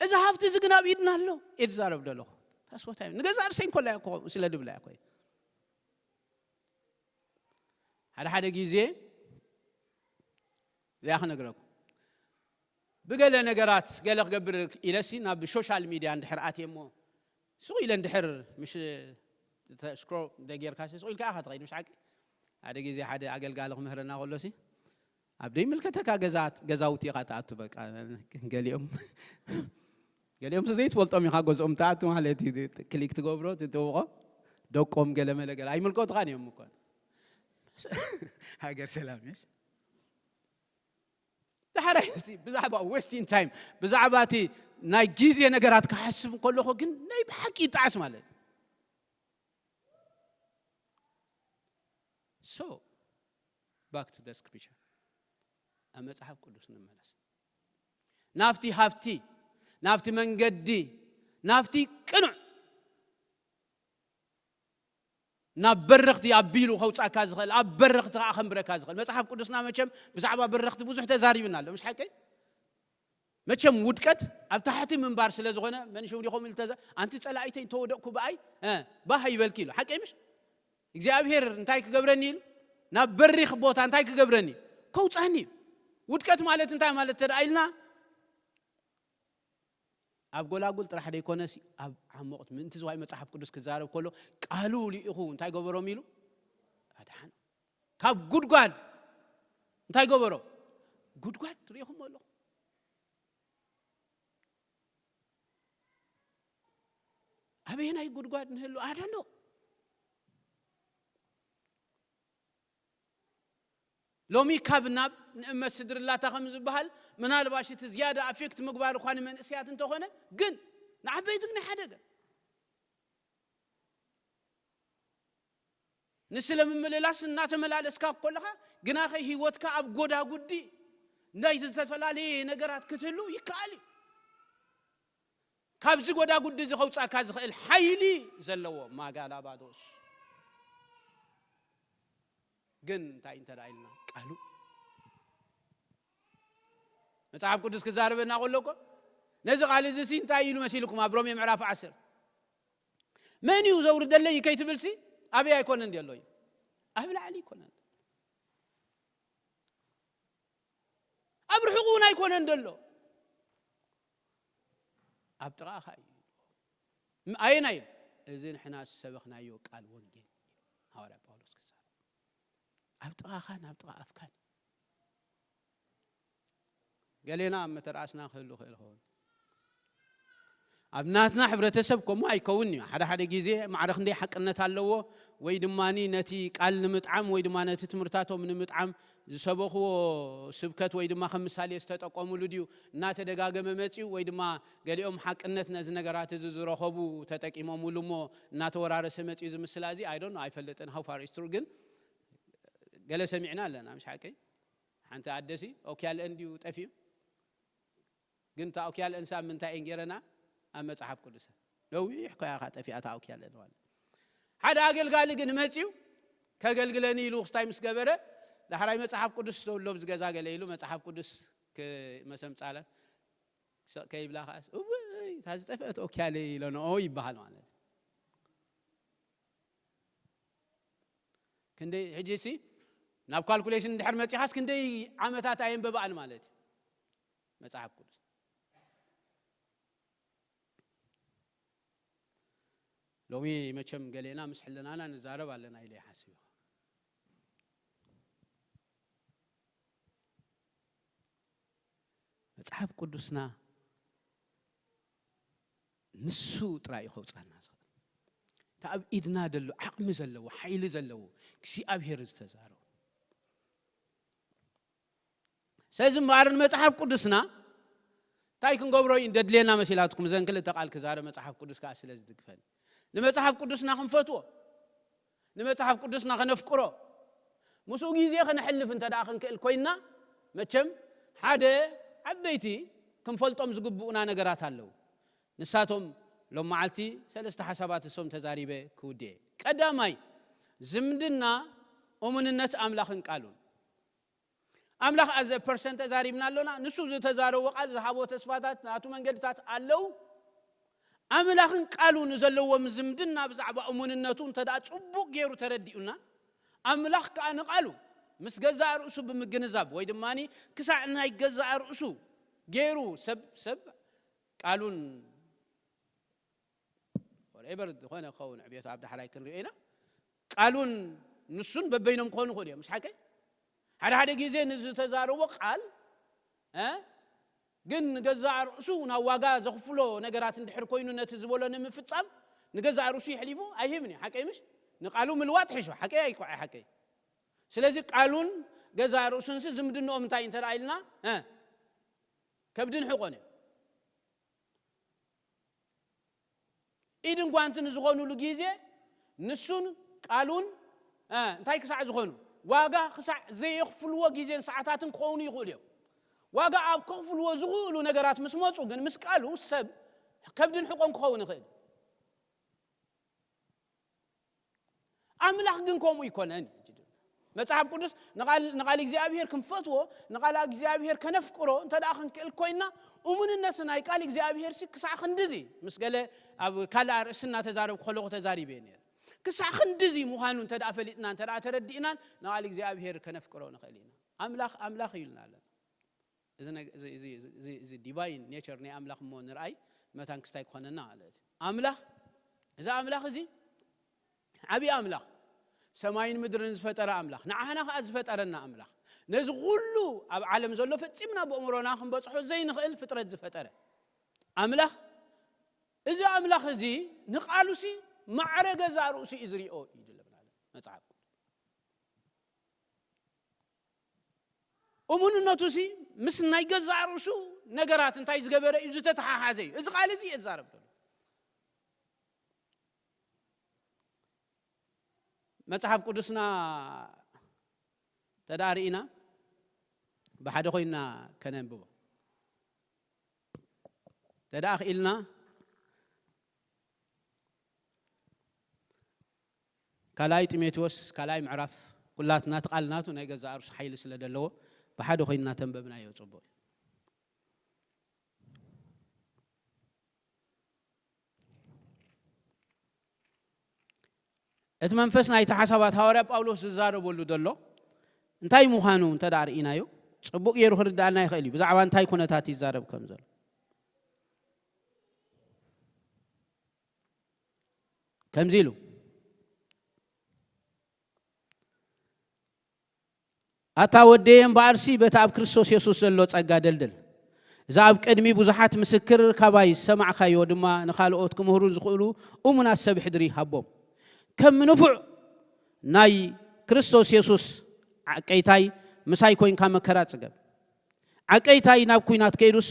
እዚ ሃብቲ እዚ ግን ኣብ ኢድና ኣሎ፣ እየ ዝዛረብ ዘለኹ። ታስቦታይ፣ ንገዛእ ርእሰይ እንከላ እኮ፣ ስለ ድብላ እኮ። ሓደ ሓደ ግዜ እዚኣ ክነግረኩም። ብገለ ነገራት ገለ ክገብር ኢለሲ ናብ ሶሻል ሚድያ እንድሕር ኣትየ እሞ፣ ሱቕ ኢለ እንድሕር ምሽ ተ-፣ ስክሮል እንደ ጌርካሲ ሱቕ ኢልካ ኢኻ ትኸይድ፣ ምሽ ሓቂ? ሓደ ግዜ ሓደ ኣገልጋሊ ክምህረና ከሎ ሲ ኣብ ዘይምልከተካ ገዛት ገዛውቲ ኢኻ ትኣቱ። በቃ ገሊኦም ገሊኦም ሲ ዘይትፈልጦም ኢኻ ገዝኦም ትኣቱ ማለት እዩ። ክሊክ ትገብሮ ትጥውቖ ደቆም ገለ መለ ገለ ኣይምልከቱኻን እዮም እኮ። ሃገር ሰላም እሺ። ዳሕራይ ብዛዕባ wasting time ብዛዕባ እቲ ናይ ግዜ ነገራት ክሓስብ ከለኹ ግን ናይ ብሓቂ ይጣዓስ ማለት እዩ። So back to the scripture፣ ኣብ መጽሓፍ ቅዱስ ንመለስ። ናብቲ ሃብቲ፣ ናብቲ መንገዲ፣ ናብቲ ቅኑዕ፣ ናብ በረኽቲ ኣቢሉ ከውጻካ ዝኽእል፣ ኣብ በረኽቲ ከኣ ከንብረካ ዝኽእል። መጽሓፍ ቅዱስና መቸም ብዛዕባ በረኽቲ ብዙሕ ተዛሪብና ኣሎ፣ ምሽ ሓቀይ? መቸም ውድቀት ኣብ ታሕቲ ምንባር ስለ ዝኾነ፣ መን ሽው ዲኹም ኢሉ ተዘ-፣ ኣንቲ ጸላኢተይ እንተወደቕኩ ብኣይ፣ እ፣ ባህ ይበልኪ ኢሉ። ሓቀይ ምሽ? እግዚኣብሔር እንታይ ክገብረኒ ኢሉ? ናብ በሪኽ ቦታ እንታይ ክገብረኒ? ከውጻኒ እዩ። ውድቀት ማለት እንታይ ማለት ተደኣ ኢልና፣ ኣብ ጎላጉል ጥራሕ ደይኮነሲ፣ ኣብ ዓሞቕት ምእንቲ ዝዋይ መጽሓፍ ቅዱስ ክዛረብ ከሎ፣ ቃሉ ልኢኹ እንታይ ገበሮም ኢሉ? ኣድሓኖም። ካብ ጉድጓድ እንታይ ገበሮም? ጉድጓድ ርኢኹም ኣለኹ። ኣበየናይ ጉድጓድ ንህሉ? ኣደኖ። ሎሚ ካብ ናብ ንእመት ስድርላታ ከም ዝበሃል፣ ምናልባሽ እቲ ዝያዳ ኣፌክት ምግባር እኳ ንመንእሰያት እንተኾነ፣ ግን ንዓበይቲ ግን ኣይሓደገን። ንስለ ምምልላስ እናተመላለስካ ከለኻ፣ ግናኸ ህይወትካ ኣብ ጎዳጉዲ ናይ ዝተፈላለየ ነገራት ክትህሉ ይከኣል እዩ። ካብዚ ጎዳጉዲ እዚ ከውጻካ ዝኽእል ሓይሊ ዘለዎ ማጋላባዶስ ግን እንታይ እንተ ደኣ ኢልና፣ ቃሉ መጽሓፍ ቅዱስ ክዛረበና ከሎ እኮ፣ ነዚ ቃል እዚ ሲ እንታይ ኢሉ መሲልኩም? ኣብ ሮሜ ምዕራፍ ዓሰርተ መን እዩ ዘውርደለይ ከይትብል ሲ፣ ኣበይ ኣይኮነን ደሎ እዩ፣ ኣብ ላዕሊ ኣይኮነን፣ ኣብ ርሑቕ እውን ኣይኮነን ደሎ፣ ኣብ ጥቓኻ እዩ። ም-፣ ኣየናይ እዩ? እዚ ንሕና ዝሰበኽናዮ ቃል ወንጌል፣ ሃዋርያ ጳውሎስ ክዛረብ፣ ኣብ ጥቓኻን ኣብ ጥቓ ኣፍካን። ገሌና ኣብ መተርኣስና ክህሉ ክእል ይኸውን። ኣብ ናትና ሕብረተሰብ ከምኡ ኣይከውን እዩ። ሓደ ሓደ ግዜ ማዕረ ክንደይ ሓቅነት ኣለዎ፣ ወይ ድማ ነቲ ቃል ንምጥዓም ወይ ድማ ነቲ ትምህርታቶም ንምጥዓም ዝሰበኽዎ ስብከት ወይ ድማ ከም ምሳሌ ዝተጠቀሙሉ ድዩ እናተደጋገመ መፅዩ፣ ወይ ድማ ገሊኦም ሓቅነት ነዚ ነገራት እዚ ዝረኸቡ ተጠቂሞምሉ እሞ እናተወራረሰ መፅዩ ዝምስላ እዚ፣ I don't know፣ ኣይፈልጥን፣ how far is true። ግን ገለ ሰሚዕና ኣለና፣ ምሽ ሓቀይ? ሓንቲ ኣደሲ ኦክያልአን ድዩ ጠፊኡ? ግን እታ ኦክያልአንሳ ኣብ ምንታይ እየን ገይረና? ኣብ መጽሓፍ ቅዱሰን። ነዊሕ እኮ እያ ኸዓ ጠፊኣ እታ ኦክያልአን ማለት። ሓደ ኣገልጋሊ ግን መጺኡ ከገልግለኒ ኢሉ ክስታይ ምስ ገበረ፣ ዳሕራይ መጽሓፍ ቅዱስ ተውሎ ኣብዚ ገዛ ገለ ኢሉ መጽሓፍ ቅዱስ ክ-፣ መሰምጻለ ስቕ ከይብላ ኸዓስ፣ እውይ፣ እታ ዝጠፍአት ኦክያለይ ኢለንኦ ይበሃል ማለት እዩ። ክንደይ ሕጂ ሲ ናብ ካልኩሌሽን እንድሕር መጺኻስ ክንደይ ዓመታት ኣየንበባኣን ማለት እዩ መጽሓፍ ቅዱስ። ሎሚ መቸም ገሌና ምስ ሕልናና ንዛረብ ኣለና ኢለ ይሓስብ። መጽሓፍ ቅዱስና ንሱ ጥራይ እዩ ከውጻና ዝኽእል። እቲ ኣብ ኢድና ደሎ ዓቕሚ ዘለዎ፣ ሓይሊ ዘለዎ፣ እግዚኣብሔር ዝተዛረቦ። ስለዚ እምበኣር ንመጽሓፍ ቅዱስና እንታይ ክንገብሮ እዩ ደድልየና መሲላትኩም? እዘን ክልተ ቃል ክዛረብ መጽሓፍ ቅዱስ ከኣ ስለ ዝድግፈን። ንመጽሓፍ ቅዱስና ክንፈትዎ፣ ንመጽሓፍ ቅዱስና ከነፍቅሮ፣ ምስኡ ግዜ ከነሕልፍ እንተ ደኣ ክንክእል ኮይንና፣ መቸም ሓደ ዓበይቲ ክንፈልጦም ዝግብኡና ነገራት ኣለዉ። ንሳቶም ሎም መዓልቲ ሰለስተ ሓሳባት እሶም ተዛሪበ ክውድኤ። ቀዳማይ፣ ዝምድና እሙንነት ኣምላኽን ቃሉን። ኣምላኽ ኣዘ ፐርሰን ተዛሪብና ኣሎና። ንሱ ዝተዛረቦ ቃል ዝሃቦ ተስፋታት ናቱ መንገድታት ኣለዉ። ኣምላኽን ቃሉ ንዘለዎም ዝምድና ብዛዕባ እሙንነቱ እንተ ደኣ ጽቡቕ ገይሩ ተረዲኡና፣ ኣምላኽ ከኣ ንቃሉ ምስ ገዛእ ርእሱ ብምግንዛብ ወይ ድማ ክሳዕ ናይ ገዛእ ርእሱ ገይሩ ሰብ፣ ሰብ ቃሉን whatever ዝኾነ ክኸውን ዕብየቱ ኣብ ዳሕራይ ክንሪኦ ኢና። ቃሉን ንሱን በበይኖም ክኾኑ ይኽእሉ እዮም። ምስ ሓቀይ ሓደ ሓደ ግዜ ንዝተዛረቦ ቃል እ ግን ንገዛእ ርእሱ ናብ ዋጋ ዘኽፍሎ ነገራት እንድሕር ኮይኑ ነቲ ዝበሎ ንምፍጻም ንገዛእ ርእሱ ይሕሊፉ ኣይህብን እዩ። ሓቀይ ምሽ ንቃሉ ምልዋጥ ሕሹ ሓቀይ ኣይኮ ሓቀይ። ስለዚ ቃሉን ገዛእ ርእሱንሲ ዝምድንኦም እንታይ እንተ ደኣ ኢልና እ ከብድን ሕቆን እዩ። ኢድን ጓንትን ዝኾኑሉ ግዜ ንሱን ቃሉን እ እንታይ ክሳዕ ዝኾኑ ዋጋ ክሳዕ ዘየኽፍልዎ ግዜን ሰዓታትን ክኾኑ ይኽእሉ እዮም። ዋጋ ኣብ ከኽፍልዎ ዝኽእሉ ነገራት ምስ መፁ ግን ምስ ቃሉ ሰብ ከብድን ሕቆን ክኸውን ይኽእል። ኣምላኽ ግን ከምኡ ይኮነን። መጽሓፍ ቅዱስ ንቓል እግዚኣብሔር ክንፈትዎ ንቓል እግዚኣብሔር ከነፍቅሮ እንተ ደኣ ክንክእል ኮይና እሙንነት ናይ ቃል እግዚኣብሔር ሲ ክሳዕ ክንድዚ ምስ ገለ ኣብ ካልእ ኣርእስቲ እናተዛረብኩ ከለኹ ተዛሪበ ነይረ። ክሳዕ ክንድዚ ምዃኑ እንተ ደኣ ፈሊጥና እንተ ደኣ ተረዲእናን ንቓል እግዚኣብሔር ከነፍቅሮ ንኽእል ኢና። ኣምላኽ ኣምላኽ እዩ ኢልና ኣለና። እዚ ዲቫይን ኔቸር ናይ ኣምላኽ እሞ ንርኣይ መታን ክስታይ ክኾነና ማለት እዩ። ኣምላኽ እዚ ኣምላኽ እዚ ዓብዪ ኣምላኽ ሰማይን ምድርን ዝፈጠረ ኣምላኽ ንዓህና ከዓ ዝፈጠረና ኣምላኽ ነዚ ኩሉ ኣብ ዓለም ዘሎ ፈጺምና ብእምሮና ክንበፅሖ ዘይንኽእል ፍጥረት ዝፈጠረ ኣምላኽ እዚ ኣምላኽ እዚ ንቃሉሲ ማዕረ ገዛ ርእሱ እዩ ዝሪኦ እዩ ዝብለና መፅሓፍ። እሙንነቱ ሲ ምስ ናይ ገዛእ ርእሱ ነገራት እንታይ ዝገበረ እዩ ዝተተሓሓዘ እዩ። እዚ ቃል እዚ እየ ዝዛረብ ዘሎ። መጽሓፍ ቅዱስና ተዳእ ርኢና ብሓደ ኮይንና ከነንብቦ ተዳእ ክኢልና ካልኣይ ጢሞቴዎስ ካልኣይ ምዕራፍ ኩላትና እቲ ቃል ናቱ ናይ ገዛእ ርእሱ ሓይሊ ስለ ዘለዎ ብሓደ ኮይንና ተንበብናዮ ጽቡቕ እዩ። እቲ መንፈስ ናይቲ ሓሳባት ሃዋርያ ጳውሎስ ዝዛረበሉ ዘሎ እንታይ ምዃኑ እንተ ደኣ ርኢናዮ ጽቡቕ ገይሩ ክርድኣና ይኽእል እዩ። ብዛዕባ እንታይ ኩነታት ይዛረብ ከም ዘሎ ከምዚ ኢሉ ኣታ ወደየ እምበኣርሲ በቲ ኣብ ክርስቶስ የሱስ ዘሎ ጸጋ ደልድል። እዛ ኣብ ቅድሚ ብዙሓት ምስክር ካባይ ዝሰማዕካዮ ድማ ንኻልኦት ክምህሩ ዝኽእሉ እሙናት ሰብ ሕድሪ ሃቦም። ከም ንፉዕ ናይ ክርስቶስ የሱስ ዓቀይታይ ምሳይ ኮይንካ መከራ ጽገብ። ዓቀይታይ ናብ ኲናት ከይዱስ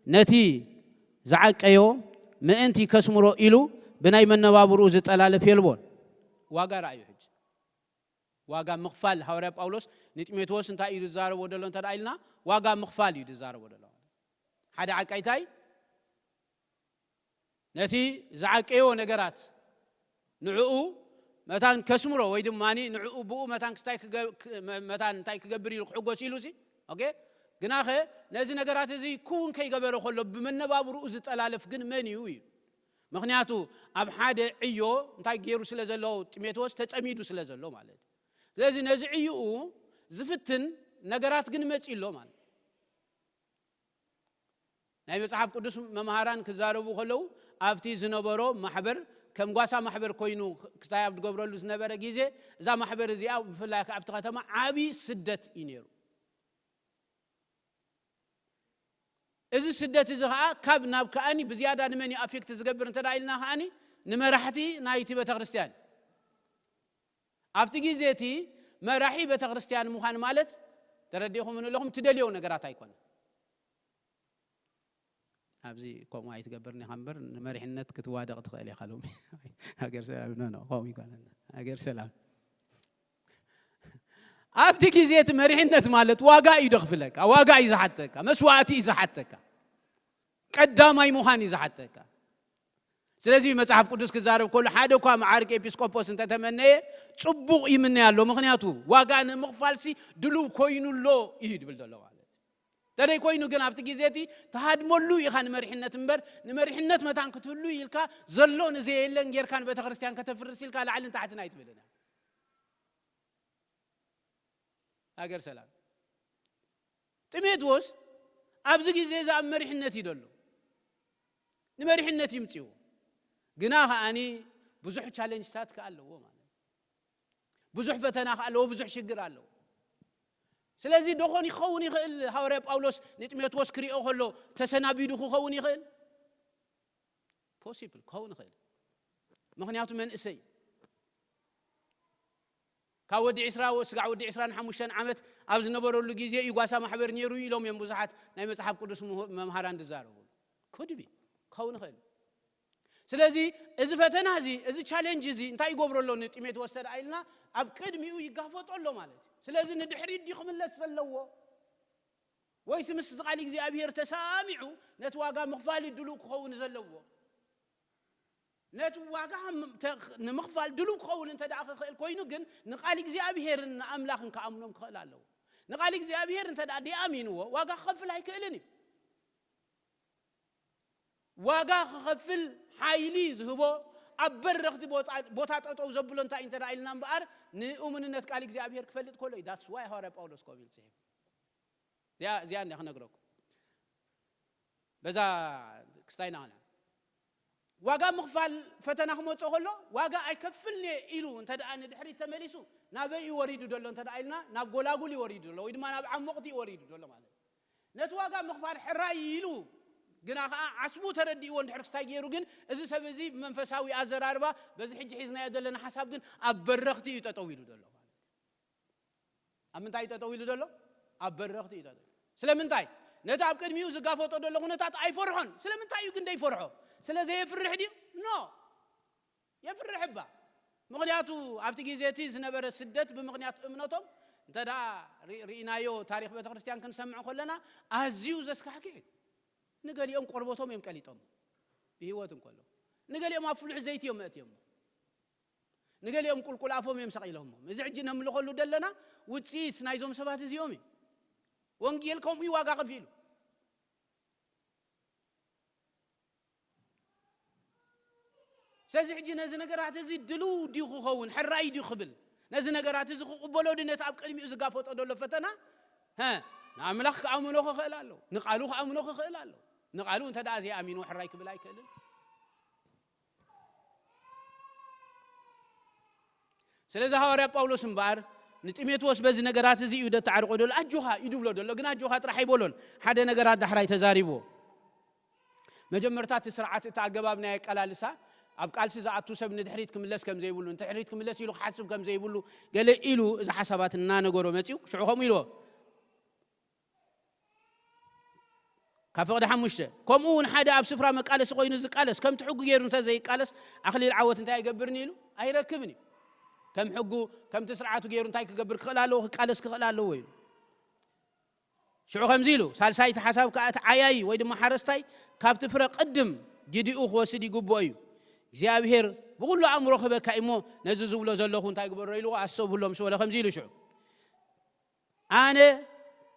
ነቲ ዝዓቀዮ ምእንቲ ከስምሮ ኢሉ ብናይ መነባብርኡ ዝጠላለፍ የልቦን። ዋጋ ረኣዩ ሕጂ። ዋጋ ምኽፋል ሃዋርያ ጳውሎስ ንጢሞቴዎስ እንታይ እዩ ዝዛረቦ ዘሎ እንተ ኢልና ዋጋ ምኽፋል እዩ ዝዛረቦ ዘሎ። ሓደ ዓቃይታይ ነቲ ዝዓቀዮ ነገራት ንዕኡ መታን ከስምሮ ወይ ድማ ንዕኡ ብኡ መታን ክስታይ መታን እንታይ ክገብር ኢሉ ክሕጎስ ኢሉ ሲ ኦኬ ግናኸ ነዚ ነገራት እዚ ክውን ከይገበረ ከሎ ብመነባብርኡ ዝጠላለፍ ግን መን እዩ እዩ ምክንያቱ ኣብ ሓደ ዕዮ እንታይ ገይሩ ስለ ዘሎ ጢሞቴዎስ ተጸሚዱ ስለ ዘሎ ማለት እዩ። ስለዚ ነዚ ዕይኡ ዝፍትን ነገራት ግን መጺ ኣሎ ማለት ናይ መጽሓፍ ቅዱስ መምሃራን ክዛረቡ ከለዉ ኣብቲ ዝነበሮ ማሕበር ከም ጓሳ ማሕበር ኮይኑ ክስታይ ኣብ ዝገብረሉ ዝነበረ ግዜ እዛ ማሕበር እዚኣ ብፍላይ ኣብቲ ከተማ ዓብዪ ስደት እዩ ነይሩ። እዚ ስደት እዚ ከዓ ካብ ናብ ከዓኒ ብዝያዳ ንመን ኣፌክት ዝገብር እንተ ኢልና ከዓኒ ንመራሕቲ ናይቲ ቤተ ክርስቲያን ኣብቲ ግዜ እቲ መራሒ ቤተ ክርስቲያን ምዃን ማለት ተረዲኹም ኣለኹም ትደልዮ ነገራት ኣይኮነ ኣብዚ ከምኡ ኣይትገብርን ኢኻ እምበር ንመሪሕነት ክትዋደቕ ትኽእል ኢኻ ሎሚ ሃገር ሰላም ኖ ኖ ከምኡ ይኮነና ሃገር ሰላም ኣብቲ ግዜ እቲ መሪሕነት ማለት ዋጋ እዩ ደኽፍለካ ዋጋ እዩ ዝሓተካ መስዋእቲ እዩ ዝሓተካ ቀዳማይ ምዃን እዩ ዝሓተካ ስለዚ መጽሓፍ ቅዱስ ክዛረብ ከሎ ሓደ እኳ መዓርቂ ኤጲስቆጶስ እንተተመነየ ጽቡቕ ይምነያ ኣሎ ምክንያቱ ዋጋ ንምኽፋልሲ ድልው ኮይኑ ኣሎ እዩ ድብል ዘሎ ማለት ተደይ ኮይኑ ግን ኣብቲ ግዜ እቲ ተሃድመሉ ኢኻ ንመሪሕነት እምበር ንመሪሕነት መታን ክትህሉ ኢልካ ዘሎ ንዘየለን ጌርካ ንቤተ ክርስቲያን ከተፍርስ ኢልካ ላዕልን ታሕትን ኣይትብልን ሃገር ሰላም ጢሞቴዎስ ኣብዚ ግዜ እዚ ኣብ መሪሕነት እዩ ደሎ ንመሪሕነት ይምፅዎ ግና ከዓኒ ብዙሕ ቻለንጅታት ከ ኣለዎ ማለት ብዙሕ ፈተና ከ ኣለዎ፣ ብዙሕ ሽግር ኣለዎ። ስለዚ ዶኾን ይኸውን ይኽእል፣ ሃዋርያ ጳውሎስ ንጢሞቴዎስ ክሪኦ ከሎ ተሰናቢዱ ክኸውን ይኽእል። ፖሲብል ክኸውን ይኽእል። ምኽንያቱ መንእሰይ ካብ ወዲ ዕስራ ወ- ስጋዕ ወዲ ዕስራን ሓሙሽተን ዓመት ኣብ ዝነበረሉ ግዜ እዩ ጓሳ ማሕበር ነይሩ ኢሎም እዮም ብዙሓት ናይ መጽሓፍ ቅዱስ ምሁ- መምሃራን ዝዛረቡ። ኩድቢ ክኸውን ይኽእል። ስለዚ እዚ ፈተና እዚ፣ እዚ ቻሌንጅ እዚ እንታይ ይገብሮ ኣሎ ንጢሞቴዎስ እንተ ደኣ ኢልና፣ ኣብ ቅድሚኡ ይጋፈጦ ኣሎ ማለት እዩ። ስለዚ ንድሕሪት ድዩ ክምለስ ዘለዎ? ወይስ ምስ ቃል እግዚኣብሔር ተሳሚዑ ነቲ ዋጋ ምኽፋል እዩ ድሉው ክኸውን ዘለዎ? ነቲ ዋጋ ም- ተ- ንምኽፋል ድሉው ክኸውን እንተ ደኣ ክኽእል ኮይኑ ግን ንቃል እግዚኣብሔርን ንኣምላኽን ክኣምኖም ክኽእል ኣለዎ። ንቃል እግዚኣብሔር እንተ ደኣ ደይኣሚንዎ ዋጋ ክኸፍል ኣይክእልን እዩ። ዋጋ ክኸፍል ሓይሊ ዝህቦ ኣብ በረኽቲ ቦታ- ቦታ ጠጠው ዘብሎ እንታይ እንተ ደኣ ኢልና እምበኣር ንእሙንነት ቃል እግዚኣብሔር ክፈልጥ ከሎ እዩ። ዳስ ዋይ ሃዋርያ ጳውሎስ ከምኡ ኢሉ ጽሒፉ። እዚኣ እዚኣ እንዲያ ክነግረኩም። በዛ ክስታይ ናቕና ዋጋ ምኽፋል ፈተና ክመፅኦ ከሎ ዋጋ ኣይከፍልን እየ ኢሉ እንተ ደኣ ንድሕሪት ተመሊሱ ናበይ እዩ ወሪዱ ዘሎ እንተ ደኣ ኢልና ናብ ጎላጉል እዩ ወሪዱ ዘሎ ወይ ድማ ናብ ዓሞቕቲ እዩ ወሪዱ ዘሎ ማለት እዩ። ነቲ ዋጋ ምኽፋል ሕራይ ኢሉ ግና ከዓ ዓስቡ ተረዲእዎ እንድሕር ክስታይ ገይሩ ግን እዚ ሰብ እዚ ብመንፈሳዊ ኣዘራርባ በዚ ሕጂ ሒዝናዮ ዘለና ሓሳብ ግን ኣብ በረኽቲ እዩ ጠጠው ኢሉ ዘሎ ማለት እዩ። ኣብ ምንታይ እዩ ጠጠው ኢሉ ዘሎ? ኣብ በረኽቲ እዩ ጠጠው። ስለምንታይ? ነቲ ኣብ ቅድሚኡ ዝጋፈጦ ዘሎ ኩነታት ኣይፈርሖን። ስለምንታይ እዩ ግን ደይፈርሖ? ስለ ዘየፍርሕ ድዩ? ኖ፣ የፍርሕ እባ። ምኽንያቱ ኣብቲ ግዜ እቲ ዝነበረ ስደት ብምኽንያት እምነቶም እንተ ደኣ ርኢ- ርኢናዮ ታሪኽ ቤተ ክርስቲያን ክንሰምዕ ከለና ኣዝዩ ዘስካሕክዕ እዩ። ንገሊኦም ቆርበቶም እዮም ቀሊጦም ብህይወት እንከሎ፣ ንገሊኦም ኣብ ፍሉሕ ዘይቲ እዮም መእትዮም። ንገሊኦም ቁልቁል ኣፎም እዮም ሰቒሎሞም። እዚ ሕጂ ነምልኸሉ ዘለና ውፅኢት ናይዞም ሰባት እዚኦም እዩ። ወንጌል ከምኡ እዩ ዋጋ ከፊሉ። ስለዚ ሕጂ ነዚ ነገራት እዚ ድልው ድዩ ክኸውን ሕራይ ድዩ ክብል ነዚ ነገራት እዚ ክቕበሎ ድዩ ነቲ ኣብ ቅድሚኡ ዝጋፈጦ ዘሎ ፈተና ሀ ንኣምላኽ ክኣምኖ ክኽእል ኣለዎ። ንቓሉ ክኣምኖ ክኽእል ኣለዎ። ንቓሉ እንተ ደኣ ዘይኣሚንዎ ሕራይ ክብል ኣይክእልን። ስለዚ ሃዋርያ ጳውሎስ እምበኣር ንጢሞቴዎስ በዚ ነገራት እዚ እዩ ደተዓርቆ ደሎ። ኣጆኻ እዩ ድብሎ ደሎ፣ ግን ኣጆኻ ጥራሕ ኣይበሎን። ሓደ ነገራት ዳሕራይ ተዛሪብዎ። መጀመርታ እቲ ስርዓት፣ እቲ ኣገባብ ናይ ኣቀላልሳ፣ ኣብ ቃልሲ ዝኣቱ ሰብ ንድሕሪት ክምለስ ከም ዘይብሉ፣ ንድሕሪት ክምለስ ኢሉ ክሓስብ ከም ዘይብሉ፣ ገለ ኢሉ እዚ ሓሳባት እናነገሮ መጺኡ፣ ሽዑ ከምኡ ኢልዎ። ካብ ፍቕዲ ሓሙሽተ፣ ከምኡ እውን ሓደ ኣብ ስፍራ መቃለሲ ኮይኑ ዝቃለስ፣ ከምቲ ሕጉ ገይሩ እንተ ዘይቃለስ፣ ኣኽሊል ዓወት እንታይ ኣይገብርን ኢሉ? ኣይረክብን እዩ። ከም ሕጉ፣ ከምቲ ስርዓቱ ገይሩ እንታይ ክገብር ክኽእል ኣለዎ? ክቃለስ ክኽእል ኣለዎ ኢሉ። ሽዑ ከምዚ ኢሉ፣ ሳልሳይቲ ሓሳብ ከኣ እቲ ዓያዪ ወይ ድማ ሓረስታይ ካብቲ ፍረ ቅድም ግዲኡ ክወስድ ይግብኦ እዩ። እግዚኣብሔር ብኹሉ ኣእምሮ ክህበካ እዩ እሞ፣ ነዚ ዝብሎ ዘለኹ እንታይ ግበሮ ኢልዎ? ኣስተብህሎ ምስ በሎ ከምዚ ኢሉ ሽዑ፣ ኣነ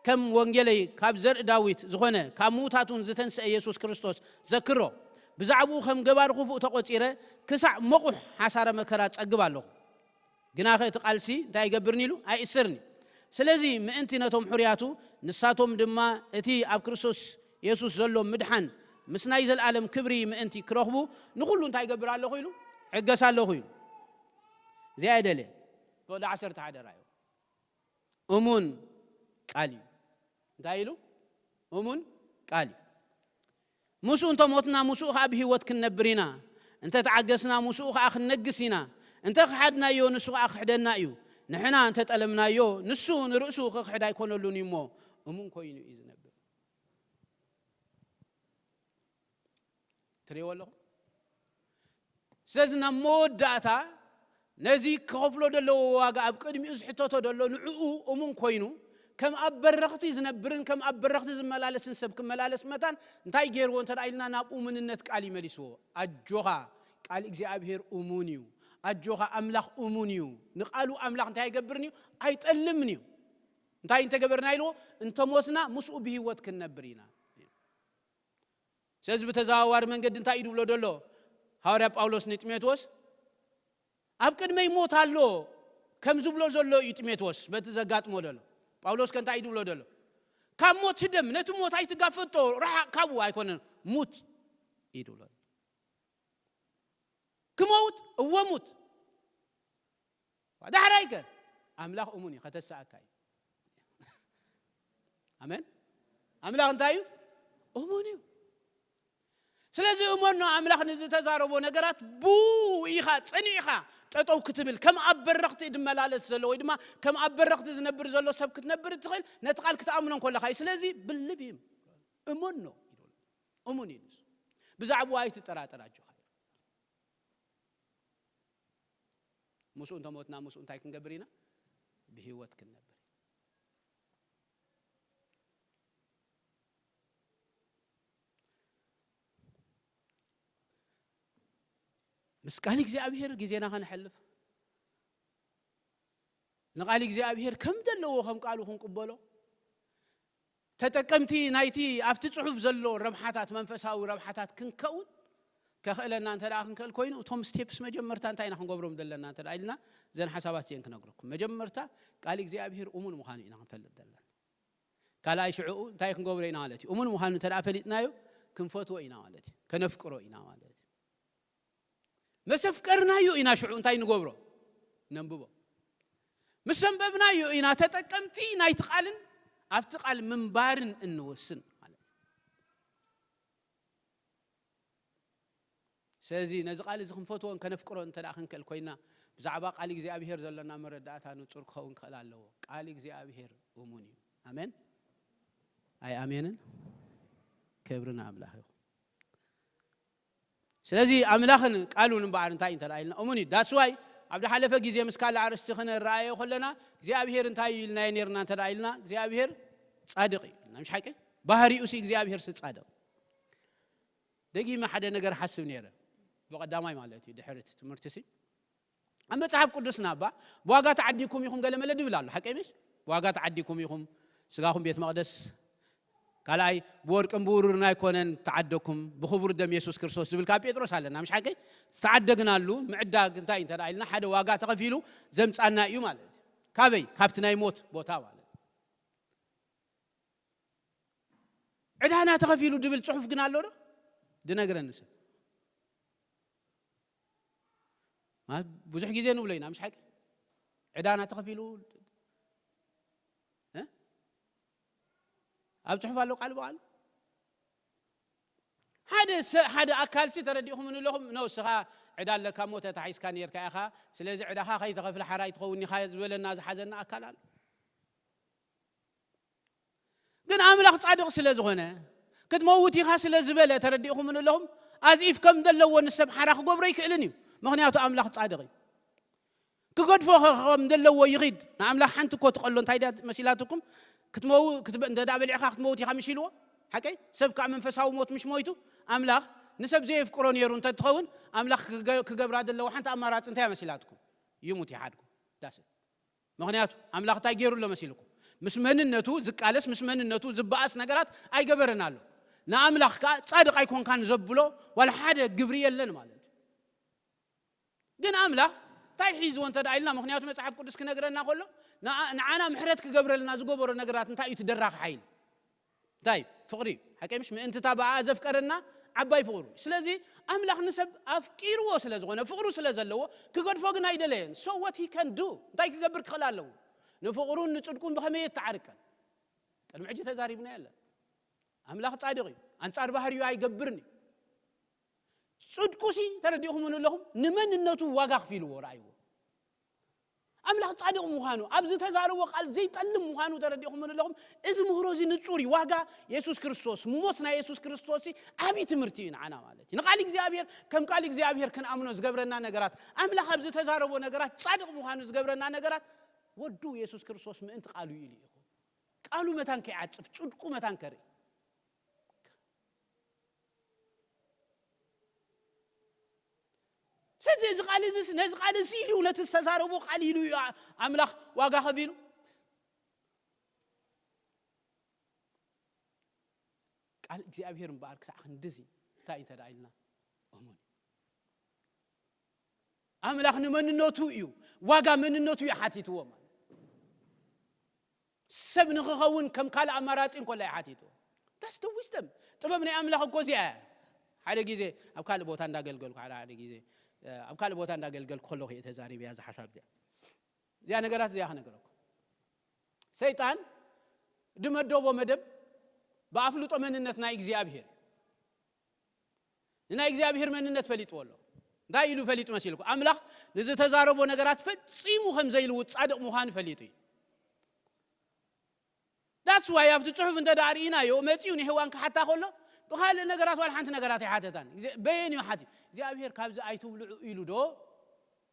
ከም ወንጌለይ ካብ ዘርኢ ዳዊት ዝኾነ ካብ ምዉታት እውን ዝተንስአ የሱስ ክርስቶስ ዘክሮ፣ ብዛዕባኡ ከም ገባር ክፉእ ተቖጺረ ክሳዕ መቑሕ ሓሳረ መከራ ጸግብ ኣለኹ። ግናኸ እቲ ቃልሲ እንታይ ኣይገብርን ኢሉ? ኣይእስርን እዩ። ስለዚ ምእንቲ ነቶም ሕሩያቱ፣ ንሳቶም ድማ እቲ ኣብ ክርስቶስ የሱስ ዘሎ ምድሓን ምስ ናይ ዘለኣለም ክብሪ ምእንቲ ክረኽቡ ንኹሉ እንታይ ይገብር ኣለኹ ኢሉ? ዕገስ ኣለኹ ኢሉ። እዚኣ እየ ደልየ። ፍቕዲ ዓሰርተ ሓደ ራእዩ። እሙን ቃል እዩ። እንታይ ኢሉ? እሙን ቃል እዩ። ምስኡ እንተ ሞትና፣ ምስኡ ኸዓ ብህይወት ክንነብር ኢና። እንተ ተዓገስና፣ ምስኡ ኸዓ ክንነግስ ኢና። እንተ ኸሓድናዮ፣ ንሱ ኸዓ ክሕደና እዩ። ንሕና እንተ ጠለምናዮ፣ ንሱ ንርእሱ ክኽሕድ ኣይኮነሉን እዩ እሞ፣ እሙን ኮይኑ እዩ ዝነብር። ትርእይዎ ኣለኹም? ስለዚ ናብ መወዳእታ ነዚ ክኸፍሎ ዘለዎ ዋጋ ኣብ ቅድሚኡ ዝሕተቶ ዘሎ ንዕኡ እሙን ኮይኑ ከም ኣብ በረኽቲ ዝነብርን ከም ኣብ በረኽቲ ዝመላለስን ሰብ ክመላለስ መታን እንታይ ገይርዎ እንተ ደኣ ኢልና ናብ እሙንነት ቃል ይመሊስዎ። ኣጆኻ ቃል እግዚኣብሔር እሙን እዩ። ኣጆኻ ኣምላኽ እሙን እዩ። ንቃሉ ኣምላኽ እንታይ ኣይገብርን እዩ? ኣይጠልምን እዩ። እንታይ እንተገበርና ኢልዎ? እንተሞትና ምስኡ ብህይወት ክንነብር ኢና። ስለዚ ብተዘዋዋሪ መንገዲ እንታይ እዩ ድብሎ ዘሎ ሃዋርያ ጳውሎስ ንጢሞቴዎስ? ኣብ ቅድመይ ሞት ኣሎ ከም ዝብሎ ዘሎ እዩ ጢሞቴዎስ በቲ ዘጋጥሞ ዘሎ። ጳውሎስ ከ እንታይ እዩ ድብሎ ዘሎ? ካብ ሞት ህደም፣ ነቲ ሞት ኣይትጋፈጦ፣ ርሓቕ ካብኡ ኣይኮነን፣ ሙት እዩ ድብሎ። ክመውት እወ ሙት። ዳሕራይ ከ ኣምላኽ እሙን እዩ፣ ከተስኣካ እዩ። ኣሜን። ኣምላኽ እንታይ እዩ? እሙን እዩ። ስለዚ እመኖ፣ ኣምላኽ ንዝተዛረቦ ነገራት ብኡ ኢኻ ጸኒዕኻ ጠጠው ክትብል፣ ከም ኣብ በረኽቲ ዝመላለስ ዘሎ ወይ ድማ ከም ኣብ በረኽቲ ዝነብር ዘሎ ሰብ ክትነብር እትኽእል ነቲ ቃል ክትኣምኖ እንከለኻ እዩ። ስለዚ ብልብ እዩ እመኖ፣ እሙን እዩ ንሱ። ብዛዕባኡ ኣይትጠራጠር ኣጆኻ። ምስኡ እንተሞትና ምስኡ እንታይ ክንገብር ኢና? ብህይወት ክንነብር። ምስ ቃል እግዚኣብሔር ግዜና ከነሕልፍ፣ ንቃል እግዚኣብሔር ከም ዘለዎ ከም ቃሉ ክንቅበሎ፣ ተጠቀምቲ ናይቲ ኣብቲ ጽሑፍ ዘሎ ረብሓታት፣ መንፈሳዊ ረብሓታት ክንከውን ከኽእለና እንተ ደኣ ክንክእል ኮይኑ፣ እቶም ስቴፕስ መጀመርታ እንታይ ኢና ክንገብሮም ዘለና እንተ ደኣ ኢልና፣ እዘን ሓሳባት እዚአን ክነግረኩም። መጀመርታ ቃል እግዚኣብሔር እሙን ምዃኑ ኢና ክንፈልጥ ዘለና። ካልኣይ ሽዕኡ እንታይ ክንገብሮ ኢና ማለት እዩ? እሙን ምዃኑ እንተ ደኣ ፈሊጥናዮ፣ ክንፈትዎ ኢና ማለት እዩ። ከነፍቅሮ ኢና ማለት እዩ። መሰፍቀርናዮ ኢና ሽዑ እንታይ ንገብሮ? ነንብቦ። ምስ ኣንበብናዮ ኢና ተጠቀምቲ ናይቲ ቃልን ኣብቲ ቃል ምንባርን እንወስን ማለት እዩ። ስለዚ ነዚ ቃል እዚ ክንፈትዎን ከነፍቅሮን እንተ ደኣ ክንክእል ኮይና፣ ብዛዕባ ቃል እግዚኣብሔር ዘለና መረዳእታ ንጹር ክኸውን ክኽእል ኣለዎ። ቃል እግዚኣብሔር እሙን እዩ። ኣሜን። ኣይ ኣሜንን? ክብሪ ንኣምላኽ ይኹን። ስለዚ ኣምላኽን ቃሉን እምበኣር እንታይ እንተ ደኣ ኢልና እሙን እዩ። ዳትስ ዋይ ኣብ ዝሓለፈ ግዜ ምስ ካልእ ኣርእስቲ ክንረኣዮ ከለና እግዚኣብሔር እንታይ እዩ ኢልናዮ ነርና እንተ ደኣ ኢልና እግዚኣብሔር ጻድቕ እዩ ኢልና። ምሽ ሓቂ? ባህሪኡ ሲ እግዚኣብሔር ሲ ጻድቕ። ደጊመ ሓደ ነገር ሓስብ ነይረ። ብቐዳማይ ማለት እዩ ድሕሪ እቲ ትምህርቲ ሲ ኣብ መጽሓፍ ቅዱስና እባ ብዋጋ ተዓዲኩም ኢኹም ገለ መለ ድብል ኣሎ። ሓቂ ምሽ? ብዋጋ ተዓዲኩም ኢኹም፣ ስጋኹም ቤት መቕደስ፣ ካልኣይ ብወርቅን ብውርርን ኣይኮነን ተዓደኩም፣ ብኽቡር ደም የሱስ ክርስቶስ ዝብል ካብ ጴጥሮስ ኣለና። ምሽ ሓቂ? ዝተዓደግናሉ ምዕዳግ እንታይ እንተ ደኣ ኢልና ሓደ ዋጋ ተኸፊሉ ዘምጻና እዩ ማለት እዩ። ካበይ? ካብቲ ናይ ሞት ቦታ ማለት እዩ። ዕዳና ተኸፊሉ ድብል ጽሑፍ ግን ኣሎ ዶ? ድነግረኒ ሰብ። ማለት ብዙሕ ግዜ ንብሎ ኢና፣ ምሽ ሓቂ? ዕዳና ተኸፊሉ፣ እ? ኣብ ጽሑፍ ኣሎ ቃል ብቓል። ሓደ ሰ-፣ ሓደ ኣካልሲ ተረዲእኹም ንለኹም፣ ኖ፣ እስኻ ዕዳ ኣለካ እሞ ተታሒዝካ ነርካ ኢኻ፣ ስለዚ ዕዳኻ ከይተኸፍለ ሓራይ ትኸውን ኢኻ ዝበለና ዝሓዘና ኣካል ኣሎ። ግን ኣምላኽ ጻድቕ ስለ ዝኾነ፣ ክትመውት ኢኻ ስለ ዝበለ ተረዲእኹም ኣለኹም፣ ኣዝኢፍ ከም ዘለዎ ንሰብ ሓራ ክገብሮ ኣይክእልን እዩ። ምኽንያቱ ኣምላኽ ጻድቕ እዩ። ክገድፎ ኸ-፣ ከም ዘለዎ ይኺድ። ንኣምላኽ ሓንቲ እኮ ትቐሎ እንታይ ድያ መሲላትኩም? ክትመው-፣ ክትበ-፣ እንተ ደኣ በሊዕኻ ክትመውት ኢኻ ምሽ ኢልዎ? ሓቀይ? ሰብ ከኣ መንፈሳዊ ሞት ምሽ ሞይቱ፣ ኣምላኽ ንሰብ ዘየፍቅሮ ነይሩ እንተ ትኸውን፣ ኣምላኽ ክገ-፣ ክገብራ ዘለዎ ሓንቲ ኣማራጺ እንታይ እያ መሲላትኩም? ይሙት ይሓድጉ። ዳስ ኢት። ምኽንያቱ ኣምላኽ እንታይ ገይሩ ኣሎ መሲልኩም? ምስ መንነቱ ዝቃለስ፣ ምስ መንነቱ ዝበኣስ ነገራት ኣይገበረን ኣሎ። ንኣምላኽ ከኣ ጻድቕ ኣይኮንካን ዘብሎ ዋላ ሓደ ግብሪ የለን ማለት እዩ። ግን ኣምላኽ እንታይ ሒዝዎ እንተ ደኣ ኢልና፣ ምኽንያቱ መጽሓፍ ቅዱስ ክነግረና ከሎ፣ ንዓ-፣ ንዓና ምሕረት ክገብረልና ዝገበሮ ነገራት እንታይ እዩ? እቲ ደራኺ ሓይሊ እንታይ? ፍቕሪ እዩ። ሓቀይ ምሽ? ምእንቲ እታ ብኣኣ ዘፍቀረና ዓባይ ፍቕሩ እዩ። ስለዚ ኣምላኽ ንሰብ ኣፍቂርዎ ስለ ዝኾነ፣ ፍቕሩ ስለ ዘለዎ፣ ክገድፎ ግን ኣይደለየን። So what he can do? እንታይ ክገብር ክኽእል ኣለዎ? ንፍቕሩን ንጽድቁን ብኸመይ የተዓርቀን? ቅድሚ ሕጂ ተዛሪብና የለን። ኣምላኽ ጻድቕ እዩ። ኣንጻር ባህርዩ ኣይገብርን እዩ። ጽድቁሲ ተረዲእኹም ኣለኹም? ንመንነቱ ዋጋ ከፊልዎ፣ ረኣይዎ። ኣምላኽ ጻድቕ ምዃኑ፣ ኣብ ዝተዛረቦ ቃል ዘይጠልም ምዃኑ ተረዲእኹም ኣለኹም? እዚ ምህሮ እዚ ንጹር እዩ። ዋጋ የሱስ ክርስቶስ፣ ሞት ናይ የሱስ ክርስቶስ ዓብዪ ትምህርቲ እዩ ንዓና ማለት እዩ። ንቃል እግዚኣብሔር ከም ቃል እግዚኣብሔር ክንኣምኖ ዝገብረና ነገራት፣ ኣምላኽ ኣብ ዝተዛረቦ ነገራት ጻድቕ ምዃኑ ዝገብረና ነገራት፣ ወዱ የሱስ ክርስቶስ ምእንቲ ቃሉ ኢሉ እዩ። ቃሉ መታን ከይዓጽፍ፣ ጽድቁ መታን ከርኢ። ስለዚ እዚ ቃል እዚ፣ ነዚ ቃል እዚ ኢሉ፣ ነቲ ዝተዛረቦ ቃል ኢሉ እዩ ኣምላኽ ዋጋ ከፊሉ። ቃል እግዚኣብሔር እምበኣር ክሳዕ ክንድዚ እንታይ እንተ ደኣ ኢልና እሙን እዩ። ኣምላኽ ንመንነቱ እዩ፣ ዋጋ መንነቱ እዩ ሓቲትዎ ማለት። ሰብ ንኽኸውን ከም ካልእ ኣማራጺ እንኮላ እዩ ሓቲትዎ። That's the wisdom። ጥበብ ናይ ኣምላኽ እኮ እዚኣ እያ። ሓደ ግዜ ኣብ ካልእ ቦታ እንዳገልገልኩ፣ ሓደ፣ ሓደ ግዜ፣ እ፣ ኣብ ካልእ ቦታ እንዳገልገልኩ ከለኹ እየ ተዛሪበያ እዛ ሓሳብ እዚኣ። እዚኣ ነገራት እዚኣ ክነገረኩም። ሰይጣን ዝመደቦ መደብ ብኣፍልጦ መንነት ናይ እግዚኣብሔር፣ ንናይ እግዚኣብሔር መንነት ፈሊጥዎ ኣሎ። እንታይ ኢሉ ፈሊጡ መሲልኩ? ኣምላኽ ንዝተዛረቦ ነገራት ፈጺሙ ከም ዘይልውጥ ጻድቕ ምዃኑ ፈሊጡ እዩ። That's why ኣብቲ ጽሑፍ እንተ ደኣ ርኢናዮ፣ መጺኡ ንሄዋን ክሓታ ከሎ ብኻልእ ነገራት ዋላ ሓንቲ ነገራት ኣይሓተታን። በየን እዩ ሓትዩ? እግዚኣብሔር ካብዚ ኣይትብልዑ ኢሉ ዶ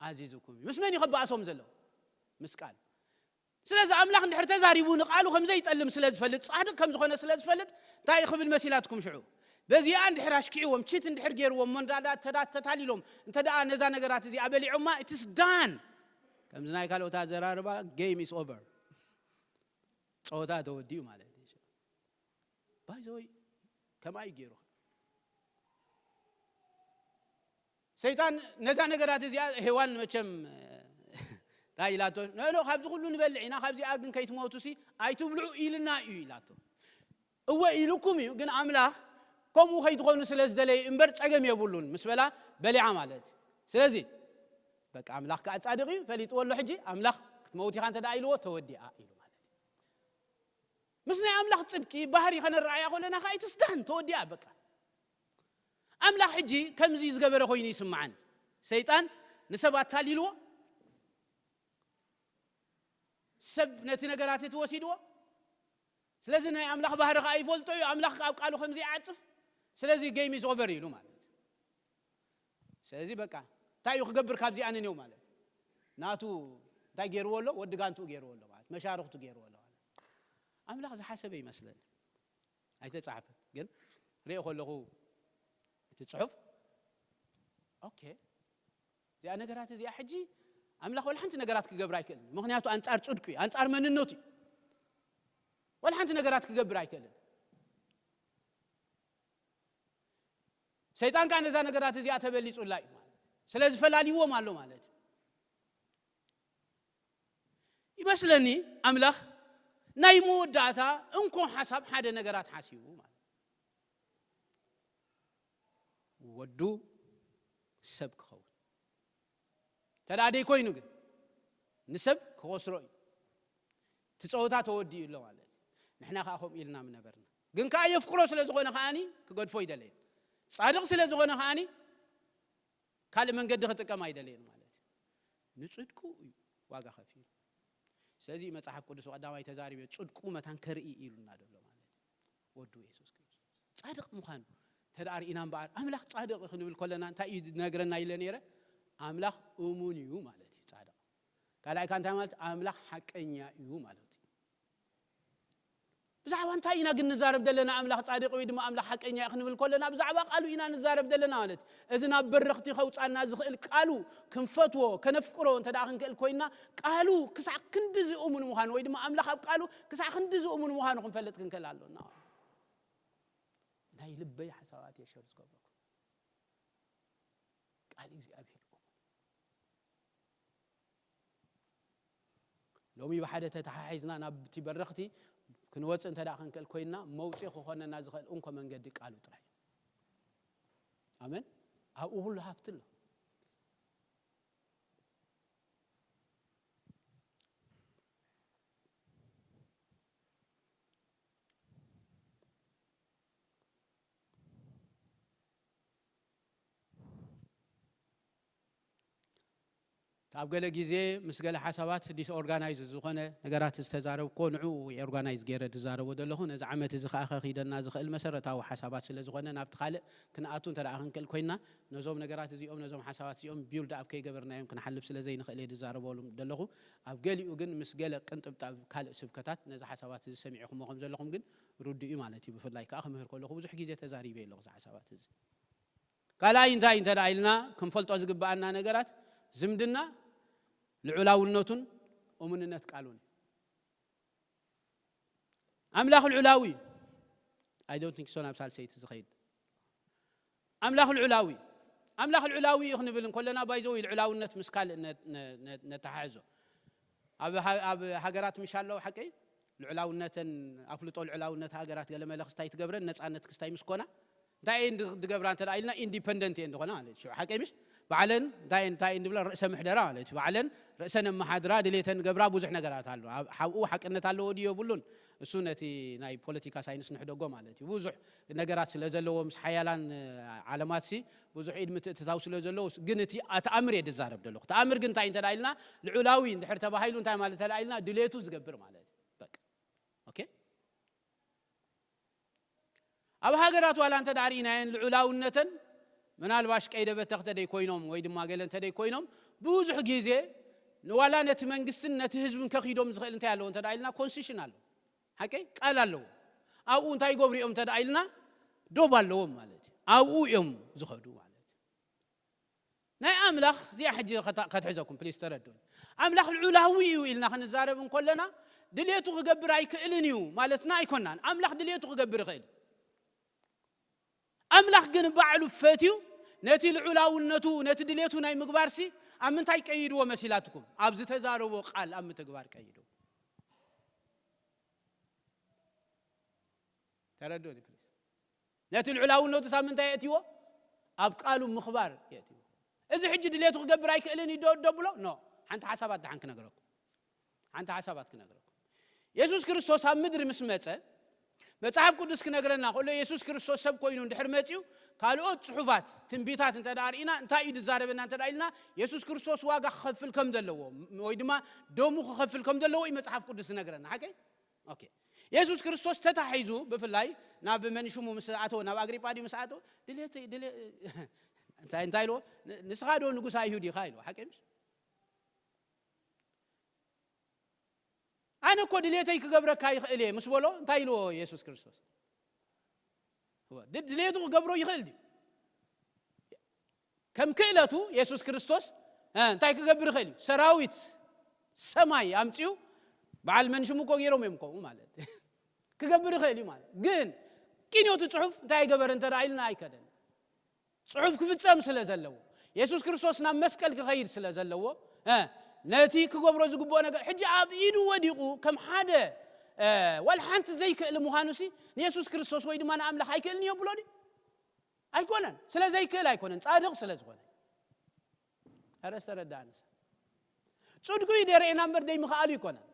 ኣዚዙኩም እዩ? ምስ መን እዩ ከባእሶም ዘሎ? ምስ ቃል። ስለዚ ኣምላኽ እንድሕር ተዛሪቡ ንቃሉ ከም ዘይጠልም ስለ ዝፈልጥ፣ ጻድቕ ከም ዝኾነ ስለ ዝፈልጥ፣ እንታይ ክብል መሲላትኩም ሽዑ? በዚኣ እንድሕር ኣሽኪዕዎም፣ ቺት እንድሕር ገይርዎም፣ እሞ እንዳ ተዳ ተታሊሎም እንተ ደኣ ነዛ ነገራት እዚኣ በሊዖማ፣ it's done። ከምዚ ናይ ካልኦት ኣዘራርባ፣ game is over። ጸወታ ተወዲኡ ማለት እዩ። ባይዘወይ ከምኣ እዩ ገይሩ። ሰይጣን ነዛ ነገራት እዚኣ ሄዋን መቸም እንታይ ኢላቶ? "ኖ፣ ኖ፣ ካብዚ ኩሉ ንበልዕ ኢና፣ ካብዚኣ ግን ከይትሞቱ ሲ ኣይትብልዑ ኢልና እዩ" ኢላቶ። "እወ ኢሉኩም እዩ፣ ግን ኣምላኽ ከምኡ ከይትኾኑ ስለ ዝደለየ እምበር ጸገም የብሉን" ምስ በላ በሊዓ ማለት እዩ። ስለዚ በቃ ኣምላኽ ከኣ ጻድቕ እዩ፣ ፈሊጥዎ ኣሎ። ሕጂ ኣምላኽ ክትመውት ኢኻ እንተ ደኣ ኢልዎ ተወዲኣ ኢሉ ማለት እዩ። ምስ ናይ ኣምላኽ ጽድቂ ባህሪ ከነረኣያ ከለና ከኣ it's done፣ ተወዲኣ በቃ። ኣምላኽ ሕጂ ከምዚ ዝገበረ ኮይኑ ይስምዓኒ። ሰይጣን ንሰብ ኣታሊልዎ፣ ሰብ ነቲ ነገራት እቲ ወሲድዎ። ስለዚ ናይ ኣምላኽ ባህሪ ከኣ ይፈልጦ እዩ፣ ኣምላኽ ኣብ ቃሉ ከም ዘይዓጽፍ። ስለዚ game is over ኢሉ ማለት እዩ። ስለዚ በቃ እንታይ እዩ ክገብር ካብዚኣ ንኔው ማለት እዩ። ናቱ እንታይ ገይርዎ ኣሎ? ወዲ ጋንትኡ ገይርዎ ኣሎ ማለት፣ መሻርኽቱ ገይርዎ ኣሎ ማለት። ኣምላኽ ዝሓሰበ ይመስለኒ። ኣይተጻሕፈን፣ ግን ርእየ ከለኹ እቲ ጽሑፍ፣ ኦኬ፣ እዚኣ ነገራት እዚኣ ሕጂ ኣምላኽ ወላ ሓንቲ ነገራት ክገብር ኣይክእልን እዩ። ምኽንያቱ ኣንጻር ጽድቁ እዩ፣ ኣንጻር መንነቱ እዩ። ወላ ሓንቲ ነገራት ክገብር ኣይክእልን። ሰይጣን ከኣ ነዛ ነገራት እዚኣ ተበሊጹላ እዩ ማለት እዩ። ስለዚ ፈላልይዎም ኣሎ ማለት እዩ። ይመስለኒ ኣምላኽ ናይ መወዳእታ እንኮ ሓሳብ ሓደ ነገራት ሓሲቡ ማለት እዩ። ወዱ ሰብ ክኸውን። እንተ ደኣ ደይኮይኑ ግን ንሰብ ክኸስሮ እዩ። እቲ ጸወታ ተወዲኡ ኣሎ ማለት እዩ። ንሕና ከኣ ከምኡ ኢልና ምነበርና። ግን ከኣ የፍቅሮ ስለ ዝኾነ ከኣኒ ክገድፎ ኣይደለየን። ጻድቕ ስለ ዝኾነ ከኣኒ ካልእ መንገዲ ክጥቀም ኣይደለየን ማለት እዩ። ንጽድቁ እዩ ዋጋ ከፊሉ። ስለዚ መጽሓፍ ቅዱስ ቀዳማይ ተዛሪበ ጽድቁ መታን ከርኢ ኢሉና ዘሎ ማለት እዩ። ወዱ የሱስ ክርስቶስ ጻድቕ ምዃኑ እንተ ደኣ ርኢና እምበኣር፣ ኣምላኽ ጻድቕ እዩ ክንብል ከለና እንታይ እዩ ዝነግረና ኢለ ነይረ? ኣምላኽ እሙን እዩ ማለት እዩ ጻድቕ። ካልኣይ ከኣ እንታይ ማለት? ኣምላኽ ሓቀኛ እዩ ማለት እዩ። ብዛዕባ እንታይ ኢና ግን ንዛረብ ዘለና? ኣምላኽ ጻድቕ ወይ ድማ ኣምላኽ ሓቀኛ እዩ ክንብል ከለና ብዛዕባ ቃሉ ኢና ንዛረብ ዘለና ማለት እዩ። እዚ ናብ በረኽቲ ከውጻና ዝኽእል ቃሉ ክንፈትዎ፣ ከነፍቅሮ እንተ ደኣ ክንክእል ኮይና፣ ቃሉ ክሳዕ ክንድዚ እሙን ምዃኑ ወይ ድማ ኣምላኽ ኣብ ቃሉ ክሳዕ ክንድዚ እሙን ምዃኑ ክንፈልጥ ክንክእል ኣሎና። ናይ ልበይ ሓሳባት እየ ሸር ዝገብረኩም። ቃል እግዚኣብሔር እሙን እዩ። ሎሚ ብሓደ ተተሓሒዝና ናብቲ በረኽቲ ክንወጽእ እንተ ደኣ ክንክእል ኮይንና፣ መውጽኢ ክኾነና ዝኽእል እንኮ መንገዲ ቃሉ ጥራይ እዩ። ኣሜን። ኣብኡ ኩሉ ሃብቲ ኣሎ። ኣብ ገለ ግዜ ምስ ገለ ሓሳባት ዲስኦርጋናይዝ ዝኾነ ነገራት ዝተዛረብኮ ንዕኡ ኦርጋናይዝ ገይረ ዝዛረቦ ዘለኹ። ነዚ ዓመት እዚ ከኣ ከኺደና ዝኽእል መሰረታዊ ሓሳባት ስለ ዝኾነ ናብቲ ካልእ ክንኣቱ እንተ ደኣ ክንክእል ኮይንና፣ ነዞም ነገራት እዚኦም፣ ነዞም ሓሳባት እዚኦም ቢውልድ ኣፕ ከይገበርናዮም ክንሓልፍ ስለ ዘይንኽእል እየ ዝዛረበሉ ዘለኹ። ኣብ ገሊኡ ግን ምስ ገለ ቅንጥብጣብ ካልእ ስብከታት ነዚ ሓሳባት እዚ ሰሚዕኹሞ ከም ዘለኹም ግን ርዱእ እዩ ማለት እዩ። ብፍላይ ከኣ ክምህር ከለኹ ብዙሕ ግዜ ተዛሪበ ኣለኹ እዚ ሓሳባት እዚ። ካልኣይ እንታይ እንተ ደኣ ኢልና ክንፈልጦ ዝግብኣና ነገራት ዝምድና ልዑላውነቱን እሙንነት ቃሉን እዩ። ኣምላኽ ልዑላዊ እዩ። I don't think so ናብ ሳልሰይቲ ዝኸይድ። ኣምላኽ ልዑላዊ እዩ። ኣምላኽ ልዑላዊ እዩ ክንብል እንከለና ባይዘው ልዑላውነት ምስ ካልእ ነ- ነ- ነ- ነተሓሕዞ። ኣብ ሃ- ኣብ ሃገራት ምሽ ኣለዉ ሓቀይ ልዑላውነተን ኣፍልጦ ልዑላውነት ሃገራት ገለ መለ ክስታይ ትገብረን ነጻነት ክስታይ ምስ ኮና እንታይ እየን ዝገብራ እንተ ኢልና ኢንዲፐንደንት እየን ዝኾና ማለት እዩ። ሓቀይ ምሽ? ባዕለን እንታይ እንታይ እየን ዝብላ? ርእሰ ምሕደራ ማለት እዩ። ባዕለን ርእሰን ኣመሓድራ ድሌተን ገብራ ብዙሕ ነገራት ኣሎ። ኣብ- ሓብኡ ሓቅነት ኣለዎ ድዩ የብሉን? እሱ ነቲ ናይ ፖለቲካ ሳይንስ ንሕደጎ ማለት እዩ። ብዙሕ ነገራት ስለ ዘለዎ ምስ ሓያላን ዓለማት ሲ ብዙሕ ኢድ ምትእትታው ስለ ዘለዎ ግን እቲ ኣተኣምር እየ ዝዛረብ ዘለኹ። ተኣምር ግን እንታይ እንተ ኢልና ልዑላዊ እንድሕር ተባሂሉ እንታይ ማለት እንተ ኢልና ድሌቱ ዝገብር ማለት እዩ። በቃ ኦኬ። ኣብ ሃገራት ዋላ እንተ ዳርኢናየን ልዑላውነተን ምናልባሽ ቀይደ በተኽተ ደይ ኮይኖም ወይ ድማ ገለ እንተ ደይ ኮይኖም ብዙሕ ግዜ ንዋላ ነቲ መንግስትን ነቲ ህዝብን ከኺዶም ዝኽእል እንታይ ኣለዎ እንተ ኢልና ኮንስቲሽን ኣለዎ። ሓቀይ ቃል ኣለዎ። ኣብኡ እንታይ ይገብሩ እዮም እንተ ኢልና ዶብ ኣለዎም ማለት እዩ። ኣብኡ እዮም ዝኸዱ ማለት እዩ። ናይ ኣምላኽ እዚኣ ሕጂ ከታ- ከትሕዘኩም ፕሊስ ተረድኡን። ኣምላኽ ልዑላዊ እዩ ኢልና ክንዛረብ እንኮለና ድሌቱ ክገብር ኣይክእልን እዩ ማለትና ኣይኮናን። ኣምላኽ ድሌቱ ክገብር ይኽእል። ኣምላኽ ግን ባዕሉ ፈትዩ ነቲ ልዑላውነቱ ነቲ ድሌቱ ናይ ምግባርሲ ኣብ ምንታይ ቀይድዎ መሲላትኩም? ኣብ ዝተዛረቦ ቃል ኣብ ምትግባር ቀይድዎ። ተረድኡኒ ፕሊስ። ነቲ ልዑላውነቱ ሳብ ምንታይ የእትዎ? ኣብ ቃሉ ምኽባር የእትዎ። እዚ ሕጂ ድሌቱ ክገብር ኣይክእልን እዩ ዶ- ደብሎ ኖ። ሓንቲ ሓሳባት ደሓን ክነግረኩም ሓንቲ ሓሳባት ክነግረኩም። የሱስ ክርስቶስ ኣብ ምድሪ ምስ መጸ መጽሓፍ ቅዱስ ክነግረና ከሎ የሱስ ክርስቶስ ሰብ ኮይኑ እንድሕር መጺኡ ካልኦት ጽሑፋት ትንቢታት እንተ ደኣ ርኢና እንታይ እዩ ዝዛረበና እንተ ደኣ ኢልና የሱስ ክርስቶስ ዋጋ ክኸፍል ከም ዘለዎ ወይ ድማ ደሙ ክኸፍል ከም ዘለዎ እዩ መጽሓፍ ቅዱስ ዝነግረና። ሓቀይ? ኦኬ። የሱስ ክርስቶስ ተታሒዙ ብፍላይ ናብ መን ሽሙ ምስ ኣተወ ናብ ኣግሪጳ ድዩ ምስ ኣተወ ድሌተይ ድሌ እንታይ እንታይ ኢልዎ? ን- ንስኻ ዶ ንጉስ ኣይሁድ ኢኻ ኢልዎ። ሓቀይ ምሽ? ኣነ እኮ ድሌተይ ክገብረካ ይኽእል እየ ምስ በሎ እንታይ ኢልዎ የሱስ ክርስቶስ? እወ፣ ድ- ድሌቱ ክገብሮ ይኽእል ድዩ? ከም ክእለቱ የሱስ ክርስቶስ እ፣ እንታይ ክገብር ይኽእል እዩ? ሰራዊት ሰማይ ኣምፅኡ በዓል መን ሽሙ እኮ ገይሮም እዮም ከምኡ ማለት ክገብር ይኽእል እዩ ማለት ግን ግን እቲ ፅሑፍ እንታይ ገበረ እንተ ኢልና ኣይከደን። ፅሑፍ ክፍፀም ስለ ዘለዎ የሱስ ክርስቶስ ናብ መስቀል ክኸይድ ስለ ዘለዎ እ፣ ነቲ ክገብሮ ዝግብኦ ነገር ሕጂ ኣብ ኢዱ ወዲቑ ከም ሓደ እ፣ ዋላ ሓንቲ ዘይክእል ምዃኑ ሲ ንየሱስ ክርስቶስ ወይ ድማ ንኣምላኽ ኣይክእልን እዮ ብሎ ድዩ? ኣይኮነን። ስለ ዘይክእል ኣይኮነን፣ ፃድቕ ስለ ዝኾነ። ኧረ ዝተረዳእንስ ጽድቁ እዩ ደርእየና እምበር ደይምኽኣሉ ይኮነን።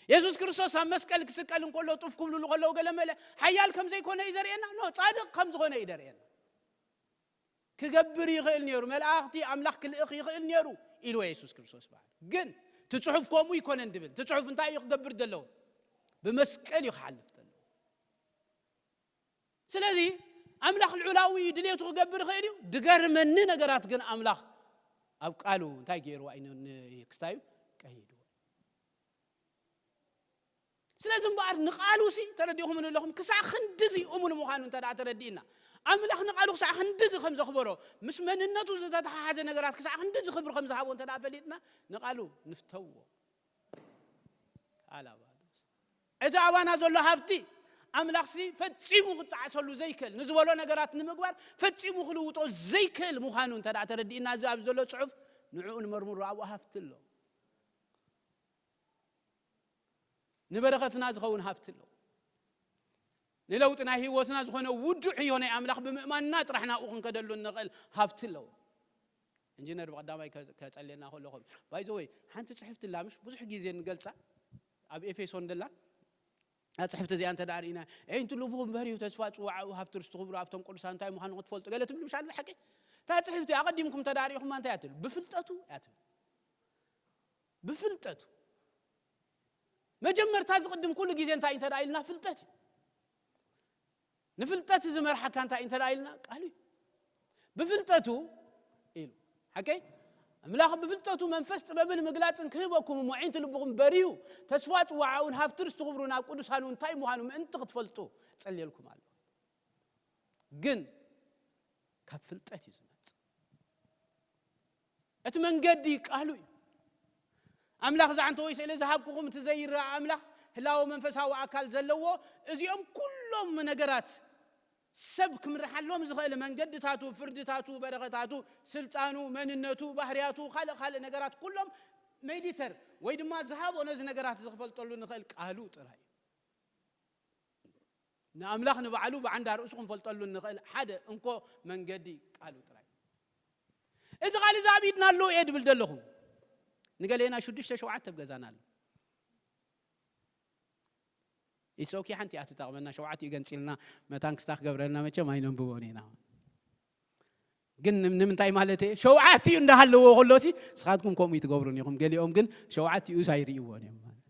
የሱስ ክርስቶስ ኣብ መስቀል ክስቀል እንከሎ ጡፍ ክብልሉ ከለዉ ገለ መለ ሓያል ከም ዘይኮነ እዩ ዘርእየና። ኖ፣ ጻድቕ ከም ዝኾነ እዩ ደርእየና። ክገብር ይኽእል ነይሩ፣ መላእኽቲ ኣምላኽ ክልእኽ ይኽእል ነይሩ ኢልዎ የሱስ ክርስቶስ በዓሉ። ግን እቲ ጽሑፍ ከምኡ ይኮነን ድብል። እቲ ጽሑፍ እንታይ እዩ ክገብር ዘለዎ? ብመስቀል እዩ ክሓልፍ ዘለዎ። ስለዚ ኣምላኽ ልዑላዊ ድሌቱ ክገብር ይኽእል እዩ። ድገርመኒ ነገራት ግን ኣምላኽ ኣብ ቃሉ እንታይ ገይርዋ እዩ ን- ክስታዩ ቀይድዎ። ስለዚ እምበኣር ንቃሉ ሲ ተረዲኹም ኣለኹም ክሳዕ ክንድዚ እሙን ምዃኑ እንተ ደኣ ተረዲእና ኣምላኽ ንቃሉ ክሳዕ ክንድዚ ከም ዘኽበሮ ምስ መንነቱ ዝተተሓሓዘ ነገራት ክሳዕ ክንድዚ ክብሪ ከም ዝሃቦ እንተ ደኣ ፈሊጥና ንቃሉ ንፍተዎ። ኣላባዶስ እቲ ኣባና ዘሎ ሃብቲ ኣምላኽሲ ፈጺሙ ክጠዓሰሉ ዘይክእል ንዝበሎ ነገራት ንምግባር ፈጺሙ ክልውጦ ዘይክእል ምዃኑ እንተ ደኣ ተረዲእና እዚ ኣብ ዘሎ ጽሑፍ ንዕኡ ንመርምሮ ኣብኡ ሃብቲ ኣሎ። ንበረኸትና ዝኸውን ሃብቲ ኣሎ። ንለውጢ ናይ ህይወትና ዝኾነ ውዱዕ ህዮ ናይ ኣምላኽ ብምእማንና ጥራሕ ናብኡ ክንከደሉ እንኽእል ሃብቲ ኣለዎ። ኢንጂነር ብቐዳማይ ከ- ከጸልየና ከለኹም ባይዘወይ ሓንቲ ጽሕፍቲ ላ ምሽ ብዙሕ ግዜ ንገልጻ ኣብ ኤፌሶን ደላ እዛ ጽሕፍቲ እዚኣ እንተ ደኣ ርኢና ኤንቱ ልቡ እምበር እዩ ተስፋ ጽዋዓኡ ሃብቲ ርስቲ ክብሩ ኣብቶም ቅዱሳን እንታይ ምዃኑ ክትፈልጡ ገለ ትብል ምሽ ኣለ ሓቂ እታ ጽሕፍቲ ኣቐዲምኩም እንተ ደኣ ርኢኹማ እንታይ እያ ትብል ብፍልጠቱ እያ ትብል ብፍልጠቱ መጀመርታ ዝቕድም ኩሉ ግዜ እንታይ እንተ ደኣ ኢልና ፍልጠት እዩ ንፍልጠት ዝመርሓካ እንታይ እንተ ደኣ ኢልና ቃሉ እዩ ብፍልጠቱ ኢሉ ሓቀይ ኣምላኽ ብፍልጠቱ መንፈስ ጥበብን ምግላፅን ክህበኩም እሞ ዒንቲ ልብኹም በርዩ ተስፋ ፅዋዓውን ሃብቲ ርስቲ ክብሩ ናብ ቅዱሳኑ እንታይ ምዃኑ ምእንቲ ክትፈልጡ ጸልየልኩም ኣሎ ግን ካብ ፍልጠት እዩ ዝመጽእ እቲ መንገዲ ቃሉ እዩ ኣምላኽ ዛዕንተ ወይ ስእሊ ዝሃብኩኹም እቲ ዘይረኣ ኣምላኽ ህላወ መንፈሳዊ ኣካል ዘለዎ እዚኦም ኩሎም ነገራት ሰብ ክምርሓሎም ዝኽእል መንገድታቱ ፍርድታቱ በረኸታቱ ስልጣኑ መንነቱ ባህርያቱ ካልእ ካልእ ነገራት ኩሎም ሜዲተር ወይ ድማ ዝሃቦ ነዚ ነገራት ዝኽፈልጠሉ ንኽእል ቃሉ ጥራይ እዩ ንኣምላኽ ንባዕሉ ብዓንዳ ርእሱ ክንፈልጠሉ እንኽእል ሓደ እንኮ መንገዲ ቃሉ ጥራይ። እዚ ቃል እዚ ኣብ ኢድና ኣሎ እየ ድብል ዘለኹ። ንገሌና ሽዱሽተ ሸውዓተ ኣብ ገዛና ኣሎ። ኢትስ ኦኬ፣ ሓንቲ እያ ትጠቕመና። ሸውዓቲኡ ገንፂልና መታን ክስታ ክገብረልና መቸም ኣይነንብቦን ኢና። ግን ንም- ንምንታይ ማለት እየ? ሸውዓቲኡ እንዳሃለዎ ከሎሲ ንስኻትኩም ከምኡ ትገብሩን ኢኹም። ገሊኦም ግን ሸውዓቲኡ ሳይርእይዎን እዮም ማለት።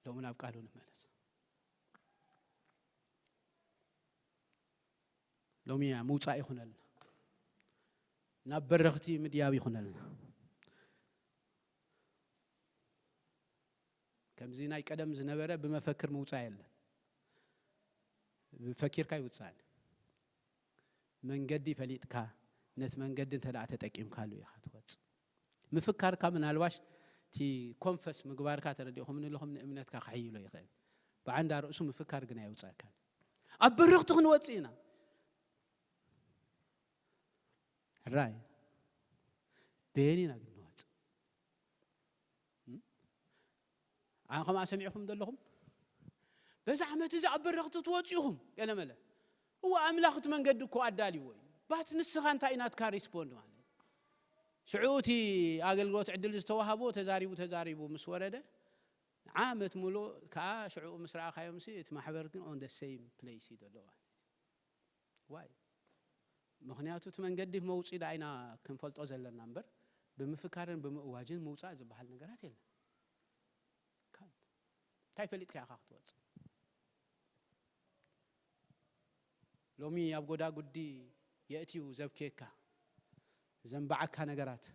ሎሚ ናብ ቃሉ ንመለስ። ሎሚ ምውፃእ ይኹነልና፣ ናብ በረኽቲ ምድያብ ይኹነልና። ከምዚ ናይ ቀደም ዝነበረ ብመፈክር ምውፃእ የለን። ፈኪርካ ይውፃእ። መንገዲ ፈሊጥካ ነቲ መንገዲ እንተ ደኣ ተጠቂምካሉ ኢኻ ትወፅእ። ምፍካርካ ምናልባሽ እቲ ኮንፈስ ምግባርካ ተረዲእኹምኒ ኣለኹም ንእምነትካ ክሕይሎ ይኽእል። ብዓንዳ ርእሱ ምፍካር ግን ኣየውፃእካን። ኣብ በረኽቲ ክንወፅእ ኢና። ሕራይ በየን ኢና ግን ንወፅእ? ኣነ ከምኣ ሰሚዕኹም ዘለኹም በዚ ዓመት እዚ ኣብ በረኽቲ ትወፅኡ ኢኹም ገለ መለ። እወ ኣምላኽ እቲ መንገዲ እኮ ኣዳልይዎ እዩ። ባት ንስኻ እንታይ ናትካ ሪስፖንድ ማለት እዩ? ሽዑ እቲ ኣገልግሎት ዕድል ዝተዋህቦ ተዛሪቡ ተዛሪቡ ምስ ወረደ ዓመት ሙሉእ ከዓ ሽዑ ምስ ረኣኻዮም ሲ እቲ ማሕበር ግን on the same place እዩ ዘሎ ማለት እዩ። ዋይ? ምኽንያቱ እቲ መንገዲ መውፅኢ ደኣ ኢና ክንፈልጦ ዘለና እምበር ብምፍካርን ብምእዋጅን ምውፃእ ዝበሃል ነገራት የለን። ካንት። እንታይ ፈሊጥካ ኢኻ ክትወፅእ? ሎሚ ኣብ ጎዳጉዲ የእትዩ ዘብክየካ ዘንባዓካ ነገራት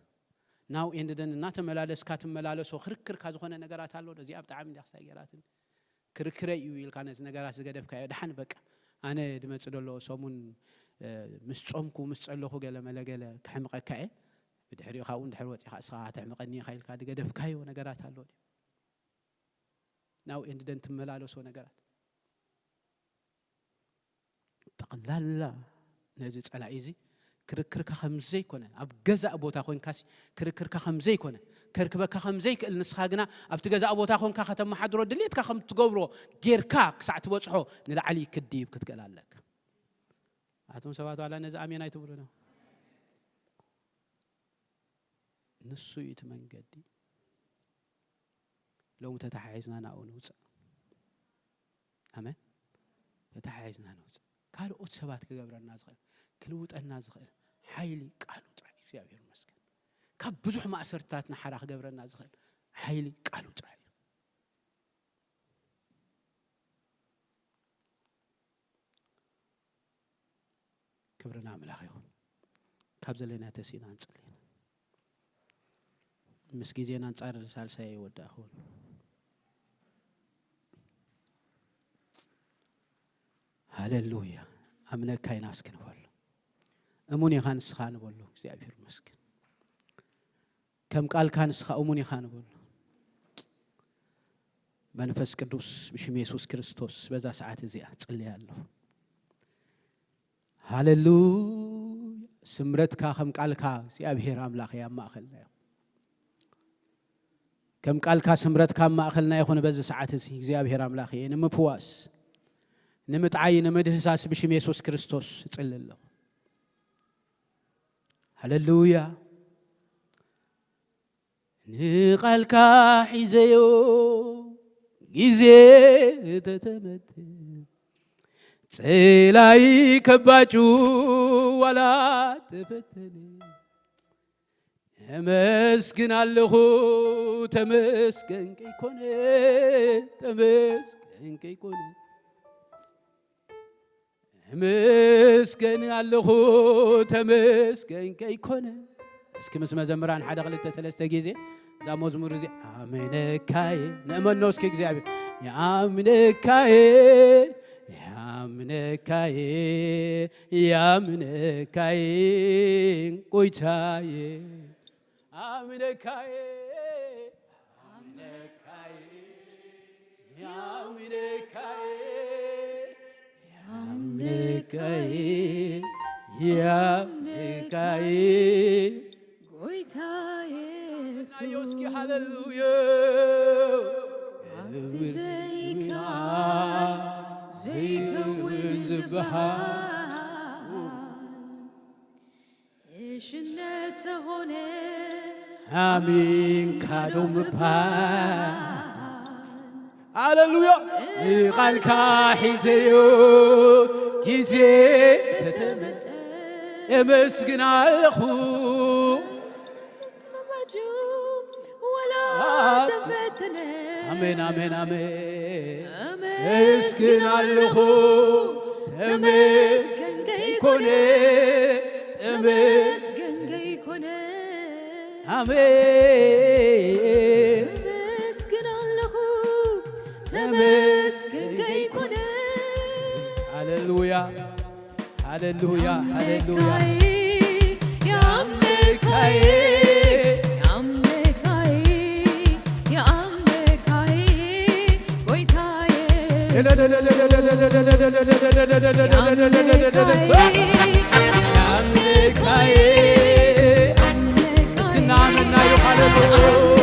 ናው ኤንድ ደን እናተመላለስካ ትመላለሶ ክርክርካ ዝኾነ ነገራት ኣሎ። እዚኣ ብጣዕሚ እንዲያ ክስታይ ገይራትኒ ክርክረይ እዩ ኢልካ ነዚ ነገራት ዝገደፍካዮ ደሓን በቃ ኣነ ድመፅእ ደሎ ሰሙን ምስ ጾምኩ ምስ ጸለኹ ገለ መለገለ ክሕምቐካ እየ። ብድሕሪኡ ካብኡ እንድሕር ወፂኻ እስኻ ተሕምቐኒ ኢኻ ኢልካ ድገደፍካዮ ነገራት ኣሎ ድዩ? ናው ኤንድ ደን ትመላለሶ ነገራት ጠቕላላ ነዚ ጸላኢ እዚ ክርክርካ ከም ዘይኮነ ኣብ ገዛእ ቦታ ኮይንካሲ ክርክርካ ከም ዘይኮነ ከርክበካ ከም ዘይክእል ንስኻ ግና ኣብቲ ገዛእ ቦታ ኮንካ ከተመሓድሮ ድሌትካ ከም ትገብሮ ጌርካ ክሳዕ ትበጽሖ ንላዕሊ ክድይብ ክትክእል ኣለካ። ኣቱም ሰባት ዋላ ነዚ ኣሜን ኣይትብሉ ነው? ንሱ እዩ እቲ መንገዲ። ሎሚ ተተሓሒዝና ናብኡ ንውፅእ። ኣሜን። ተተሓሒዝና ንውፅእ። ካልኦት ሰባት ክገብረና ዝኽእል ክልውጠና ዝኽእል ሓይሊ ቃሉ ጥራይ እዩ። እግዚኣብሔር ይመስገን። ካብ ብዙሕ ማእሰርትታት ንሓራ ክገብረና ዝኽእል ሓይሊ ቃሉ ጥራይ እዩ። ክብሪ ንኣምላኽ ይኹን። ካብ ዘለና ተሲእና ንጽሊ። ምስ ግዜና ኣንጻር ሳልሳይ ይወዳእ ክብል ሃሌሉያ። ኣምነካ ኢና እስኪ ንበሎ። እሙን ኢኻ ንስኻ ንበሎ። እግዚኣብሔር ይመስገን። ከም ቃልካ ንስኻ እሙን ኢኻ ንበሎ። መንፈስ ቅዱስ ብሽም የሱስ ክርስቶስ በዛ ሰዓት እዚኣ ጽልያ ኣለኹ። ሃሌሉያ። ስምረትካ ከም ቃልካ እግዚኣብሔር ኣምላኽ ኣብ ማእኸልና እዩ። ከም ቃልካ ስምረትካ ኣብ ማእኸልና ይኹን። በዚ ሰዓት እዚ እግዚኣብሔር ኣምላኽ እየ ንምፍዋስ ንምጥዓይ ንምድህሳስ ብሽም የሱስ ክርስቶስ እጽሊ ኣለኹ። ሃሌሉያ። ንቓልካ ሒዘዮ ግዜ ተተመተ ጸላይ ከባጩ ዋላ ተፈተነ። ተመስግን ኣለኹ ተመስገን ከይኮነ ተመስገን ከይኮነ ተመስገን ኣለኹ ተመስገን ከይኮነ። እስኪ ምስ መዘምራን ሓደ ክልተ ሰለስተ ግዜ እዛ መዝሙር እዚ ኣመነካየ ንእመኖ እስኪ እግዚኣብሔር ያምነካየ ያምነካየ ያምነካየ ጎይታየ ኣምነካየ ኣምነካየ ያምነካየ ያምነካየ ያምነካየ ጎይታ የሱስ ሃሌሉያ። ኣብቲ ዘይከኣል ዘይከውን ዝበሃል ሽነት ተኾነ ኣሜን ካዶ ምባል። ሃሌሉያ። ንቓልካ ሒዘዮ ግዜ ተተመጠ የመስግን ኣለኹ። ወላ ተፈተነ ኣሜን ኣሜን ኣሜን። ኣመስግን ኣለኹ ተመስገን ከይኮነ ተመስገን ከይኮነ ኣሜን። ኣመስግን ኣለኹ ተመስገን ከይኮነ ሃሌሉያ ሃሌሉያ ሃሌሉያ። የኣምልካዬ፣ የኣምልካዬ፣ የኣምልካዬ፣ ጎይታዬ፣ የኣምልካዬ፣ የኣምልካዬ። እስክናመናዩ ሃሌሉያ።